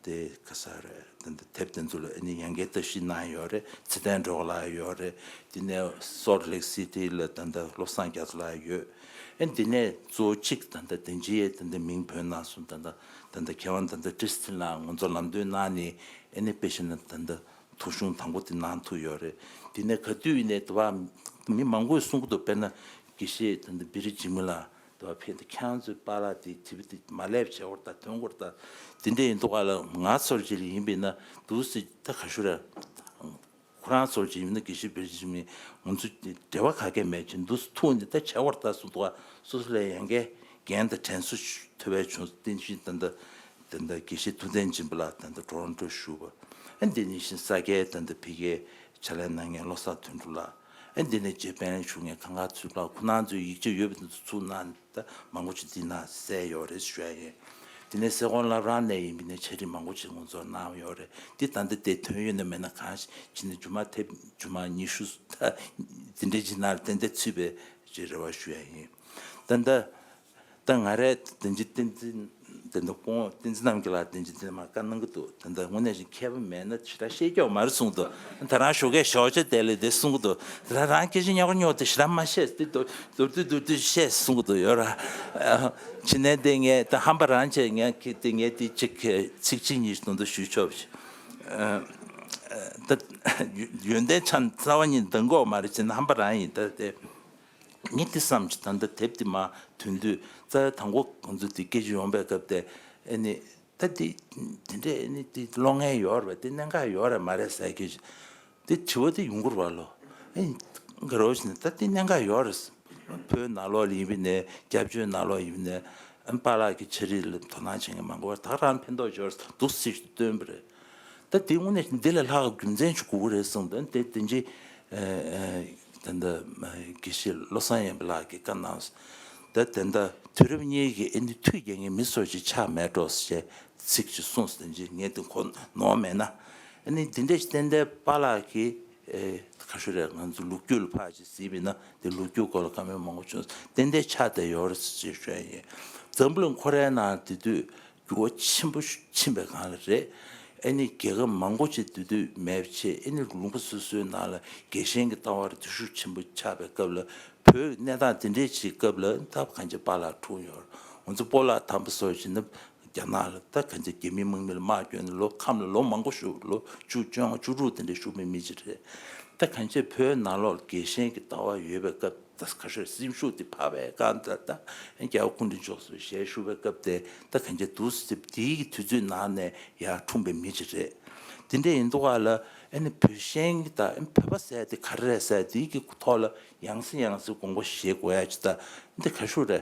དེ་ག་ས་རེད། ད་ལྟ་དེབ་དེ་ཚོ་ལ་ཨ་ནི་ཡང་བསྐྱར་བརྟག་ཞིབ་གནང་ཡོད་རེད། ཚེ་བརྟན་སྒྲོལ་དཀར་ལགས་ཡོད་རེད། དེ་ནས་སོལ་ལེག་སི་ཊི་ལ་ད་ལྟ་བློ་བཟང་རྒྱ་མཚོ་ལགས་ཡོད། ཨ་ནི་དེ་ནས་གཙོ་བོ་གཅིག་ད་ལྟ་དེ་འཇིའི་ད་ལྟ་མིང་བོས་གནང་སོང་། ད་ལྟ་ད་ལྟ་མཁས་དབང་ད་ལྟ་ཀྲིས་ཏིན་ལགས་ང་ཚོ་ལམ་སྟོན་གནང་ནས་ཨ་ནི་དཔེ་བཞག་ན་ད་ལྟ་ཐོ་གཞུང་དང་པོ་དེ་གནང་ཐུབ་ཡོད་རེད། དེ་ནས་ག་དུས་ཡིན་ནའི་དུ་བ་མི་མང་པོས་གསུང་གི་འདུག་དཔེར་ན་དགེ་བཤེས་ད་ལྟ་བི་རི་འཇིགས་མེད་ལགས། དུ་བ་ཕེབས་ཏེ་ཁྱེད་རང་ཚོའི་པཱ་ལགས་དེ་དེ་བི་དེ་མ་སླེབས་བྱས་བར་དང་དོན་སྐོར་དང་དེ་འདྲ་ཡིན་འདུག་ག་ལ། ང་ཚོར་ཅིག་ལ་ཡིན་པས་ན་འདུག་སེ་ད་ག་ཞུ་ར། ཁོ་རང་ཚོར་ཅིག་ཡིན་ན་དགེ་བཤེས་བེར་ཅིག་མིན་ང་ཚོ་འབྲེལ་བ་ག་གེ་མེད་ཅིག་འདུག་སེ་ཐུག་ནས་ད་བྱས་བར་དང་གསུངས་འདུག་ག་སོ་སོ་ལ་ཡང་གས་ འགན་དང་དྲན་གསོ་ཐོབ་པའི་བྱུང་བསྟན་བཞིན་ད་ལྟ་ད་ལྟ་དགེ་བཤེས་ཐུབ་བསྟན་སྦྱིན་པ་ལགས་ད་ལྟ་ཊོ་རོན་ཊོ་བཞུགས་པ། ཨ་འདི་ནས་བཞིན་ས་སྐྱའི་ད་ལྟ་ཕ་གིའི་ཕྱག་ལས་གནང་མཁན་བློ་བཟང་དོན་གྲུབ་ལགས། ཨ་འདི་ནས་རྗེ་དཔལ་ལྡན་བཞུགས་མཁན་གངས་དཀར་ཚུལ་ལགས། ཁོང་རྣམ་ཚོའི་ཡིག་ཆ་ཡོད་པ་དེ་ཚོ་ཚུར་གནང་ནས་ད་མང་པོ་ཅིག་འདི་ན་གསལ་ཡོད་རེད་ཞུ་ཡ་ཡིན། དེ་ནས་སྲས་སྐོང་བླ་བྲང་ནས་ཡིན་པ་ནས་ཕྱག་བྲིས་མང་པོ་ཅིག་ང་ཚོར་གནང་ཡོད་རེད། འདི་ད་ལྟ་དེ་ཐོན་ཡོད་ན་མེད་ན་གང་ཞིག་ཕྱི་ནས་རྒྱུ་མ་ཐེབས་རྒྱུ་མ་ཉི་ཤུ་ད་འདི་འདྲའི་ཅིག་ནང་ལ་ཏན་ཏན་ཚུད་པའི་ཅིག་རེ་བ་ཞུ་ཡ་ཡིན། ད་ལྟ་ད་ང་རས་བདེན་ཅིག་བསྟན་འཛིན་དེ་འདྲ་སྐུ་ངོ་བསྟན་འཛིན་རྣམ་རྒྱལ་ལགས་བདེན་ཅིག་དེ་མ་བཀའ་གནང་གི་འདུག་ད་ལྟ་དངོས་གནས་ཞིག་མཁས་པ་མེད་ན་ཞེ་དྲག་བཤད་རྒྱུ་མ་རེད་གསུངས་འདུག་ད་རང་ཞོགས་ཀས་ཞོགས་ཇ་དེ་ལས་དེ་གསུང་གི་འདུག་ད་རང་སྐད་ཆ་ཉོག་ཉོག་དེ་ཞེ་དྲག་མ་བཤད་དེ་མདོར་མདོར་བསྡུས་མདོར་བསྡུས་བཤད་གསུང་གི་འདུག་ཡོད་ར། ཕྱི་ནས་དེ་ངས་ད་ཧམ་པ་རང་བྱས་ངས་ཁྱེད་དེ་ངས་དེ་གཅིག་ཚིག་གཅིག་གཉིས་དོན་དུ་ཞུས་ཆོག་ཞིག་ད་ཡོན་ཏན་ཆ་རྩ་བ་ཉིད་འདང་གོ་མ་རེད་ཅེ་ན་ཧམ་པ་རང་ཡིན། ད་དེ་ངས་དེ་བསམ་ཅིག་ད་ལྟ་དེབ་དེ་མ་ཐོན་དུས་རྩ་བའི་དང་པོ་ང་ཚོ་དེ་སྐད་ཆ་ཡོང་པའི་སྐབས་དེ་ཨེ་ནི། ད་འདི་དེ་འདྲས་ནི་འདི་ཀློག་མཁན་ཡོད་རེད་པས། དེ་གནད་འགག་ཡོད་རེད་མ་རེད་ཟེར་གྱི། དེ་དྲི་བ་དེ་ཡོང་གི་རེད་པ་ལོ། ཨེ་ག་རེ་བྱས་ནས་ད་དེ་གནད་འགག་ཡོད་རེད། བོད་ནང་ལོགས་ལ་ཡིན་པ་ནས་རྒྱབ་ཆོས་ནང་ལོགས་ཡིན་པ་ནས་ཨ་པཱ་ལགས་ཀྱི་ཕྱག་བྲིས་ལ་དོ་སྣང་བྱེད་མཁན་མང་པོ་ད་རང་ཕན་ཐོགས་ཡོད་རེད་འདུག་སྲིད་སྟོན་པ་རེད། ད་དེ་དངོས་གནས་འདི་ལས་ལྷག་རྒྱུ་མཚན་ཞིག་དགོས་ཀྱི་རེད་གསུངས། ད་དེ་དེ་འདྲའི་ད་ལྟ་དགེ་བཤེས་བློ་བཟང་ཡོན་ཏན་ལགས་ཀྱིས་བཀའ་གནང་། ད་དེ་འདྲ་དུས་རབས་གཉིས་ཀྱི་ཨེ་འདི་མཐུད་རྒྱག་མཁན་མི་སོགས་ཀྱི་ཆགས་མེད་འགྲོ་ཞེས་ཚིག་ཅིག་གསུངས་ཟིན་རྗེས་ངས་དེ་གོ་ནོར་མེད་ན། ཨ་ནི་འདི་འདྲ་ཞིག་ཏན་ཏན་པཱ་ལགས་ཀྱིས་ཨེ་ཁ་ཤོ་རེད་ང་ཚོ་ལོ་རྒྱུས་ལ་ཕར་ཅིག་གཟིགས་པ་ཡིན་ན་དེ་ལོ་རྒྱུས་སྐོར་ལ་བཀའ་མོལ་མང་པོ་བྱུང་ཏན་ཏན་ཆགས་བསྡད་ཡོད་རེད་ཅེས་ཞུ་ཡ་ཡིན། འཛམ་བུ་གླིང་ཁོ་རའི་ནང་དེ་དུས་འགྱུར་བ་ཆེན་པོ་ཕྱིན་པའི་སྒང་ལ་རེད། ཨེ་ནི་རྒྱལ་ཁབ་མང་པོ་ཅིག་དེ་དུས་མེད་པ་བྱས་ཨེ་ནི་ལུང་པ་སོ་སོའི་ནང་ལ་རྒྱལ་ཞེན་གྱི་ལྟ་བ་རེ་འདི་ཤུགས་ཆེན་པོ་ཆགས་པའི་སྐབས་ལ་བོད་གནས་སྟངས་དེ་འདྲས་ཅིག་སྐབས་ལ་ད་གང་ཅི་པཱ་ལགས་འཁྲུངས་ཡོད། ང་ཚོ་སྤོ་ལགས་དམ་པ་སོགས་བྱས་ན། རྒྱ་ནག་ལ་ད་གང་ཅི་རྒྱ་མི་དམག་མི་ལ་དམག་བསྐྱོན་ནས་ལོ་ཁམས་ལ་ལོ་མང་པོ་བཞུགས་ལོ་བཅུ་བཅོ་ལྔ་བཅུ་དྲུག་དེ་འདྲ་བཞུགས་པའི་མི་ཅིག་རེད། ད་གང་ཅི་བོད་ནང་ལོགས་རྒྱལ་ཞེན་གྱི་ལྟ་བ་ཡོད་པའི་སྐབས་ད་ཁ་ཤས་སེམས་ཤུགས་དེ་འཕར་བའི་སྒང་ད་ད་རྒྱལ་བ་སྐུ་ཕྲེང་མཆོག་སུ་ཞལ་བཞུགས་པའི་སྐབས་དེ་ད་གང་ཅི་འདུག་སེ་དེའི་གི་དུས་ཚོད་ནང་ནས་ཡར་འཁྲུངས་པའི་མི་ཅིག་རེད། དེ་འདྲ་ཡིན་དུས་ག་ལ་ཨ་ནི་བོད་ཞེན་གྱི་ད་ཨ་ནི་བོད་པ་ཟེར་དེ་ག་རེ་རེད་ཟེར་དེའི་གི་ཐོག་ལ་ཡང་སེ་ཡང་སེ་དགོངས་པ་བཞེས་དགོས་ཡ་ཅིག་ད་འདི་ག་ཤུ་རེད།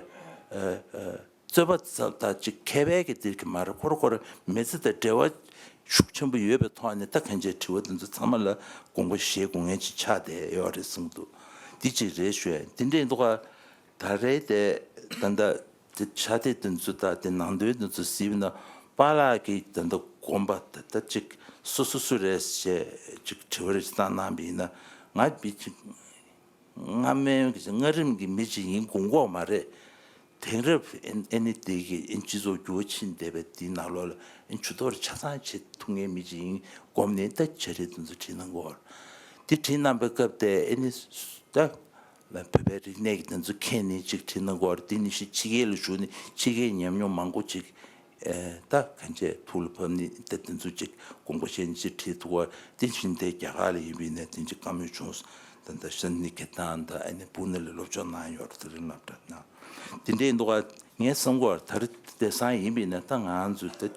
རྩོད་པ་ཙམ་དང་ཅིག་མཁས་པའི་གི་དེ་གི་མ་རེད། ཁོ་ར་ཁོ་ར་མི་ཚེ་དང་འབྲེལ་བ་ཤུགས་ཆེན་པོ་ཡོད་པའི་ཐོག་ནས་ད་གང་ཅིའི་དྲི་བ་དེ་ཚོ་ཚང་མ་ལ་དགོངས་པ་བཞེས་དགོས་ངེས་ཅིག་ཆགས་བསྡད་ཡོད་རེད་གསུངས་འདུག་འདི་གཅིག་རེད་ཞུ་ཡ་འདི་འདྲས་འདུག་ག་ད་རེས་དེ་ད་ལྟ་དེ་ཕྱག་དེབ་དེ་ཚོ་ད་དེ་ནང་དོན་དེ་ཚོ་གཟིགས་ན་པཱ་ལགས་ཀྱི་ད་ལྟ་དགོངས་པ་ད་ལྟ་ཅིག་སོ་སོ་སུ་རེད་ཞེས་ཅིག་དྲི་བ་རེ་ཞིག་བཏང་གནང་བ་ཡིན་ན་ང་བི་ཅིག་སྔ་མའི་གི་སྔ་རིམ་གྱི་མི་ཅིག་ཡིན་དགོངས་གོ་མ་རེད། དེང་རབས་ཨེ་ཨེ་ནི་དེ་གི་ཨེ་སྤྱི་ཚོགས་འགྱུར་བ་ཕྱིན་བསྡད་པའི་དེའི་ནང་ལོགས་ལ་ཨེ་ཇུས་གཏོགས་ཆ་ཚང་བྱེད་ཐུབ་མཁན་མི་ཅིག་ཡིན་དགོངས་ནས་ད་བྱ་རིགས་དེ་ཚོ་བྲིས་གནང་གོ། དེ་བྲིས་གནང་པའི་སྐབས་དེ་ཨེ་ནི་ད་བོད་པའི་རིག་གནས་ཀྱི་དེ་ཚོ་མཁྱེན་ནས་ཅིག་བྲིས་གནང་གོ། དེ་ནི་ཕྱི་ཕྱི་རྒྱལ་ལ་བཞུགས་ནས་ཕྱི་རྒྱལ་ཉམས་མྱོང་མང་པོ་ཅིག་ཨེ་ད་གང་ཅི་ཐུགས་ལ་བབས་ནི་ད་དེ་ཚོ་ཅིག་དགོངས་པ་བཞེས་ནས་ཅིག་བྲིས་ཐུབ་པ་དེ་བཞིན་དེ་རྒྱ་གར་ལ་ཡིན་པའི་ནས་དེ་ཅིག་བཀའ་མོལ་བྱུང་སོང་། ད་ལྟ་ཤན་ནི་གེ་ཏང་ད་ཨ་ནི་པུ་ནེ་ལ་སློབ་སྦྱོང་གནང་ཡོད་རེད། དེ་རིང་སློབ་གྲྭ་ནང་དེ་འདྲའི་འདུག་ག་ངས་བསམ་གོ་ད་རེས་དེང་སང་ཡིན་པའི་ནས་ད་ང་ཚོ་ད་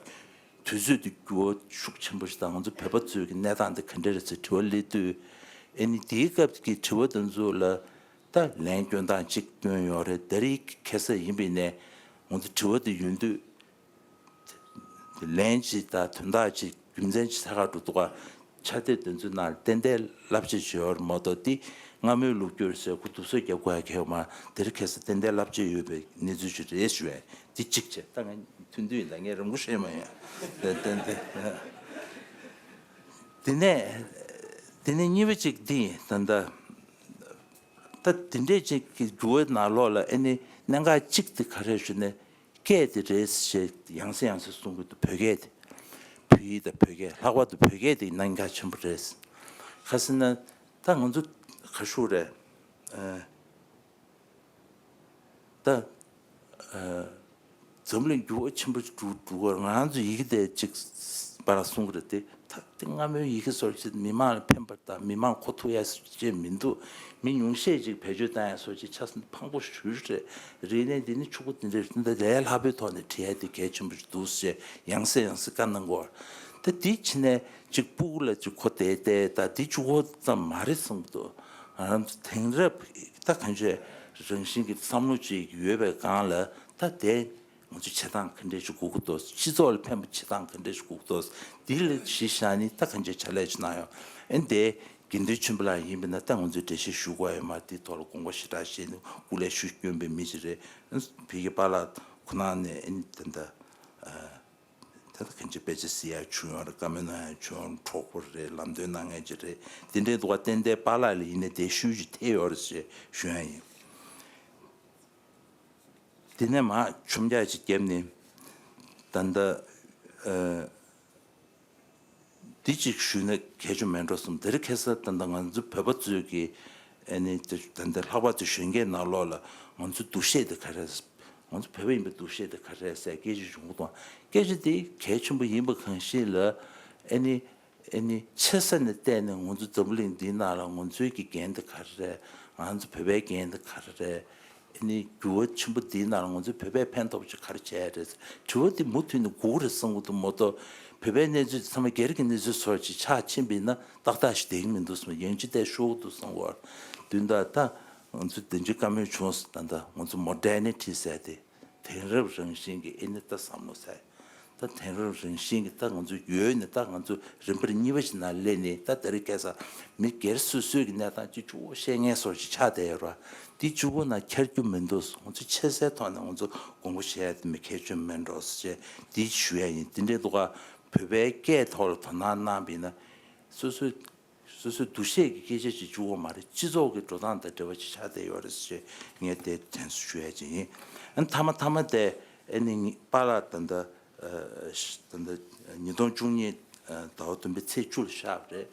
དུས་ཚོད་དེ་འགྱུར་བ་ཤུགས་ཆེན་པོ་ཞིག་དང་ང་ཚོ་བོད་པ་ཚོའི་གི་གནས་སྟངས་དེ་ག་འདྲ་རེད་ཟེར་དྲི་བ་སླེབས་དུས་ཨ་ནི་དེའི་སྐབས་ཀྱི་དྲི་བ་དེ་ཚོ་ལ། ད་ལན་སྐྱོན་སྟངས་གཅིག་སྐྱོན་ཡོད་རེད། ད་རེས་ཁ་སང་ཡིན་པའི་ནས་ང་ཚོ་དྲི་བ་དེ་ཡོང་དུས་ལན་གཅིག་དང་དོན་དག་གཅིག་རྒྱུ་མཚན་གཅིག་ཐད་ཀར་འགྲོ་འདུག་ག་ཕྱག་དེབ་དེ་ཚོའི་ནང་ཏན་ཏན་བསླབ་བྱ་ཅིག་ཡོད་རེད་མ་གཏོགས་དེ་སྔ་མོའི་ལོ་རྒྱུས་ཟེར་ཁོ་དུག་སོ་རྒྱབ་དགོས་ཡ་གལ་ཡོད་མ་རེད། དེ་རིང་ཁ་སང་ཏན་ཏན་བསླབ་བྱ་ཡོད་པའི་གནས་ཚུལ་ཅིག་རེད་ཞུ་ཡ་འདི་གཅིག་བྱས། ད་ང་ཐུང་ཐུང་ཡིན། ད་ངས་རིང་པོ་བཤད་མ་ཡོང་། ཏན་ཏན་དེ་དེ་ནས་དེ་ནས་གཉིས་པ་གཅིག་འདི་ཡིན། ད་ལྟ། ད་དེ་འདྲས་ཅིག་གི་འགྱུར་བའི་ནང་ལོགས་ལ་ཨེ་ནི་གནད་འགག་གཅིག་དེ་ག་རེ་ཞུ་ནས་སྐད་དེ་རེད་ཞེས་ཡང་སེ་ཡང་སེ་གསུང་གི་འདུག་བོད་སྐད་དེ། བོད་ཡིག་དང་བོད་སྐད་ལྷག་པར་དུ་བོད་སྐད་དེ་གནད་འགག་ཆེན་པོ་རེད། ག་ཟེར་ན་ད་ང་ཚོ་ག་ཞུ་རེད། ཨ། ད། ཨ། འཛམ་གླིང་འགྱུར་བ་ཆེན་པོ་ཞིག་འགྲོ་འགྲོ་གི་ང་ཚོ་ཡི་གེ་དེ་ཅིག་པ་ར་གསུང་གི་རེད་དེ། ད་དེ་སྔ་མོའི་ཡི་གེ་སོགས་ཅིག་མི་མང་ལ་ཕན་པ་དང་མི་མང་གོ་ཐུབ་ཡ་ཅིག་མི་འདུག་མི་ཉུང་ཤས་ཅིག་བེད་སྤྱོད་བཏང་ཡ་སོགས་ཅིག་ཆ་ཕངས་པོ་ཞེ་པོ་རེད། རིག་གནས་འདི་ནི་ཕྱུག་པོ་དེ་འདྲ་རེད། འདི་ལས་སླ་པོའི་ཐོག་ནས་བྲིས་ཡ་དེ་གལ་ཆེན་པོ་ཞིག་འདུག་ཟེར་ཡང་སེ་ཡང་སེ་བཀའ་གནང་གོ། ད་དེ་ཕྱི་ནས་ཅིག་སྤུ་གུ་ལ་ཅིག་གོ་བསྡད་བསྡད། ད་དེ་གཅིག་པོ་ཙམ་མ་རེད་བསམ་གི་འདུག་ང་རང་ཚོ་དེང་རབས་ད་གང་ཅི་རང་བཞིན་གྱི་བསམ་བློ་ཅིག་ཡོད་པའི་སྒང་ལ། ད་དེ་ང་ཚོས་བྱེད་སྟངས་ག་འདྲ་ཞིག་དགོས་ཀྱི་འདུག་སྤྱི་ཚོགས་ལ་ཕན་པ་བྱེད་སྟངས་ག་འདྲ་ཞིག་དགོས་ཀྱི་འདུག་འདི་ལ་གཞི་བཞག་ནས་ད་ག་འདྲ་ཕྱག་ལས་ཅིག་གནང་ཡོང་། ཨ་ནི་དེ་དགེ་འདུན་ཆོས་འཕེལ་ལགས་ཡིན་པ་ན་ད་ང་ཚོས་འགྲེལ་བཤད་ཞུ་དགོས་ཡོད་མ་རེད། དེའི་ཐོག་ལ་དགོངས་པ་ཞེ་དྲག་བཞེས་ནས་སྐུ་ལས་ཞུ་སྐྱོན་པའི་མི་ཞིག་རེད། ཨ་ནི་ཕ་གི་པཱ་ལགས་ཁོ་ན་ནས་ཨ་ནི་ད་ལྟ་ད་ལྟ་གང་ཅི་དཔེ་ཆ་གཟིགས་ཡག་བྱུང་ཡོད་རེད། བཀའ་མོལ་གནང་ཡག་བྱུང་ཡོད་རེད། གྲོགས་པོ་རེད། ལམ་སྟོན་གནང་མཁན་ཅིག་རེད། དེ་འདྲའི་འདུག་ག་ཏན་ཏན་པཱ་ལགས་ལ་ཡིན་ནའི་དེ་ཤུལ་ཅིག་ཐེབས་ཡོད་རེད་ཅེས་ཞུ་ཡག་ཡིན། དེ་ནས་མར་མཆོང་རྒྱག་ཅིག་བརྒྱབ་ནས་ད་ལྟ་ཨ་འདི་ཅིག་ཞུས་ན་གལ་ཆེན་མེད་འགྲོ་བསམ། དེ་རིང་ཁ་སང་ད་ལྟ་ང་ཚོ་བོད་པ་ཚོས་ཀྱི་ཨ་ནི་ད་ལྟ་ལྷག་པར་དུ་གཞོན་སྐྱེས་ནང་ལོགས་ལ་ང་ཚོའི་འདུ་ཤེས་དེ་ག་རེ་རེད། ང་ཚོ་བོད་པ་ཡིན་པའི་འདུ་ཤེས་དེ་ག་རེ་རེད་ཟེར་སྐད་ཆ་ཡོང་གི་འདུག་སྐད་ཆ་དེ་གལ་ཆེན་པོ་ཡིན་པ་གང་ཞིག་ལ་ཨ་ནི་ཨ་ནི་ཆེ་ས་ནས་བལྟས་ནས་ང་ཚོ་འཛམ་བུ་གླིང་འདིའི་ནང་ལ་ང་ཚོའི་གི་འགན་དེ་ག་རེ་རེད། ང་ཚོ་བོད་པའི་འགན་དེ་ག་རེ་རེད། ཨ་ནི་འགྱུར་བ་ཆེན་པོ་འདིའི་ནང་ལ་ང་ཚོས་བོད་པས་ཕན་ཐོགས་ཅིག་ག་རེ་བྱས་རེད། དྲི་བ་འདི་མུ་མཐུད་ནས་དགོས་རེད་བསམ་གྱི་འདུག་མ་གཏོགས་བོད་པའི་གནས་ཚུལ་དེ་ཚང་མ་སྒེར་གྱི་གནས་ཚུལ་བཟོ་ཅིག་ཆགས་ཕྱིན་པ་ཡིན་ན་ཏག་ཏག་ཞིག་བསྡད་ཀྱི་མི་འདུག་བསམ། ཡང་ཅི་བལྟས་ཤོར་གྱི་འདུག་བསམ་གྱི་ཡོད། བདུན་ལྟར་ད་ང་ཚོ་དེ་འདྲའི་བཀའ་མོལ་བྱུང་སོང་། ད་ལྟ་ང་ཚོ་མོ་ཌར་ནི་ཊི་ཟེར་དེ། དེང་རབས་རང་བཞིན་གྱི་ཨེ་ནི་ད་བསམ་བློ་ཟེར། ད་དེང་རབས་རང་བཞིན་གྱི་ད་ང་ཚོ་ཡོད་ནས་ད་ང་ཚོ་རིམ་པར་གཉིས་པ་ཞིག་ནང་སླེབས་ནས། ད་དེ་རིང་ཁ་སང་མི་སྒེར་སོ་སོའི་གི་གནས་སྟངས་ཅིག་གཅིག་པོ་བཤད་མཁན་བཟོ་ཅིག་ཆགས་བསྡད་ཡོད་རེད། འདི་གཅིག་པོ་ནང་འཁྱར་རྒྱུ་མི་འདུག་ང་ཚོ་ཆེ་སའི་ཐོག་ནས་ང་ཚོ་དགོངས་པ་བཞེས་ཡ་དེ་མི་གལ་ཆེན་མིན་འགྲོ་ཟེར་འདི་ཞུ་ཡ་ཡིན། དེ་འདྲའི་འདུག་ག་བོད་པའི་སྐད་ཐོག་ལ་དོ་སྣང་གནང་བ་ཡིན་ན་སོ་སོའི་སོ་སོའི་འདུ་ཤེས་ཀྱི་སྐད་ཆ་ཅིག་བཅུག་པ་མ་རེད། སྤྱི་ཚོགས་ཀྱི་འགྲོ་སྟངས་དང་འབྲེལ་བ་ཅིག་ཆགས་བསྡད་ཡོད་རེད་ཟེར་ངས་དེ་དྲན་གསོ་ཞུ་ཡ་ཅིག་ཡིན། ཨ་ནི་མཐའ་མ་མཐའ་མ་དེ་ཨ་ནི་ངས་པཱ་ལགས་ད་ལྟ་ཨ་ད་ལྟ་ཉིས་སྟོང་བཅུ་གཉིས་ཨ་ཟླ་བ་བདུན་པའི་ཚེས་བཅུ་ལ་གཤེགས་པ་རེད།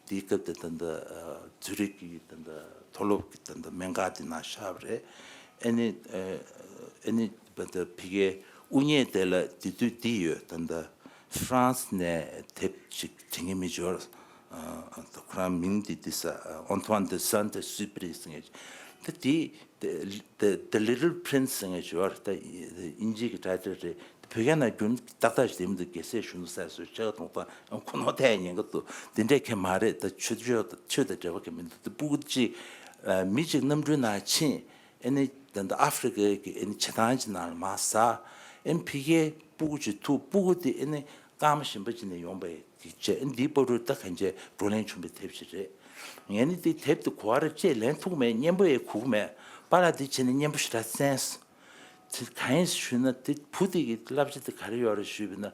དེའི་སྐབས་དེ་ད་ལྟ་ཨ་ཛུ་རིག་གི་ད་ལྟ་མཐོ་སློབ་ཀྱི་ད་ལྟ་སྨན་ཁང་དེ་ནང་གཤེགས་པ་རེད། ཨ་ནི་ཨ་ཨ་ནི་ད་ལྟ་ཕ་གིའི་དབུ་བརྙེས་དེ་ལ་དེ་དུས་འདི་ཡོད། ད་ལྟ་ཧྥ་རན་སི་ནས་དེབ་ཅིག་བྲིས་མཁན་མི་འབྱོར། ཨ་ད་ཁོ་རང་མིང་འདི་འདི་ས་Antoine de Saint-Exupéry ཟེར་མཁན་ཅིག་ད་དེ་The The The Little Prince ཟེར་མཁན་ཅིག་ཡོད་རེད། ད་དབྱིན་ཇི་གི་ཊའི་ཊལ་རེད། བོད་སྐད་ནང་བསྒྱུར་ན་ཏག་ཏག་ཞིག་དེ་མི་འདུག་རྒྱལ་སྲས་གཞོན་ནུ་སྲས་སུ་ཆགས་གཏོང་སྟངས་ཁོ་ནོར་ཐལ་ཉེན་ཁ་འདུག་དེ་འདྲས་ཁྱད་མ་རེད། ད་ཆོས་ཆོས་ཆོས་དང་འབྲེལ་བ་གི་མི་འདུག་དེ་སྤུ་གུ་གཅིག་ཨ་མི་གཅིག་གནམ་གྲུའི་ནང་ཕྱིན། ཨ་ནི་ད་ལྟ་ཨ་ཧྥི་རི་ཀའི་གི་ཨ་ནི་བྱེ་ཐང་གི་ནང་ལ་མར་ཟགས། ཨ་ནི་ཕ་གིའི་སྤུ་གུ་གཅིག་ཐུག་སྤུ་གུ་དེ་ཨ་ནི་སྐར་མ་གཞན་པ་ཅིག་ནས་ཡོང་པ་ཡིན། དེ་བྱས་ཨ་ནི་འདིའི་བར་དུ་ད་གང་བྱས་བགྲོ་གླེང་བྱུང་བའི་དེབ་ཞིག་རེད། ངས་ནི་དེ་དེབ་དེ་གོ་བ་རེ་ཅེས་ལེན་ཐུབ་མེད། སྙན་པོ་ཡང་གོ་གི་མེད། པཱ་ལགས་དེ་བྱས་ནས་སྙན་པོ་ཞེ་དྲག་གསན་སོང་། དེ་གང་ཡིན་ཞུས་ན་དེ་བུ་དེ་གི་བསླབ་བྱ་དེ་ག་རེ་ཡོད་རེད་ཞུས་པ་ན།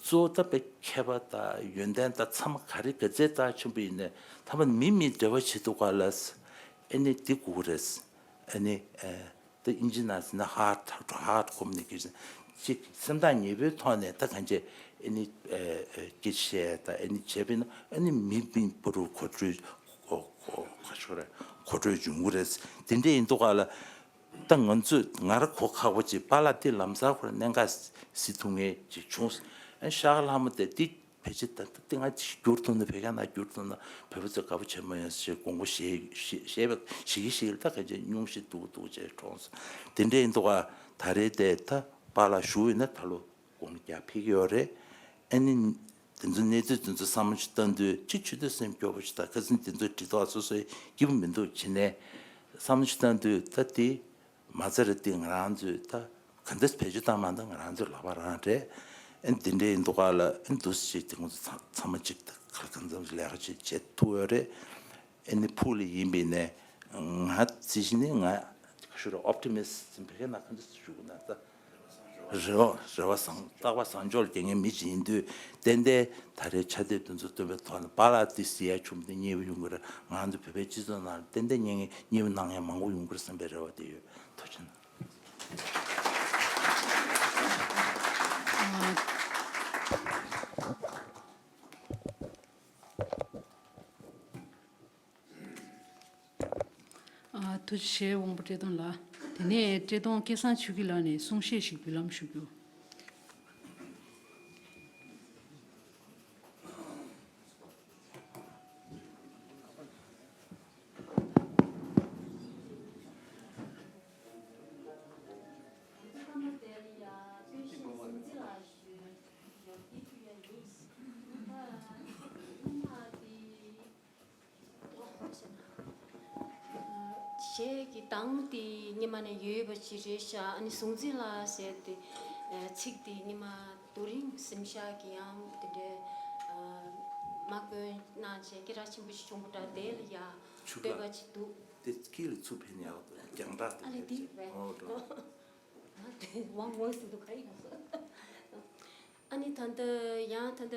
གཙོ་བོ་ད་དཔེ་མཁས་པ་དང་ཡོན་ཏན་དང་ཚང་མ་ག་རེ་ག་ཚད་རྩ་ཆེན་པོ་ཡིན་ནའི་ཐ་མ་མི་མི་འབྲེལ་བ་བྱེད་ཐུབ་ག་ལ། ཨ་ནི་དེ་དགོས་ཀྱི་རེད། ཨ་ནི་ཨ་ད་དབྱིན་ཇི་ནང་ཟེར་ན་heart to heart communication ཅིག་སེམས་ཐག་ཉེ་པོའི་ཐོག་ནས་ད་གང་བྱས་ཨ་ནི་ཨ་ཨ་སྐད་ཆ་བཤད་ད་ཨ་ནི་བྱས་པས་ན་ཨ་ནི་མི་མི་བར་དུ་གོ་འཕྲོད་གོ་གོ་ག་ཤོར་རེད། གོ་འཕྲོད་འབྱུང་གི་རེད། དེ་འདྲ་ཡིན་དུས་ག་ལ་ད་ང་ཚོས་ང་རང་གོ་ཁག་པོ་ཅིག་པཱ་ལགས་དེ་ལམ་སང་ཁོ་རང་གནད་འགག་སེལ་ཐུབ་མཁན་ཅིག་བྱུང་། ཨ་ཤག་ལྷ་མོ་དེ་དེ་ཕལ་ཆེར་ད་ལྟ་ང་བསྒྱུར་ཐུབ་ན་བོད་སྐད་ནང་བསྒྱུར་ཐུབ་ན་བོད་པ་ཚོ་དགའ་པོ་བྱེད་མ་ཡོང་ཞེས་དགོངས་པ་བཞེས་བཞེས་བཞེས་པ་ཞིག་གི་ཞིག་ལ་ད་ག་ཅེ་སྙུང་གཞི་འདུག་འདུག་ཅེས་གྲོངས་སོང་། དེ་འདྲ་ཡིན་དུས་ག་ད་རེས་དེ་ད་པཱ་ལགས་བཞུགས་ཡོད་ན་ད་ལོ་དགུང་ལོ་བརྒྱ་ཕེབས་ཀྱི་ཡོད་རེད། ཨ་ནི་དེ་ཚོ་གནས་ཚུལ་དེ་ཚོ་བསམ་བློ་ཞིག་བཏང་དུས་ཅིག་ཆུ་ཚོད་སེམས་སྐྱོ་པོ་ཞིག་དང་ཁ་སང་དེ་ཚོ་འབྲི་ཐོག་སོ་སོའི་སྐྱིད་པོ་མི་འདུག་བྱས་ནས་བསམ་བློ་ཞིག་བཏང་དུས་ད་དེ། མ་ཚད་རེད་དེ་ང་རང་ཚོས་ད་ག་འདྲ་བེད་སྤྱོད་བཏང་མ་བཏང་ང་རང་ཚོའི་ལག་པ་རང་རེད། ཨ་ནི་འདི་འདྲའི་འདུག་ག་ལ་ཨ་ནི་འདུག་སེ་བྱས་ཏེ་ཁོང་ཚོ་ཚང་ཚང་མ་གཅིག་ད་ག་གང་འཚམ་ལས་ཀ་ཅིག་བྱེད་ཐུབ་ཡོད་རེད། ཨ་ནི་ཕུགས་ལ་ཡིན་པས་ནས་ང་རྩིས་གཞི་ནི་ང་ཞུ་རོགས་ཨོབ་ཊི་མིསི་ཊི་བོད་སྐད་ནང་ག་འདྲ་ཞུ་དགོས་ན་ད། རེ་བ་རེ་བ་བཟང་རྟག་པར་བཟང་ཕྱོགས་ལ་རྒྱལ་མཁན་མི་ཞིག་ཡིན་དུས་ཏན་ཏན་ད་རེས་ཕྱག་དེབ་དེ་ཚོ་བཏོན་པའི་ཐོག་ནས་པཱ་ལགས་དེ་སི་ཡ་ཆུང་དེ་མཉེས་པོ་ཡོང་གི་རེད། ང་ཚོ་བོད་པའི་སྤྱི་ཚོགས་ནང་ལ་ཏན་ཏན་མཉེས་མཉེས་པོ་གནང་མཁན་མང་པོ་ཡོང་གི་རེད་བསམ་པའི་རེ་བ་དེ་ཡོད། ཐུགས་རྗེ་གནང་། ཨ། ཐུགས་རྗེ་ཆེ་དབང་པོ་བཀྲས་མཐོང་ལགས། དེ་ནས་བཀྲས་མཐོང་སྐལ་བཟང་ཆོས་སྐྱིད་ལགས་ནས་གསུང་བཤད་ཞིག་འབུལ་ལམ་ཞུ་རྒྱུ། གཞས་ཀྱི་གདངས་དེ་སྔོན་མ་ནས་ཡོད་པ་ཅིག་རེད་ཤག་ཨ་ནི་གཟུངས་འཛིན་ལགས་ཟེར་དེ་ཚིག་དེ་སྔོན་མ་རྡོ་རིང་གཟིམ་ཤག་གི་ཡང་དེ་འདྲའི་མ་བསྐོན་གནང་བྱས་སྐད་གྲགས་ཆེན་པོ་ཞིག་བྱུང་བ་འདྲ། དེ་ལ་ཡ་ཆུ་བསྟོད་པ་ཅིག་འདུག་དེ་སྐད་ལ་ཚུར་ཕན་ཡག་འདུག་རྒྱང་གྲགས་ཨ་ལེ་དེ་དེ་རེད། ཨོ་འགྲོ། དེ་ཝང་ཝང་ཟེར་འདུག་ག་ཡིན་ན། ཨ་ནི་ད་ལྟ་ཡང་ད་ལྟ་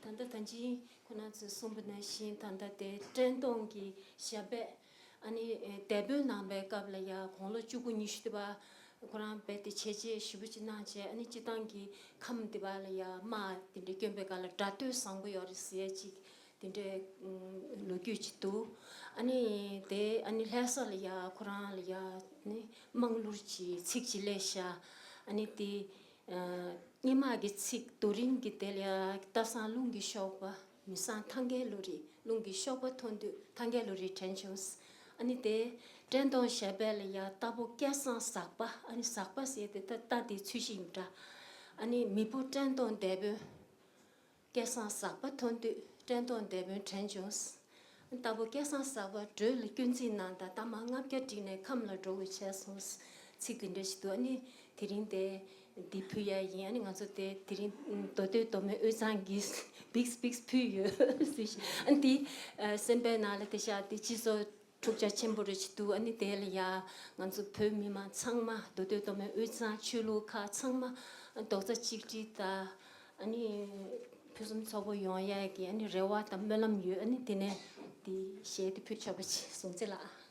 ད་ལྟ་ད་ཅི་ཁོ་ན་ཚོས་གསུངས་པ་ནང་བཞིན་ད་ལྟ་དེ་བཀྲས་མཐོང་གི་ཞབས་པད། ཨ་ནི་འདས་པོའི་ནང་པའི་སྐབས་ལ་ཡ་དགུང་ལོ་བཅུ་དགུ་ཉི་ཤུ་དེ་བ་ཁོ་རང་རྦད་དེ་བྱས་རྗེས་ཞེ་པོ་ཅིག་གནང་བྱས། ཨ་ནི་སྤྱི་བཏང་གི་ཁམས་དེ་བ་ལ་ཡ་དམག་དེ་འདྲ་བསྐྱོན་པའི་སྐབས་ལ་སྒྲ་གདངས་བཟང་པོ་ཡོད་རེད་ཟེར་ཅིག་དེ་འདྲའི་ལོ་རྒྱུས་ཅིག་འདུག་ཨ་ནི་དེ་ཨ་ནི་ལྷ་ས་ལ་ཡ་ཁོ་རང་ལ་ཡ་ནི་དམངས་གླུ་ཅིག་ཚིག་ཅིག་སླེབས་ཤག་ཨ་ནི་དེ་སྔོན་མ་གི་ཚིག་རྡོ་རིང་གི་དེ་ལ་ཡ་སྟག་ཚང་རླུང་གི་གཤོག་པ། མི་བཟང་ཐང་གའི་བློ་རིག་རླུང་གི་གཤོག་པ་ཐོན་དུས་ཐང་གའི་བློ་རིག་དྲན་བྱུང་། ཨ་ནི་དེ་བཀྲས་མཐོང་ཞབས་པད་ལ་ཡ་རྟ་ཕོ་སྐལ་བཟང་ཟག་པ། ཨ་ནི་ཟག་པ་ཟེར་དེ་ད་རྟ་དེའི་ཚུལ་བཞིན་འདྲ། ཨ་ནི་མི་ཕོ་བཀྲས་མཐོང་འདས་པོ། སྐལ་བཟང་ཟག་པ་ཐོན་དུས་བཀྲས་མཐོང་འདས་པོ་དྲན་བྱུང་། རྟ་ཕོ་སྐལ་བཟང་ཟག་པ་བྲོས་ལ་སྐྱོན་རྩིས་གནང་དང་རྟ་དམག་ལྔ་བརྒྱ་བསྒྲིགས་ནས་ཁམས་ལ་འགྲོ་དགོས་བྱས་སོང་། ཚིག་དེ་འདྲ་ཞིག་འདུག་ཨ་ནི་དེ་རིང་དེ་འདི་ཕུལ་ཡ་ཡིན། ཨ་ནི་ང་ཚོ་དེ་དེ་རིང་མདོ་སྟོད་མདོ་སྨད་དབུས་གཙང་གིས་བིགས་བིགས་ཕུལ་ཡོད་ཟེར་ཞིག་ཨ་ནི་འདི་སེམས་པའི་ནང་ལ་དེ་ཤག་དེ་སྤྱི་ཚོགས་འཁྲུག་ཆ་ཆེན་པོ་རེ་ཞིག་འདུག་ཨ་ནི་དེ་ལ་ཡ་ང་ཚོ་བོད་མི་མང་ཚང་མ་མདོ་སྟོད་མདོ་སྨད་དབུས་གཙང་ཆོས་ལུགས་ཁག་ཚང་མ་རྡོག་རྩ་གཅིག་སྒྲིལ་དང་། ཨ་ནི་ཕུན་སུམ་ཚོགས་པོ་ཡོང་ཡ་གི་ཨ་ནི་རེ་བ་དང་སྨོན་ལམ་ཡོད། ཨ་ནི་དེ་ནས་དེ་གཞས་དེ་ཕུལ་ཆོག་པ་ཅིག་གཟུངས་འཛིན་ལགས།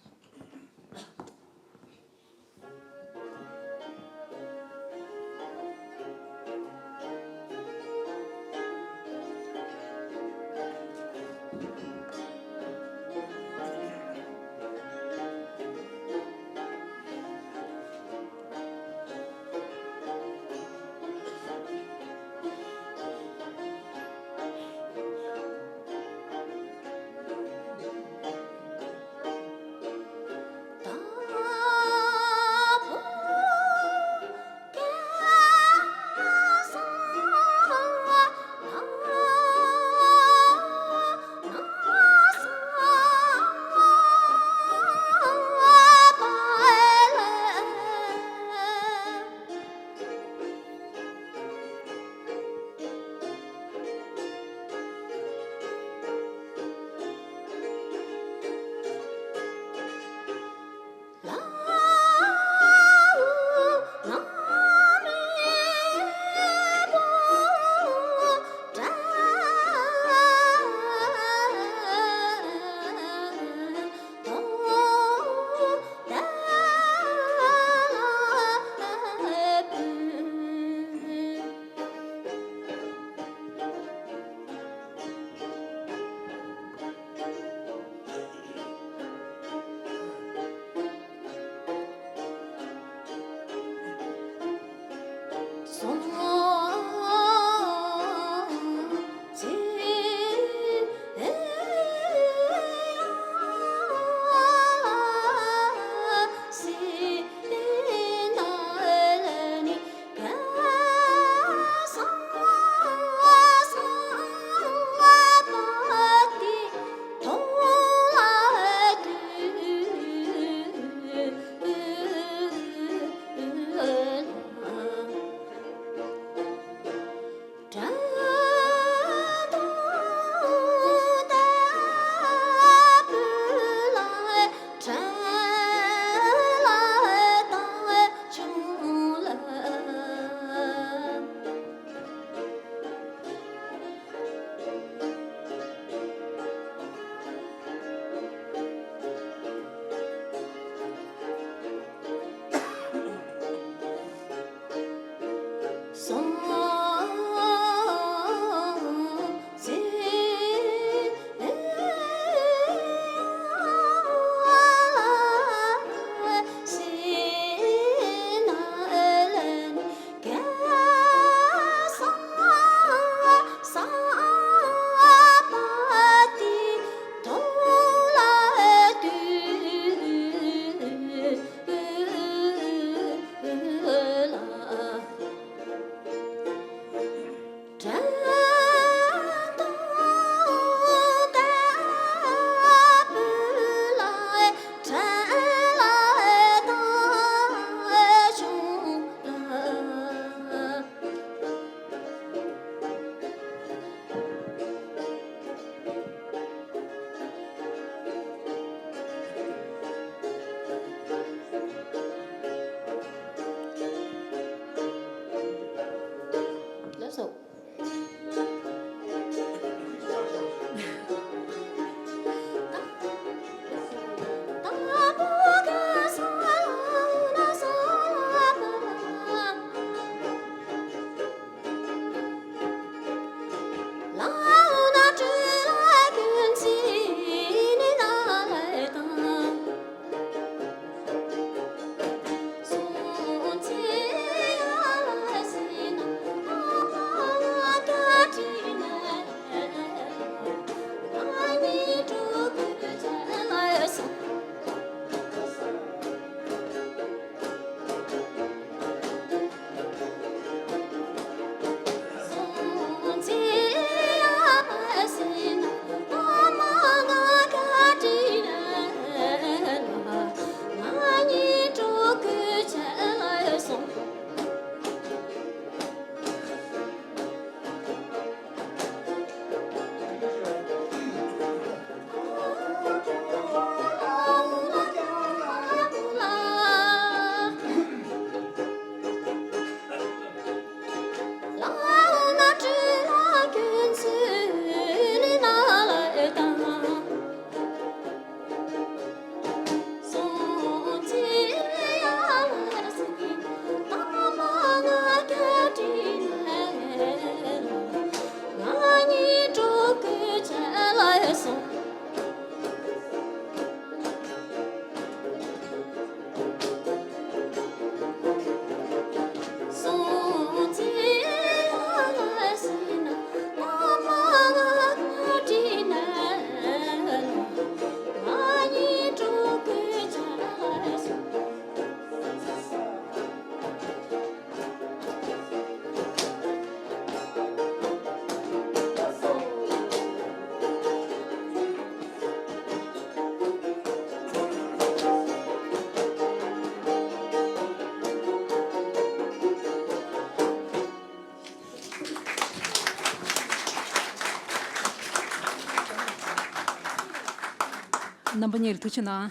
རྣམ་པ་གཉིས་ལ་ཐུགས་རྗེ་གནང་།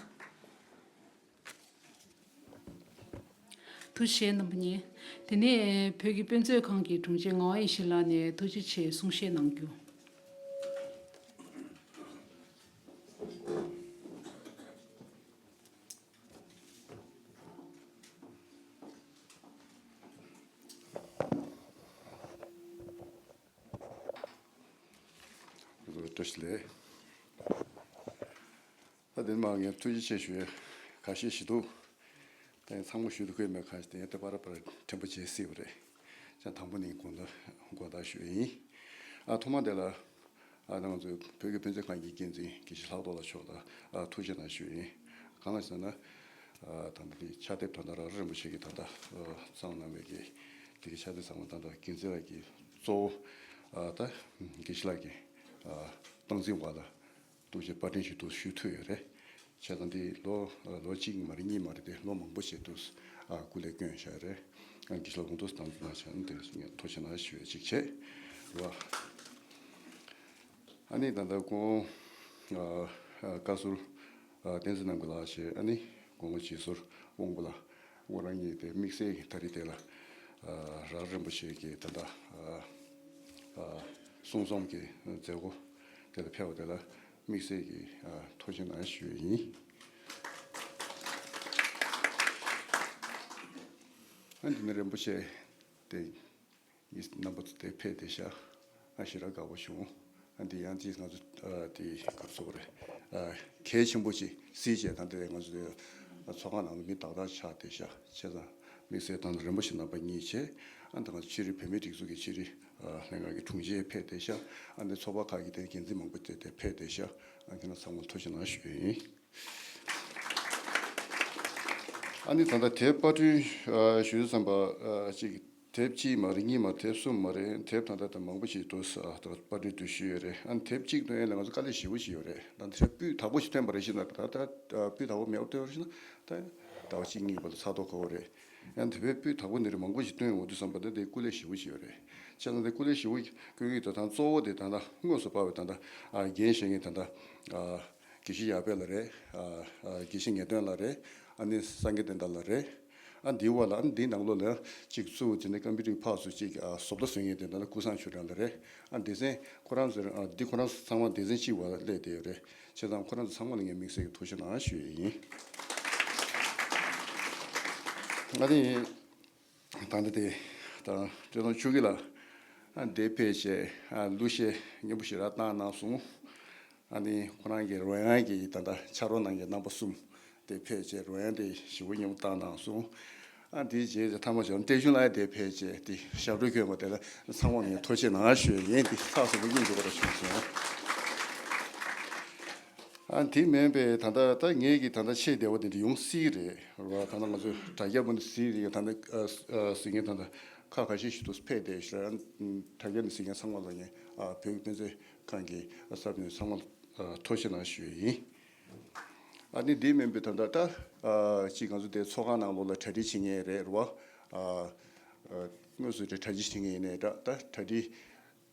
ཐུགས་རྗེ་ཆེ་རྣམ་པ་གཉིས། དེ་ནས་བོད་ཀྱི་དཔེ་མཛོད་ཁང་གི་དྲུང་ཆེ་ངག་དབང་ཡེ་ཤེས་ལགས་ནས་ཐུགས་རྗེ་ཆེ་གསུང་བཤད་གནང་རྒྱུ། བཀྲ་ཤིས་བདེ་ལེགས། ད་དེ་མ་ངས་ཐུགས་རྗེ་ཆེ་ཞུ་ཡས་ཁ་ཤས་ཤིག་འདུག་ད་ཡང་ཚང་མ་ཞུ་ཐུབ་ཀྱི་མེད། ཁ་ཤས་དེ་ཡང་དེ་པར་པར་ཕྲན་བུ་བྱེད་སྲིད་པ་རེད། ཅང་དང་པོ་ནས་དགོངས་དག་དགོངས་དག་ཞུ་ཡས་ཡིན། ཨ་ཐོག་མ་དེ་ལ་ཨ་ང་ཚོའི་བོད་ཀྱི་དཔེ་མཛོད་ཁང་གི་འགན་འཛིན་དགེ་བཤེས་ལྷག་རྡོར་ལགས་མཆོག་ལ་ཨ་ཐུགས་རྗེ་གནང་ཞུ་ཡས་ཡིན། གང་ལ་ཟེར་ན། ཨ་ད་ལྟ་དེ་ཕྱག་དེབ་ད་ལྟ་ར་རིན་པོ་ཆེ་གིས་ད་ལྟ་ཨ་བརྩམས་གནང་བའི་གི་དེ་གི་ཕྱག་དེབ་ཚང་མ་ད་ལྟ་འགན་འཛིན་ལགས་ཀྱིས་གཙོ་བོ་ཨ་ད་དགེ་བཤེས་ལགས་ཀྱིས་ཨ་སྟངས་འཛིན་པ་ལ། ཐུགས་རྗེ་བཀའ་དྲིན་ཞུ་དུ་ཞུ་ཐུབ་ཡོད་རེད། བྱས་ཙང་འདི་ལོ་ལོ་གཅིག་མ་རེད། གཉིས་མ་རེད། དེ་ལོ་མང་པོ་ཞིག་ཏུ་ཨ་སྐུ་ལས་བསྐྱོན་བཞག་རེད། ཨ་དགེ་བཤེས་ལགས་དགོངས་དོན་དང་ན་ཆ་འདི་ཐུགས་རྗེ་གནང་ཞུ་ཡ་གཅིག་བྱས་རེད་བ། ཨ་ནི་ད་ལྟ་ཁོང་ཨ་ཨ་བཀའ་ཟུར་ཨ་བསྟན་འཛིན་རྣམ་རྒྱལ་ལགས་བྱས། ཨ་ནི་དགོང་མོ་རྗེས་ཟུར་དབང་པོ་ལགས། ཁོང་རང་གཉིས་དེ་དམིགས་བསལ་གྱི་ད་རེས་དེ་ལ་ཨ་ར་རིན་པོ་ཆེ་གི་ད་ལྟ་ཨ་ཨ་གསུང་རྩོམ་གྱི་མཛད་སྒོ་དེ་ལ་ཕེབས་པ་དེ་ལ་དམིགས་བསལ་གྱི་ཨ་ཐུགས་རྗེ་གནང་ཞུ་ཡས་ཡིན། ཨ་འདི་ནི་རིན་པོ་ཆེ་དེ། ཡིས་རྣམ་པ་ཚོ་དེ་ཕེབས་བསྡད་ཤག་ཨ་ཞེ་དྲག་དགའ་པོ་བྱུང་། ཨ་འདི་ཡང་ཅིག་ང་ཚོ་ཨ་དེ་ག་ཚོད་རེད། ཨ་གལ་ཆེན་པོ་ཅིག་སྲིད་བྱས་དང་དེ་ང་ཚོ་དེ་ཚོགས་ཁང་ནང་ལ་མི་ཏག་ཏག་ཆགས་བསྡད་ཤག་བྱས་ཙང་དམིགས་བསལ་དང་རིན་པོ་ཆེ་རྣམ་པ་གཉིས་བྱས། ཨ་འདི་ང་ཚོ་ཕྱི་རིགས་བོད་མིའི་སྒྲིག་འཛུགས་ཀྱི་ཕྱི་རིགས་ཨ་ལྷན་ཁང་གི་དྲུང་ཆེ་ཕེབས་བསྡད་ཤག་ཨ་འདི་ཚོགས་པ་ཁག་གི་དེ་འགན་འཛིན་མང་པོ་དེ་དེ་ཕེབས་བསྡད་ཤག་ཨ་ཁྱེད་རང་ཚང་མ་ཐུགས་རྗེ་གནང་ཞུ་ཡས་ཡིན། ཨ་ནི་ད་ལྟ་དེབ་པར་སྐྲུན་ཨ་ཞུ་དུས་ཙམ་པ་ཨ་ཅིག་དེབ་གཅིག་མ་རེད། གཉིས་མ་རེད། དེབ་གསུམ་མ་རེད། དེབ་ད་ལྟ་དེ་མང་པོ་ཞིག་འདུག་ཨ་ད་པར་སྐྲུན་དུ་ཞུས་ཡོད་རེད། ཨ་ནི་དེབ་གཅིག་བཏོན་ཡས་ལ་ང་ཚོ་དཀའ་ལས་ཞེ་པོ་ཞིག་ཡོད་རེད། ད་དེབ་སྤུས་དག་པོ་ཞིག་བཏོན་པ་རེད་ཤི་ན། ད་ད་སྤུས་དག་པོ་མེད་པ་བཏོན་པ་རེད་ཤི་ན་ད་ཟླ་བ་གཅིག་གཉིས་བར་དུ་ཚར་དོ་གོ་རེད། ཡང་དེ་བས་སྤུས་དག་པོ་འདི་རིགས་མང་པོ་ཞིག་བཏོན་འོང་དུས་ཙམ་པ་ད་དེ་སྐུ་ལས་ཞེ་པོ་ཞིག་ཡོད་རེད། བྱས་ཙང་དེ་སྐུ་ལས་ཞེ་པོ་བསྐྱོན་གྱི་ད་ད་གཙོ་བོ་དེ་ད་ད་དངོས་སུ་དཔག་པའི་ད་ད་ཨ་འགན་བཞེས་མཁན་ད་ད་ཨ། དགེ་བཤེས་ཡར་འཕེལ་ལགས་རེད། ཨ་ཨ་དགེ་བཤེས་ངེས་དོན་ལགས་རེད། ཨ་ནི་སངས་རྒྱས་བསྟན་དར་ལགས་རེད། ཨ་འདིའི་འོག་ལ་ཨ་འདིའི་ནང་ལོགས་ལ་གཅིག་གཙོ་བོ་དེ་ནི་ཀམ་པུ་ཊར་ཕར་ཚུར་གཅིག་ཨ་བཟོ་ལྟ་བཟོ་མཁན་དེ་འདྲ་ལ་ཀུན་བཟང་ཆོས་སྒྲོན་ལགས་རེད། ཨ་སྡེ་ཚན་ཁོ་རང་ཚོ་ཨ་འདི་ཁོ་རང་ཚོ་ཚང་མ་སྡེ་ཚན་གཅིག་བར་སླེབས་བསྡད་ཡོད་རེད། བྱས་ཙང་ཁོ་རང་ཚོ་ཚང་མ་ལ་ངས་དམིགས་བསལ་གྱི་ཐུགས་རྗེ་གནང་ཞུ་ཡས་ཡིན། ཨ་ནི། ད་ལྟ་དེ་ད་བཀྲས་མཐོང་ཆོས་སྐྱིད་ལགས་ཨ་འདིར་ཕེབས་བྱས་ཨ་གླུ་གཞས་སྙན་པོ་ཞེ་དྲག་བཏང་གནང་སོང་། ཨ་ནི་ཁོ་རང་གི་རོལ་དབྱངས་ཀྱི་ད་ལྟ་ཕྱག་རོགས་གནང་མཁན་རྣམ་པ་གསུམ་དེ་ཕེབས་བྱས་རོལ་དབྱངས་དེ་ཞེ་པོ་སྙན་པོ་བཏང་གནང་སོང་། ཨ་དེའི་རྗེས་ཀྱི་མཐའ་མ་ཇོན་བཀྲས་ཆོས་ལགས་དེ་ཕེབས་བྱས་དེ་ཞབས་བྲོ་གྱོན་པ་དེ་ལ་ཚང་མ་ངས་ཐུགས་རྗེ་གནང་ཞུ་ཡས་ཡིན། དེ་ཚགས་ཚུད་པོ་སྙིང་རྗེ་པོ་ར་བྱུང་སོང་། ཨ་དེ་མིན་པའི་ད་ལྟ་ད་ངེད་ཀྱི་ད་ལྟ་ཆེས་བདེ་བ་དེ་འདྲ་ཡོང་སྲིད་རེད་ར། ད་ལྟ་ང་ཚོས་དྲ་རྒྱ་པོ་ནས་གཟིགས་རེད། ད་ལྟ་ཨ་ཨ་གཟིགས་མཁན་ད་ལྟ་ཁག་ཁ་ཤས་ཤིག་ཏུ་ཕེབས་བསྡད་ཤག་དྲ་རྒྱ་ནས་གཟིགས་མཁན་ཚང་མ་ལ་ངས་ཨ་བོད་ཀྱི་དཔེ་མཛོད་ཁང་གི་ས་ཕྱོགས་ནས་ཚང་མ་ལ་ཨ་ཐུགས་རྗེ་གནང་ཞུ་ཡས་ཡིན། ཨ་ནི་དེ་མིན་པའི་ད་ལྟ་ད་ཨ་ཅིག་ང་ཚོ་དེ་ཚོགས་ཁང་ནང་ལོགས་ལ་གྲ་སྒྲིག་བྱེད་མཁན་རེད་ར། ཨ་ཨ་དངོས་སུ་དེ་གྲ་སྒྲིག་བྱེད་མཁན་ཡིན་ནའི་འདྲ། ད་གྲ་སྒྲིག་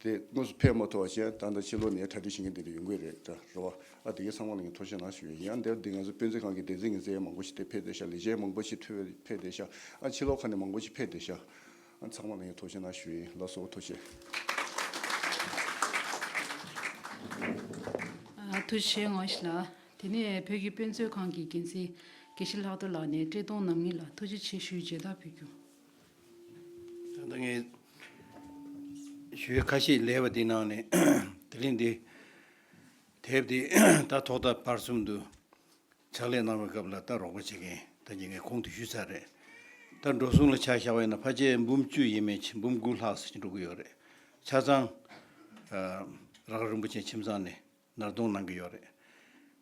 དེ་དངོས་སུ་ཕེབས་མ་ཐུབ་པ་བྱས་ད་ལྟ་ཕྱི་ལོགས་ནས་གྲ་སྒྲིག་བྱེད་མཁན་དེ་འདྲ་ཡོང་གི་རེད་ད་རེད་བ། ཨ་དེ་གའི་ཚང་མ་ལ་ངས་ཐུགས་རྗེ་གནང་ཞུ་ཡས་ཡིན། ཡང་འདིར་འདི་ང་ཚོ་དཔེ་མཛོད་ཁང་གི་སྡེ་ཚན་གྱི་མཛད་མང་པོ་ཞིག་དེ་ཕེབས་བསྡད་ཤག་ལས་བྱེད་མང་པོ་ཞིག་ཐུག་ཕེབས་བསྡད་ཤག་ཨ་ཕྱི་ལོགས་ཁ་ནས་མང་པོ་ཞིག་ཕེབས་བསྡད་ཤག་ཨ་ཚང་མ་ལ་ངས་ཐུགས་རྗེ་གནང་ཞུ་ཡས་ཡིན། ལགས་སོ། ཐུགས་རྗེ་ཆེ། ཨ་ཐུགས་རྗེ་ཆེ་ངག་དབང་ཡེ་ཤེས་ལགས། དེ་ནས་བོད་ཀྱི་དཔེ་མཛོད་ཁང་གི་འགན་འཛིན་དགེ་བཤེས་ལྷག་རྡོར་ལགས་ནས་བཀྲས་མཐོང་རྣམ་གཉིས་ལ་ཐུགས་རྗེ་ཆེ་ཞུའི་མཇལ་དར་ཕུལ་རྒྱུ། ད་ལྟ་ངས་ཞུ་ཡས་ཁ་ཤས་ལས་པ་འདི་ནང་ནས་དེ་རིང་འདི་དེབ་འདི་ད་ཐོག་མཐའ་བར་གསུམ་དུ་ཕྱག་ལས་གནང་བའི་སྐབས་ལ་ད་རོགས་པ་བྱེད་མཁན་ད་ཉེ་ངས་གོང་དུ་ཞུས་ཚར་རེད། ད་འགྲོ་སོང་ལ་ཆ་བཞག་པ་ཡིན་ན་ཕལ་ཆེར་འབུམ་བཅུ་ཡས་མས། འབུམ་དགུ་ལྷག་ཙམ་འགྲོ་གི་ཡོད་རེད། ཆ་ཚང་ཨ་རག་རིན་པོ་ཆེ་ཁྱིམ་ཚང་ནས་ནར་གདོང་གནང་གི་ཡོད་རེད།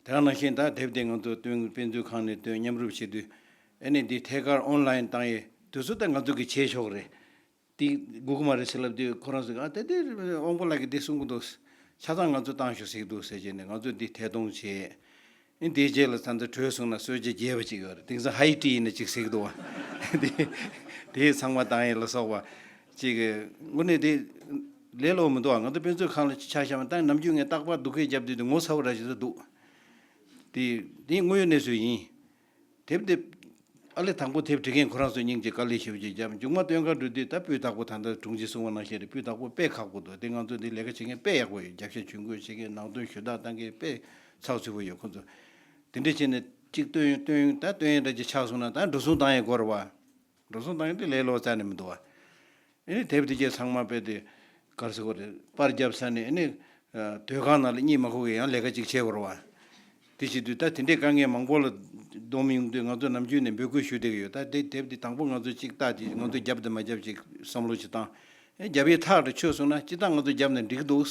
དེ་ནང་བཞིན་ད་དེབ་དེ་ང་ཚོ་བཏོན། དཔེ་མཛོད་ཁང་ནས་བཏོན། མཉམ་རུབ་བྱེད་དུས་ཨ་ནི་འདི་ཐད་ཀར་ཨོན་ལན་བཏང་ཡས་དུས་ཚོད་ད་ང་ཚོ་གི་བྱེད་ཆོག་རེད། དེ་སྒུག་གི་མ་རེད་ཟེར་ལབ་དུས་ཁོ་རང་ཚོས་ཨ་དེ་དེ་དབང་པོ་ལགས་ཀྱིས་དེ་གསུང་གི་འདུག་ཆ་ཚང་ང་ཚོ་བཏང་ཤོག་ཟེར་གི་འདུག་ཟེར་བྱས་ནས་ང་ཚོས་འདི་ཐད་གཏོང་བྱས། ཨ་ནི་དེའི་རྗེས་ལ་ད་ལྟ་གྲོལ་སོང་ན་གསོལ་ཇ་རྒྱས་པ་ཅིག་ཡོད་རེད། དེང་སང་ཧའི་ཊི་ཡིན་ན་ཅིག་ཟེར་གི་འདུག་བ། དེ་དེ་ཚང་མ་བཏང་ཡས་ལ་སོགས་པ་ཅིག་དངོས་གནས་དེ་ལས་སླ་པོ་མི་འདུག་བ། ང་ཚོ་དཔེ་མཛོད་ཁང་ལ་ཆ་བཞག་པ་ད་ནམ་རྒྱུན་ངས་རྟག་པར་སྡུག་སྐད་རྒྱབ་དུས་དེ་ངོ་ཚ་པོ་འདྲ་ཞིག་འདུག་དེ་དེ་དངོས་ཡོད་གནས་ཚུལ་ཡིན། དེབ་དེ་ཨ་ལེ་དང་པོ་དེབ་འབྲི་མཁན་ཁོ་རང་ཚོ་སྙིང་རྗེ་དཀའ་ལས་ཞེ་པོ་ཅིག་བརྒྱབ། མཇུག་མ་སྟོན་ཁ་འགྲོ་དུས་ད་སྤུས་དག་པོ། ད་ལྟ་དྲུང་ཆེ་གསུངས་པ་ནང་བཞིན་རེད། སྤུས་དག་པོ་དཔེ་ཁག་པོ་འདུག་དེ་ང་ཚོ་འདི་ལས་ཀ་བྱེད་མཁན་དཔེ་ཡག་པོ་ཡོད། རྒྱབ་ཤ་ཇུས་འགོད་བྱེད་མཁན། ནང་དོན་ཞུ་དག་བཏང་མཁན་དཔེ་ཚགས་ཚུད་པོ་ཡོད། ཁོ་ཚོ་དེ་འདྲ་བྱས་ནས་གཅིག་སྟོན་སྟོན་ད་སྟོན་ཡས་འདྲ་ཅིག་ཆགས་སོང་ན། ད་འགྲོ་སོང་བཏང་ཡས་དགོས་རེད་བ། འགྲོ་སོང་བཏང་ཡས་དེ་ལས་སླ་པོ་རྩ་ནས་མི་འདུག་བ། ཨ་ནི་དེབ་དེ་གས་ཚང་མ་དཔེ་དེ་ག་རེ་ཟེར་དགོས་རེད། པར་བརྒྱབ་ཚར་ནས་ཨ་ནི་ཨ་སྡོད་ཁང་ནང་ལ་གཉིད་མ་ཁུག་གི་ཡང་ལས་ཀ་ཅིག་བྱེད་དགོས་རེད་བ། དེ་བྱེད་དུས་ད་དེ་འདྲའི་དཀའ་ངལ་མང་པོ་ལ་སྡོམ་ཡོང་དུས་ང་ཚོ་ནམ་རྒྱུན་ནས་འབོད་སྐུལ་ཞུ་བསྡད་ཀྱི་ཡོད། ད་དེ་དེབ་དེ་དང་པོ་ང་ཚོ་གཅིག་བལྟས་དེ་ང་ཚོ་བརྒྱབ་དང་མ་བརྒྱབ་ཅིག་བསམ་བློ་ཅིག་བཏང་། ཨེ་བརྒྱབ་ཡས་ཐག་རེ་ཆོད་སོང་ན་སྤྱིར་བཏང་ང་ཚོ་བརྒྱབ་ན་འགྲིག་གི་འདུག་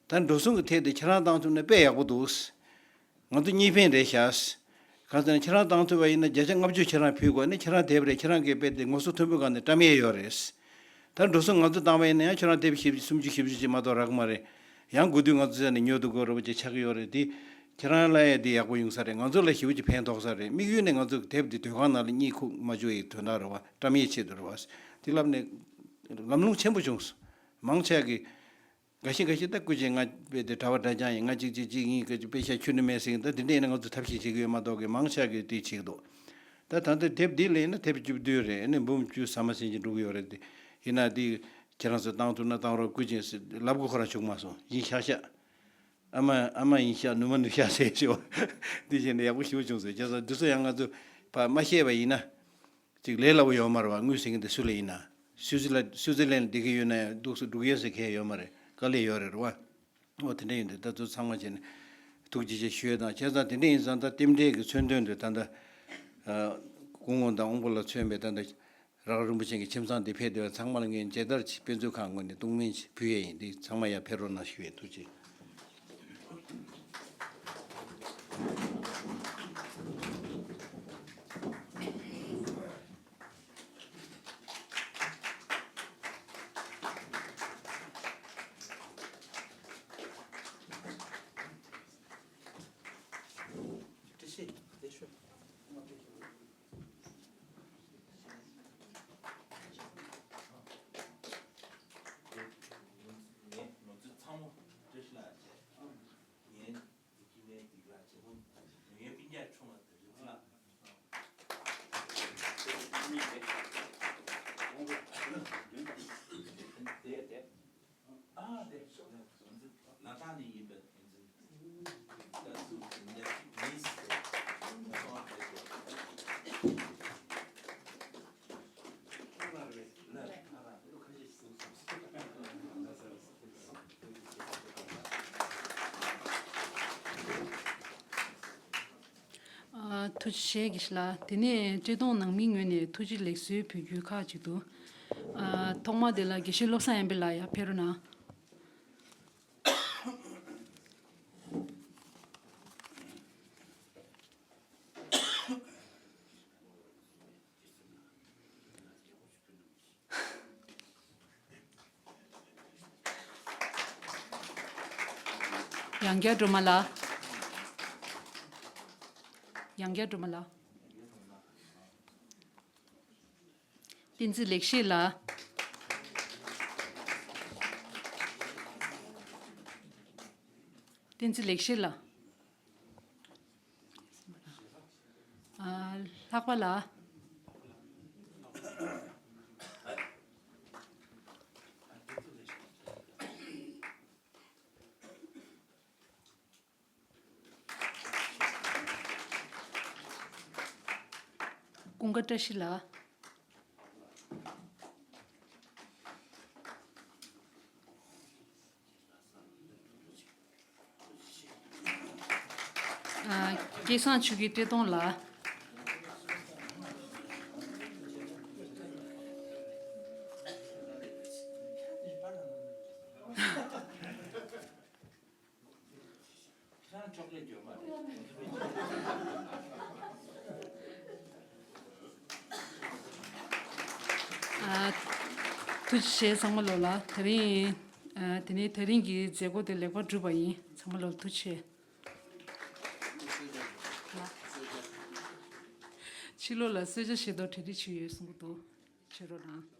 ད་འགྲོ་སོང་གི་ཐད་དེ་ཁྱེད་རང་བཏང་ཐུབ་ན་དཔེ་ཡག་པོ་འདུག་ང་ཚོ་གཉིས་ཕན་རེད་ཤག་གང་ཟེར་ན་ཁྱེད་རང་བཏང་ཐུབ་པ་ཡིན་ན་བརྒྱ་ཆ་ལྔ་བཅུ་ཁྱེད་རང་ཕུལ་དགོས། ཨ་ནི་ཁྱེད་རང་དེབ་རེད། ཁྱེད་རང་གིས་དཔེ་དེ་ངོ་སོ་མཐོན་པོའི་སྒང་ནས་བཀྲམ་ཡས་ཡོད་རེད། ད་འགྲོ་སོང་ང་ཚོ་བཏང་བ་ཡིན་ན་ཡང་ཁྱེད་རང་དེབ་བཞི་བཅུ་སུམ་ཅུ་བཞི་བཅུ་ཅིག་མ་གཏོགས་རག་གི་མ་རེད། ཡང་དགོས་དུས་ང་ཚོ་ས་ནས་ཉོ་ཐུབ་དགོས་རེད་པ་ཅིག་ཆགས་ཀྱི་ཡོད་རེད། དེ་ཁྱེད་རང་ལ་ཡང་དེ་ཡག་པོ་ཡོང་ས་རེད། ང་ཚོ་ལ་ཞེ་པོ་ཅིག་ཕན་ཐོགས་ས་རེད། དམིགས་ཡུལ་ནས་ང་ཚོ་དེབ་འདི་སྡོད་ཁང་ནང་ལ་གཉིད་ཁུག་མ་བཅུག་ཡའི་དོན་དག་རེད་བ། བཀྲམ་ཡས་ཆེད་དུ་རེད་བ། དེ་ལབ་ནས་ལམ་ལྷོང་ཆེན་པོ་བྱུང་སོང་། མང་ཆེ་གིས། འགའ་ཤས་འགའ་ཤས་ད་སྐུ་མཁྱེན་ང་དཔེ་དེ་གྲྭ་པ་གྲྭ་རྐྱང་ཡིན། ང་གཅིག་གཅིག་གཅིག་ཡིན། སྐད་ཆ་དཔེ་ཤ་ཁྱོན་ནས་མེད་ཟེར་གྱི། ད་དེ་འདྲ་ཡིན་ན་ང་ཚོ་ཐབས་ཤེས་བྱེད་ཀྱི་ཡོད་མ་གཏོགས་ཀྱི། མང་ཆེ་གིས་དེ་བྱེད་ཀྱི་འདུག་ད་ད་ལྟ་དེབ་འདི་ལེན་ན་དེབ་བཅུ་བདུན་རེད། ཨ་ནི་འབུམ་བཅུ་ཟ་མ་ཟིན་ཅིག་འགྲོ་གི་ཡོད་རེད་དེ། ཡིན་ན་དེ་ཁྱེད་རང་ཚོ་བཏང་ཐུབ་ན་བཏང་རོགས། སྐུ་མཁྱེན་ཟེར་ལབ་དགོས་ཁོ་རང་བྱུང་མ་སོང་། ཡིན་ཤག་ཤག་ཨ་མ་ཨ་མ་ཡིན་ཤག་ནུ་མ་ནུ་ཤག་ཟེར་ཞོག་དེ་བྱས་ནས་ཡག་པོ་ཞེ་པོ་བྱུང་སོང་། བྱས་ཙང་འདི་ཚོ་ཡང་ང་ཚོ་ཕར་མ་བཤད་པ་ཡིན་ན། ཅིག་ལས་སླ་པོ་ཡོད་མ་རེད་བ། དངུལ་ཟེར་མཁན་དེ་སུ་ལ་ཡིན་ན། སུའི་ཙི་ལ་སུའི་ཙི་ལན་བསྡད་ཀྱི་ཡོད་ན་ཡང་འདུག་སེ་འགྲུག་ཡས་ཟེར་མཁན་ཡོད་མ་རེད། དཀའ་ལས་ཡོད་རེད་བ། འོ་དེ་འདྲ་ཡིན་དུས་ད་ཚོ་ཚང་མ་བྱས་ནས་ཐུགས་རྗེ་ཆེ་ཞུ་ཡས་དང་། བྱས་ཙང་དེ་འདྲ་ཡིན་ཙང་ད་རྟེན་འབྲེལ་གྱི་མཚོན་དོན་དུ་ད་ལྟ་སྐུ་ངོ་དང་དབང་པོ་ལ་མཚོན་པའི་ད་ལྟ་རག་རིན་པོ་ཆེ་གི་ཁྱིམ་ཚང་འདི་ཕེབས་བསྡད་པ་ཚང་མ་ལ་ངས་མཇལ་དར་ཅིག་དཔེ་མཛོད་ཁང་ངོས་ནས་གཏོང་མིན་ཅིག་ཕུལ་ཡས་ཡིན། འདི་ཚང་མ་ཡར་ཕེབས་རོགས་གནང་ཞུ་ཡས། ཐུགས་རྗེ་ཆེ། ཨ། ཐུགས་རྗེ་ཆེ་དགེ་བཤེས་ལགས། དེ་ནས་བཀྲས་མཐོང་ནང་མིའི་ངོས་ནས་ཐུགས་རྗེ་ལེགས་གསོལ་ཕུལ་རྒྱུ་ཁག་ཅིག་འདུག་ཨ། ཐོག་མ་དེ་ལ་དགེ་བཤེས་བློ་བཟང་དབྱངས་དཔལ་ལགས་ཡར་ཕེབས་རོགས་གནང་། ཡང་བསྐྱར་སྒྲོལ་མ་ལགས། ཡང་བསྐྱར་སྒྲོལ་མ་ལགས། བསྟན་འཛིན་ལེགས་བཤད་ལགས། བསྟན་འཛིན་ལེགས་བཤད་ལགས། ཨ། ལྷག་པ་ལགས། ཀུན་དགའ་བཀྲ་ཤིས་ལགས། ཨ། སྐལ་བཟང་ཆོས་སྐྱིད་བཀྲས་མཐོང་ལགས། ཨ། ཐུགས་རྗེ་ཆེ་ཚང་མ་ལོ་ལ། དེ་རིང་། ཨ། དེ་ནས་དེ་རིང་གི་མཛད་སྒོ་དེ་ལེགས་པར་གྲུབ་པ་ཡིན། ཚང་མ་ལོ་ལ་ཐུགས་རྗེ་ཆེ། ཕྱི་ལོགས་ལ་གསོལ་ཇ་བཞེས་དོ་གྲ་སྒྲིག་བྱས་ཡོད་གསུང་གི་འདུག་བྱེད་རོགས་གནང་།